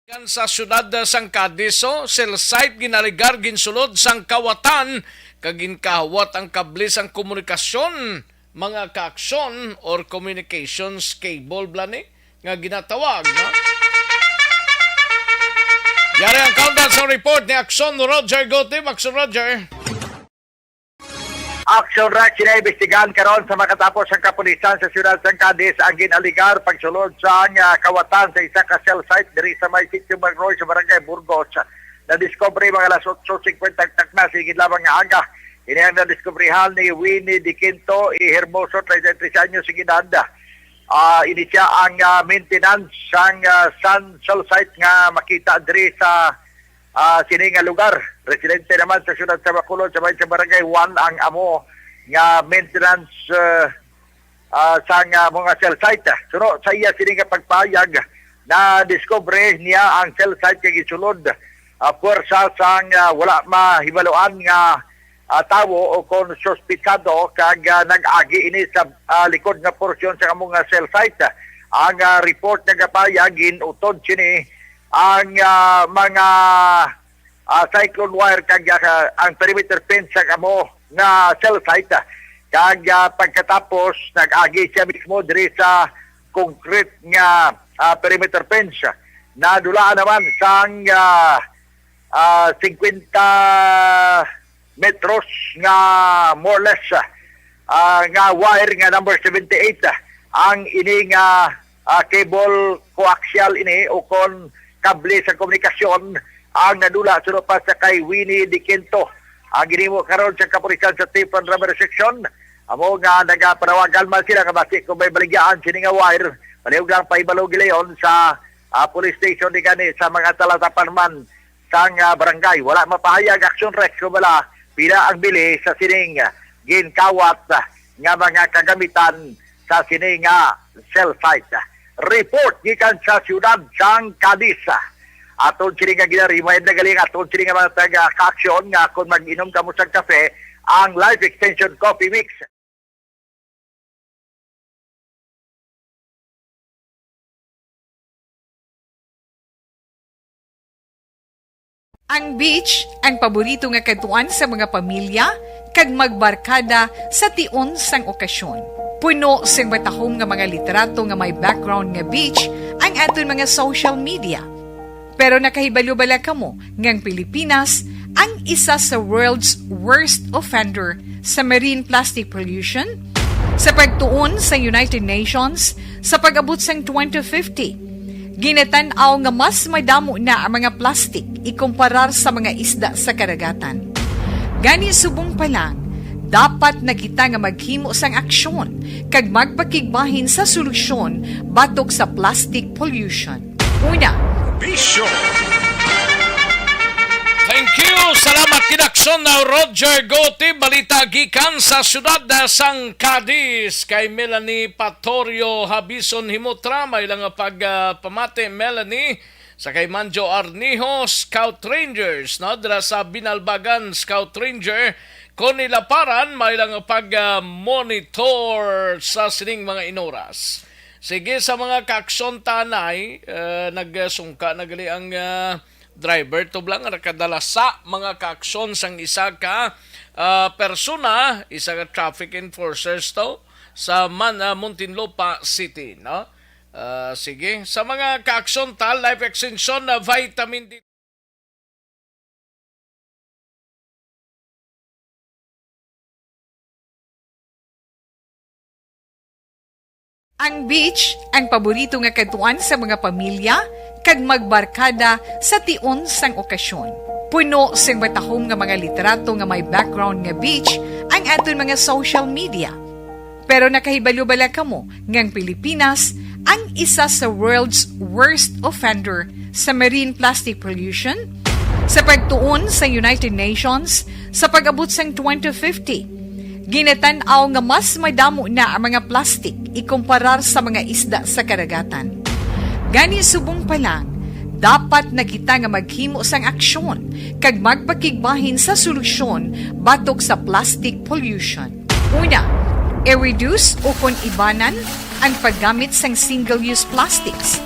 Kan sa siyudad sang Cadiz, oh, cell site ginaligar, ginsulod sang kawatan, kag ginkawat ang kable sang komunikasyon, mga kaaksyon, or communications cable bala ni nga ginatawag, no? Yari ang countdown sa report ni Aksyon Roger Gotib. Aksyon Roger. Action Rex, ginaimbestigahan karon sa makatapos ang kapulisan sa siyudad sang Cadiz ang ginaligar pagsulod sang, ah, kawatan sa isa ka cell site diri sa may Sitio Magroy sa Barangay Burgos. Nadiskubre mga alas otso cincuenta takna sa igid lamang nga aga. Ini ang nadiskubrihan ni Winnie Di Quinto y Hermoso, treinta y tres anyos ang edad. Ah, ini siya ang, ah, maintenance sang, ah, sang cell site nga makita diri sa ah, sini nga lugar. Residente naman sa siyudad sa Bacolod, sa may sa Barangay One, ang amo nga maintenance, ah, ah, sang, ah, mga cell site. Suno sa iya sini nga pagpahayag, na-discover niya ang cell site nga gisulod, ah, puwersa sang, ah, wala mahibaluan nga, ah, tawo o kon suspitsado kag, ah, nag-agi ini sa, ah, likod nga porsyon sa amo nga cell site. Ang, ah, report nagapahayag, gin-utod sini ang, ah, mga, ah, cyclone wire kag, ah, ang perimeter fence sa kamo nga cell site. Kag, ah, pagkatapos, nag-agi siya mismo diri sa concrete nga, ah, perimeter fence. Nadulaan naman sang, ah, ah, fifty metros nga more or less, ah, nga wire nga number seventy-eight, ah, ang ini nga, ah, cable coaxial ini o kon kable sa komunikasyon ang nadula suno pa sa kay Winnie Di Quinto. Ang ginhimo karon sa kapulisan sa Tipon Rubber Section, amo nga nagapanawagan man sila nga basi kung may baligyaan sini nga wire, palihog lang pahibalo gilayon sa, ah, police station ni gani sa mga talatapan man sang, ah, barangay. Wala mapahayag Action Rex kung wala pila ang bili sa sining, ah, ginkawat, ah, nga mga kagamitan sa sini nga cell site. Report gikan sa siyudad sang Cadiz. Aton sini nga gina-remind na galing aton sini nga mga taga-kaaksyon nga kung mag-inom kamo sa kape, ang Life Extension Coffee Mix. Ang beach ang paborito nga kadtuan sa mga pamilya kag magbarkada sa tion sang okasyon. Puno sing matahom nga mga litrato nga may background nga beach ang aton mga social media. Pero nakahibalo bala kamo nga ang Pilipinas ang isa sa world's worst offender sa marine plastic pollution? Sa pagtuon sa United Nations, sa pag-abot sang twenty fifty, ginatan-aw nga mas madamo na ang mga plastic ikumparar sa mga isda sa kadagatan. Gani, subong pa lang, dapat na kita nga maghimo sang aksyon kag magpakigbahin sa solusyon batok sa plastic pollution. Una, Bisyo. Thank you. Salamat, Kidakson na Roger Gotti. Balita gikan sa siyudad, ah, sang Cadiz. Kay Melanie Patorio Habison Himutra, may lang pag, ah, pamati, Melanie. Sa kay Manjo Arnijo, Scout Rangers, no? Dira sa Binalbagan, Scout Ranger. Connie Laparan, may lang pag, ah, monitor sa sining mga inoras. Sige, sa mga kaaksyon, tanay, eh, nagsungka na gali ang, ah, driver tublang nga nakadala sa mga kaaksyon sang isa ka, ah, persona, isa ka traffic enforcers to sa Man-, ah, Muntinlupa City, no? Ah, sige, sa mga kaaksyon ta, life extension na vitamin D. Ang beach ang paborito nga kadtuan sa mga pamilya kag magbarkada sa tion sang okasyon. Puno sing matahom nga mga litrato nga may background nga beach ang aton mga social media. Pero nakahibalo bala kamo nga ang Pilipinas ang isa sa world's worst offender sa marine plastic pollution? Sa pagtuon sa United Nations, sa pag-abot sang twenty fifty, ginatan-aw nga mas madamo na ang mga plastic ikumparar sa mga isda sa kadagatan. Gani, subong pa lang, dapat na kita nga maghimo sang aksyon kag magpakigbahin sa solusyon batok sa plastic pollution. Una, i-reduce ukon ibanan ang paggamit sang single-use plastics.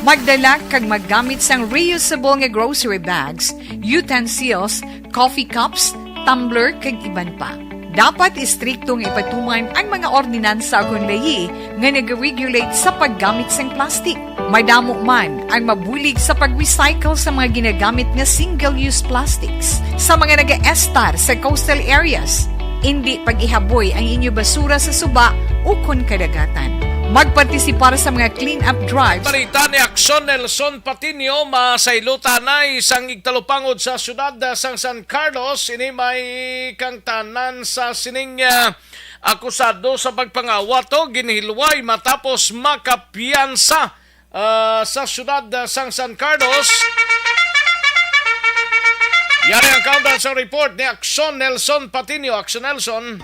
Magdala kag maggamit sang reusable nga grocery bags, utensils, coffee cups, tumbler, kag iban pa. Dapat istrikto nga ipatuman ang mga ordinansa ukon layi nga nag-regulate sa paggamit sang plastic. Madamo man ang mabulig sa pag-recycle sa mga ginagamit nga single-use plastics sa mga nagaestar sa coastal areas. Indi pag-ihaboy ang inyo basura sa suba ukon kadagatan. Magpartisipar sa mga clean-up drives. Balita ni Aksyon Nelson Patiño, masaylotan na sang igtalupangod sa siyudad sang San Carlos. Ini may kang tanan sa sining, ah, akusado sa pagpangawa to ginhilway matapos makapiyansa, ah, sa siyudad, ah, sang San Carlos. Yari ang kaundan sa report ni Aksyon Nelson Patiño. Aksyon Nelson.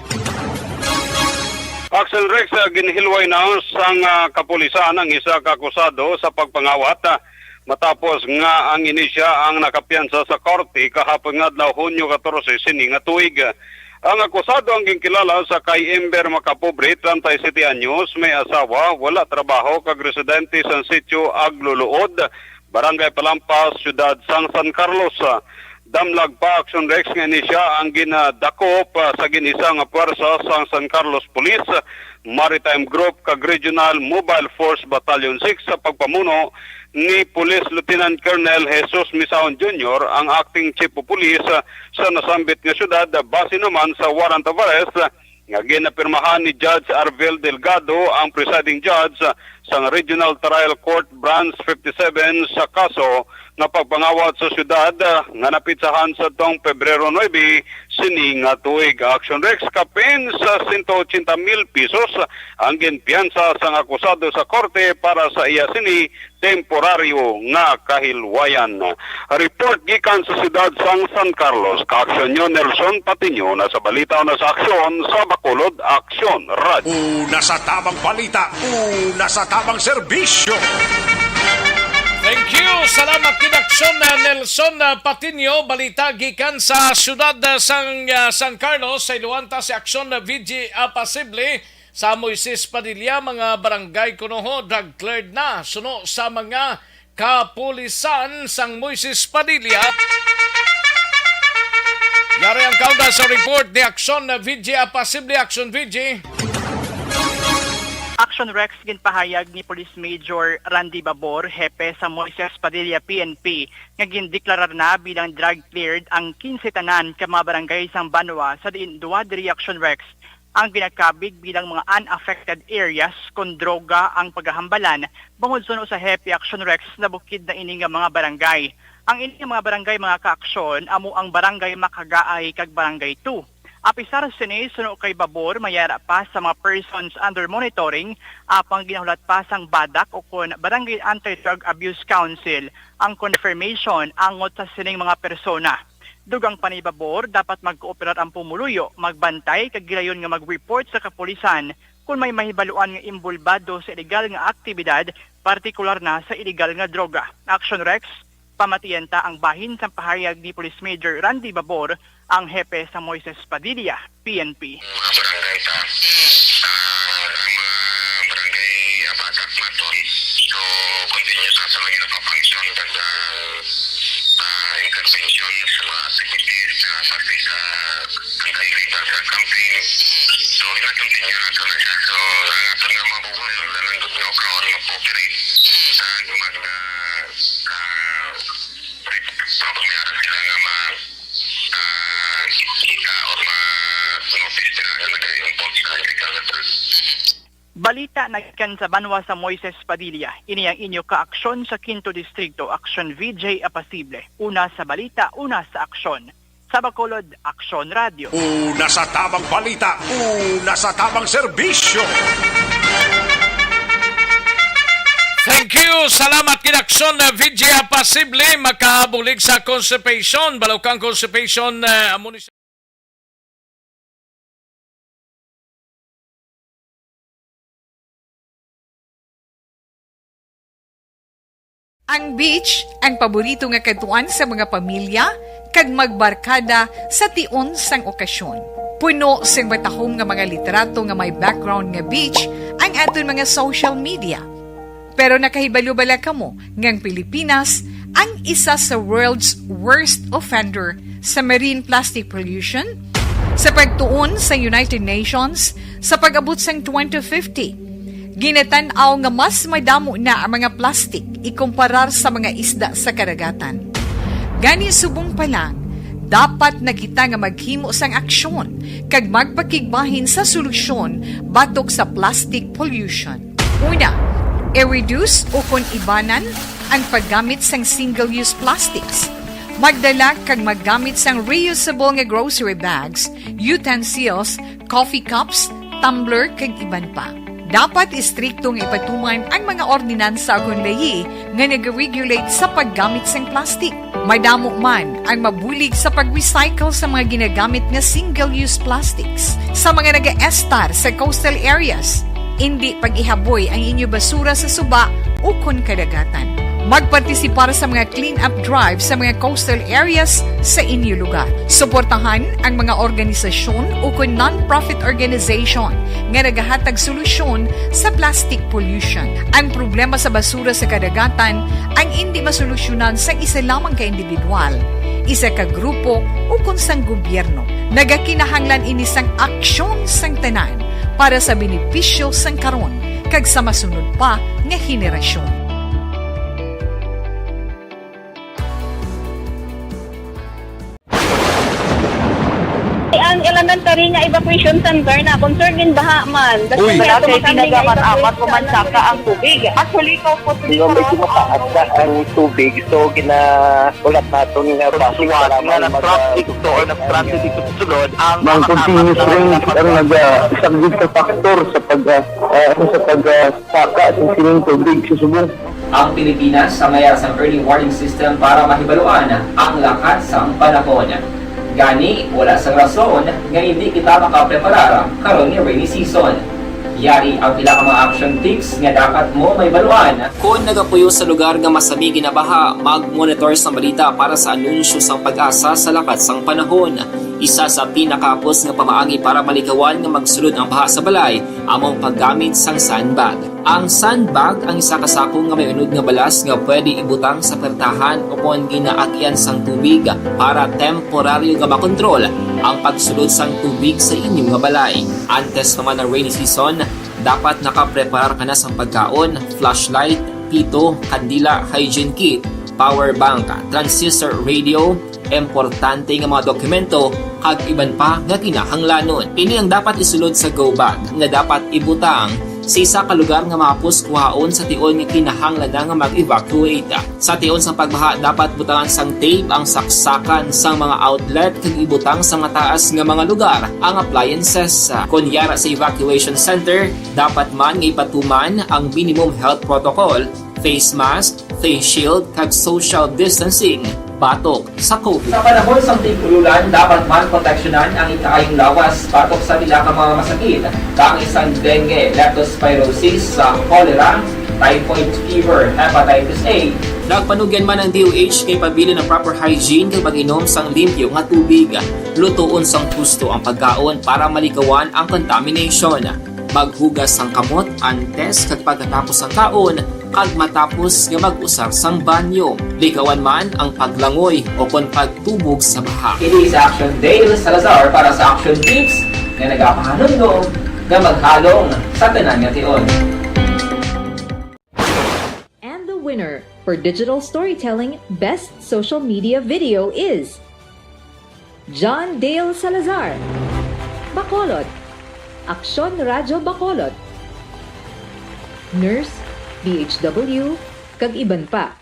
Aksyon Rex, ah, ginhilway na sang, ah, kapulisan ang isa ka akusado sa pagpangawat, ah, matapos nga ang ini sia ang nakapiyansa sa korte kahapon nga adlaw, Hunyo katorse, sini nga tuig. Ang akusado ang ginkilala sa kay Ember Macapobre, treinta y siete anyos, may asawa, wala trabaho, kag residente sa sitio Agluluod, Barangay Palampas, Siyudad sang San Carlos. Damlag pa, Aksyon Rex, nga ini sia ang ginadakop, ah, sa gin-isa nga puwersa sang San Carlos Police, Maritime Group, kag Regional Mobile Force Battalion six sa pagpamuno ni Police Lieutenant Colonel Jesus Misaon Junior, ang acting chief of police, ah, sa nasambit nga siyudad, base naman sa warrant of arrest, ah, nga ginapirmahan ni Judge Arvel Delgado, ang presiding judge, ah, sang Regional Trial Court Branch fifty-seven sa kaso nga pagpangawat sa siyudad, ah, nga napitsahan sa tong Pebrero nuebe sini nga tuig. Aksyon Rex, kapin sa sento ochenta mil pesos ang ginpiyansa sang akusado sa korte para sa iya sini temporaryo nga kahilwayan. Report gikan sa siyudad sang San Carlos, kaaksyon nyo Nelson Patiño, na sa balita o na sa aksyon sa Bacolod Aksyon Radio. Una sa tamang balita, una sa tamang serbisyo. Thank you. Salamat, Kinaksyon na Nelson, ah, Patiño. Balita gikan sa siyudad, ah, sang, ah, San Carlos. Sa iluwanta si Aksyon na V G Apasible. Sa Moises Padilla, mga barangay kuno ho, drug cleared na suno sa mga kapulisan sang Moises Padilla. Yari ang kaunda sa report ni Aksyon V G, ah, posible Aksyon V G. Action Rex, ginpahayag ni Police Major Randy Babor, hepe sa Moises Padilla P N P, nga gindeklarar na bilang drug cleared ang quince tanan ka mga barangay sang banwa sa diin duha diri, Action Rex, ang ginakabig bilang mga unaffected areas kon droga ang pagahambalan, bangod suno sa hepe, Action Rex, nabukid na ini nga mga barangay. Ang ini nga mga barangay, mga kaaksyon, amo ang Barangay Makagaay kag Barangay two. Apisar sini, suno kay Babor, may ara pa sa mga persons under monitoring, apang ginahulat pa sang BADAC o kon Barangay Anti-Drug Abuse Council ang confirmation angot sa sining mga persona. Dugang pa ni Babor, dapat magkooperar ang pumuluyo, magbantay kag gilayon nga mag-report sa kapulisan kon may mahibaluan nga imbolbado sa iligal nga aktibidad, partikular na sa iligal nga droga. Action Rex, pamatian ta ang bahin sang pahayag ni Police Major Randy Babor, ang hepe sa Moises Padilla, P N P. Mga barangay ta, ah, ang mga barangay, ah, BADAC naton. So, continue sa, sa mga nakafunction kag, ah, ah, intervention sa mga activities, ah, parte sa anti-illegal drug campaign. So, gina-continue naton na siya. So, ang aton nga mga bubuhay, ang dalan gud nga okra, mag-cooperate. Sa mag, ah, ah, sa pamiyara sila nga ma-, ah, kita or ma-notice nila nga nag-involve sa illegal drugs. Balita nagikan sa banwa sa Moises Padilla. Ini ang inyo kaaksyon sa Quinto Distrito, Aksyon V J Apasible. Una sa balita, una sa aksyon. Sa Bacolod, Aksyon Radio. Una sa tamang balita, una sa tamang serbisyo. Thank you. Salamat kay Aksyon, uh, V J Apasible. Makabulig sa constipation. Balukang constipation, uh, amo ni Ang beach, ang paborito nga kadtuan sa mga pamilya kag magbarkada sa tion sang okasyon. Puno sing matahom nga mga litrato nga may background nga beach ang aton mga social media. Pero nakahibalo bala kamo nga ang Pilipinas ang isa sa world's worst offender sa marine plastic pollution? Sa pagtuon sa United Nations, sa pag-abot sang twenty fifty, ginatan-aw nga mas madamo na ang mga plastic ikumparar sa mga isda sa kadagatan. Gani, subong pa lang, dapat na kita nga maghimo sang aksyon kag magpakigbahin sa solusyon batok sa plastic pollution. Una, i-reduce ukon ibanan ang paggamit sang single-use plastics. Magdala kag maggamit sang reusable nga grocery bags, utensils, coffee cups, tumbler, kag iban pa. Dapat istrikto nga ipatuman ang mga ordinansa ukon layi nga nag-regulate sa paggamit sang plastic. Madamo man ang mabulig sa pag-recycle sa mga ginagamit nga single-use plastics sa mga nagaestar sa coastal areas. Indi pag-ihaboy ang inyo basura sa suba ukon kadagatan. Magpartisipar sa mga clean-up drive sa mga coastal areas sa inyo lugar. Suportahan ang mga organisasyon ukon non-profit organization nga nagahatag solusyon sa plastic pollution. Ang problema sa basura sa kadagatan ang indi masolusyonan sang isa lamang ka individual, isa ka grupo, ukon sang gobyerno. Nagakinahanglan ini sang aksyon sang tanan para sa benepisyo sang karon kag sa masunod pa nga henerasyon. Ang elementary nga evacuation center na concerned in baha man. Uy. Wala kay ginagamit-amat o mansaka ang tubig. Actually, ikaw po, Hindi, medyo mataas na ang tubig. So, gina-, ulat naton nga base Pagsuwat para nga mag-, nag-traffic to or nag-transit ito sa sulod, ang Ang mataas continuous na rain ang nagpapagawa. Nag-, ah, isang big factor sa pag-, ah, ah, sa pag-, ah, saka sa sining tubig sa subong. Ang Pilipinas ang may sang early warning system para mahibaluan ang lakat sang panahon. Gani, wala sang rason nga hindi kita makapreparar karon nga rainy season. Yari ang pila ka mga action tips nga dapat mo mahibaluan. Kon nagapuyo sa lugar nga masami ginabaha, mag-monitor sa balita para sa anunsyo sang PAGASA sa lakat sang panahon. Isa sa pinakahapos nga pamaagi para malikawan nga magsulod ang baha sa balay amo ang paggamit sang sandbag. Ang sandbag ang isa ka sako nga may unod nga balas nga pwede ibutang sa pertahan o kon ginaagian sang tubig para temporaryo nga makontrol ang pagsulod sang tubig sa inyo nga balay. Antes pa man ang rainy season, dapat nakapreparar ka na sang pagkaon, flashlight, pito, kandila, hygiene kit, power bank, transistor radio, importante nga mga dokumento, kag iban pa nga kinahanglanon. Ini ang dapat isulod sa go bag nga dapat ibutang sa isa ka lugar nga mahapos kuhaon sa tion nga kinahanglan na nga mag-evacuate. Sa tion sang pagbaha, dapat butangan sang tape ang saksakan sang mga outlet kag ibutang sa mataas nga mga lugar ang appliances. Kon yara sa evacuation center, dapat man nga ipatuman ang minimum health protocol, face mask, face shield, kag social distancing batok sa COVID. Sa panahon sang tig-ululan, dapat man proteksyonan ang ikaayong lawas batok sa pila ka mga masakit, kaangay sang dengue, leptospirosis, sa cholera, typhoid fever, hepatitis A. Nagpanugyan man ang D O H kay pabilin ang proper hygiene kag pag-inom sang limpyo nga tubig. Lutoon sang husto ang pagkaon para malikawan ang contamination. Maghugas sang kamot antes kag pagkatapos sang kaon kag matapos nga mag-usar sang banyo. Likawan man ang paglangoy o kon pagtubog sa baha. Ini si Action Dale Salazar para sa Action Tips nga nagapahanumdom nga maghalong sa tanan nga tion. And the winner for Digital Storytelling Best Social Media Video is John Dale Salazar, Bacolod, Aksyon Radyo Bacolod, Nurse, D H W, kag iban pa.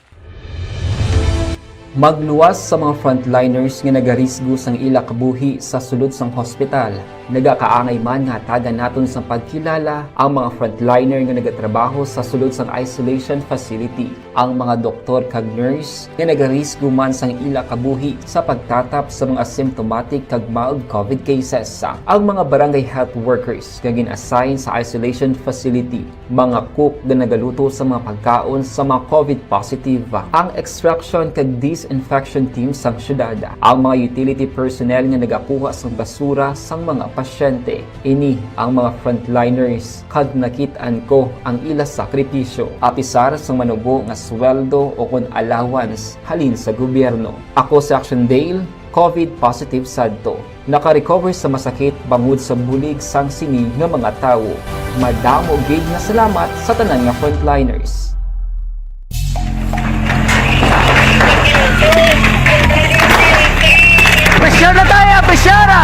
Magluwas sa mga frontliners nga nagarisgo sang ila kabuhi sa sulod sang hospital. Nagakaangay man nga hatagan naton sang pagkilala ang mga frontliner nga nagatrabaho sa sulod sang isolation facility, ang mga doktor kag nurse nga nagarisgo man sang ila kabuhi sa pagtatap sa mga asymptomatic kag mild COVID cases, ang mga barangay health workers nga gin-assign sa isolation facility, mga cook nga nagaluto sa mga pagkaon sa mga COVID positive, ang extraction kag disinfection team sang syudad, ang mga utility personnel nga nagakuha sang basura sang mga pasyente. Ini ang mga frontliners, kag nakit-an ko ang ila sakripisyo, apisar sang manubo nga sweldo o kon allowance halin sa gobyerno. Ako si Action Dale, COVID positive sadto. Naka-recover sa masakit bangod sa bulig sang sini nga mga tawo. Madamo gid nga salamat sa tanan nga frontliners. Pressure na tayo! Pressure na!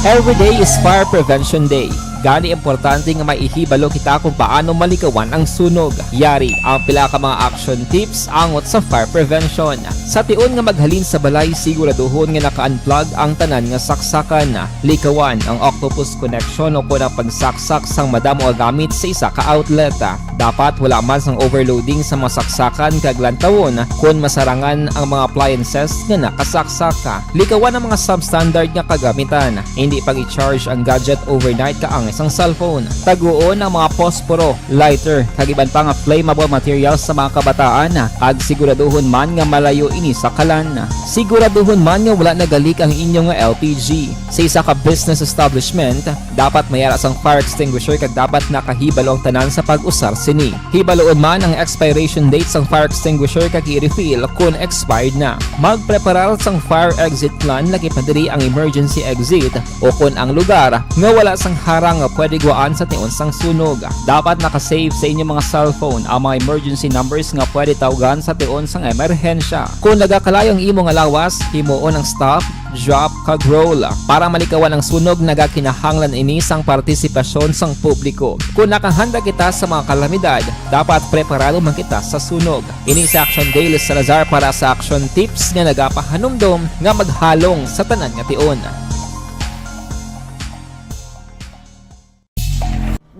Every day is Fire Prevention Day. Gani importante nga may ihibalo kita kung paano malikawan ang sunog. Yari ang pila ka mga action tips angot sa fire prevention. Sa tion nga maghalin sa balay, siguraduhon nga naka-unplug ang tanan nga saksakan. Likawan ang octopus connection o kon ang pagsaksak sang madamo nga gamit sa isa ka outlet. Dapat wala man sang overloading sa mga saksakan kag lantawon kon masarangan ang mga appliances nga nakasaksak. Likawan ang mga substandard nga kagamitan. Indi pag-i-charge ang gadget overnight kaangay sang cellphone. Taguon ang mga posporo, lighter, kag iban pa nga flammable materials sa mga kabataan, kag siguraduhon man nga malayo ini sa kalan. Siguraduhon man nga wala nagalik ang inyo nga L P G. Sa isa ka business establishment, dapat may ara sang fire extinguisher kag dapat nakahibalo ang tanan sa pag-usar sini. Hibaluon man ang expiration date sang fire extinguisher kag i-refill kon expired na. Magpreparar sang fire exit plan, lakip na diri ang emergency exit o kon ang lugar nga wala sang harang nga pwede gwaan sa tion sang sunog. Dapat naka-save sa inyo mga cellphone ang mga emergency numbers nga pwede tawgan sa tion sang emerhensya. Kon nagakalayo ang imo nga lawas, himuon ang stop, drop, kag roll. Para malikawan ang sunog, nagakinahanglan ini sang partisipasyon sang publiko. Kon nakahanda kita sa mga kalamidad, dapat preparado man kita sa sunog. Ini si Action Dale Salazar para sa Action Tips nga nagapahanumdom nga maghalong sa tanan nga tion.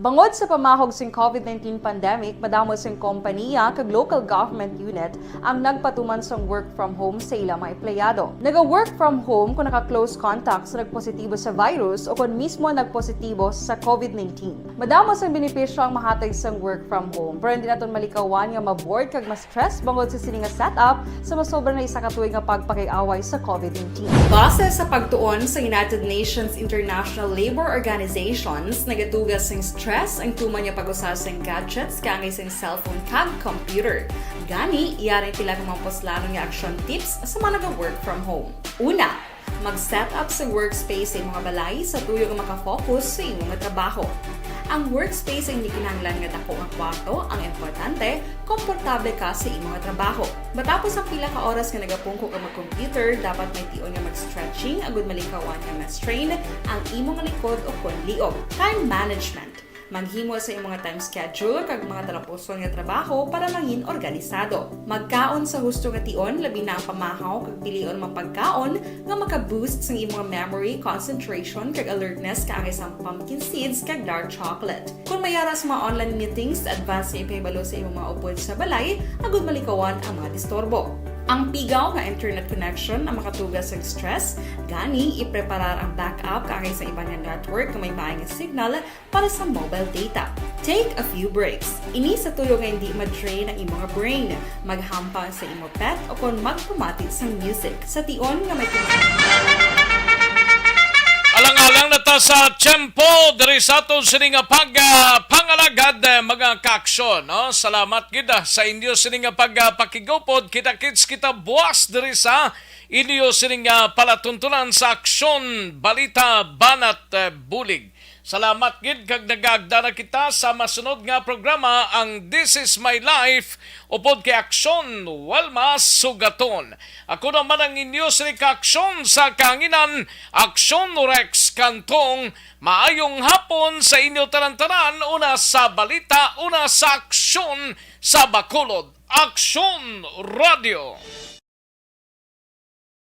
Bangod sa pamahog sing COVID nineteen pandemic, madamo sing kompaniya kag local government unit ang nagpatuman sang work from home sa ila mga empleyado. Naga-work from home kung naka-close contact sa nagpositibo sa virus o kon mismo nagpositibo sa COVID nineteen. Madamo sang benepisyo ang mahatag sang work from home, pero hindi naton malikawan nga ma-bored kag ma-stress bangod sa sini nga setup sa masobra na isa ka tuig nga pagpakig-away sa COVID nineteen. Base sa pagtuon sa United Nations International Labour Organizations, nagatuga sing stress ang tuman nga pag-usa sing gadgets kaangay sing cellphone kag computer. Gani, yari pila ka mga puslanon nga action tips sa mga naga-work from home. Una, mag-set up sa workspace sa imong balay sa tuyo nga makafocus sa imong trabaho. Ang workspace ay hindi kinahanglan nga dako nga kwarto, ang importante, komportable ka sa imong trabaho. Matapos ang pila ka oras nga nagapungko ka mag-computer, dapat may tion nga mag-stretching agud malikawan nga ma-strain ang imong likod o kon liog. Time management. Maghimo sa imong time schedule kag mga talapuson nga trabaho para mangin organisado. Magkaon sa husto nga tion, labi na ang pamahaw kag pilion mga pagkaon nga maka-boost sang imong memory, concentration, kag alertness kaangay sang pumpkin seeds kag dark chocolate. Kung may ara sa mga online meetings, advance nga ipahibalo sa imong mga upod sa balay agud malikawan ang mga disturbo. Ang pigaw nga internet connection ang makatuga sa stress, gani ipreparar ang backup kaangay sa iban nga network nga may maay nga signal para sa mobile data. Take a few breaks. Ini sa tuyo nga hindi ma-drain ang imong brain. Maghampang sa imo pet o kon magpamati sang music. Sa tion nga may Alang-alang na ta sa tiyempo diri sa aton sini nga pag, ah, pangalagad, eh, mga kaaksyon, no? Salamat gid, ah, sa inyo sini nga pag, ah, pakigupod. Kita-kits kita buwas diri sa inyo sini nga palatuntunan sa Aksyon, Balita, Banat, eh, Bulig. Salamat gid kag nagaagda na kita sa masunod nga programa, ang This Is My Life, upod kay Aksyon Walma Sugaton. Ako naman ang inyo sini ka Aksyon sa kahanginan, Aksyon Rex Cantong. Maayong hapon sa inyo tanan-tanan, una sa balita, una sa aksyon sa Bacolod. Aksyon Radio.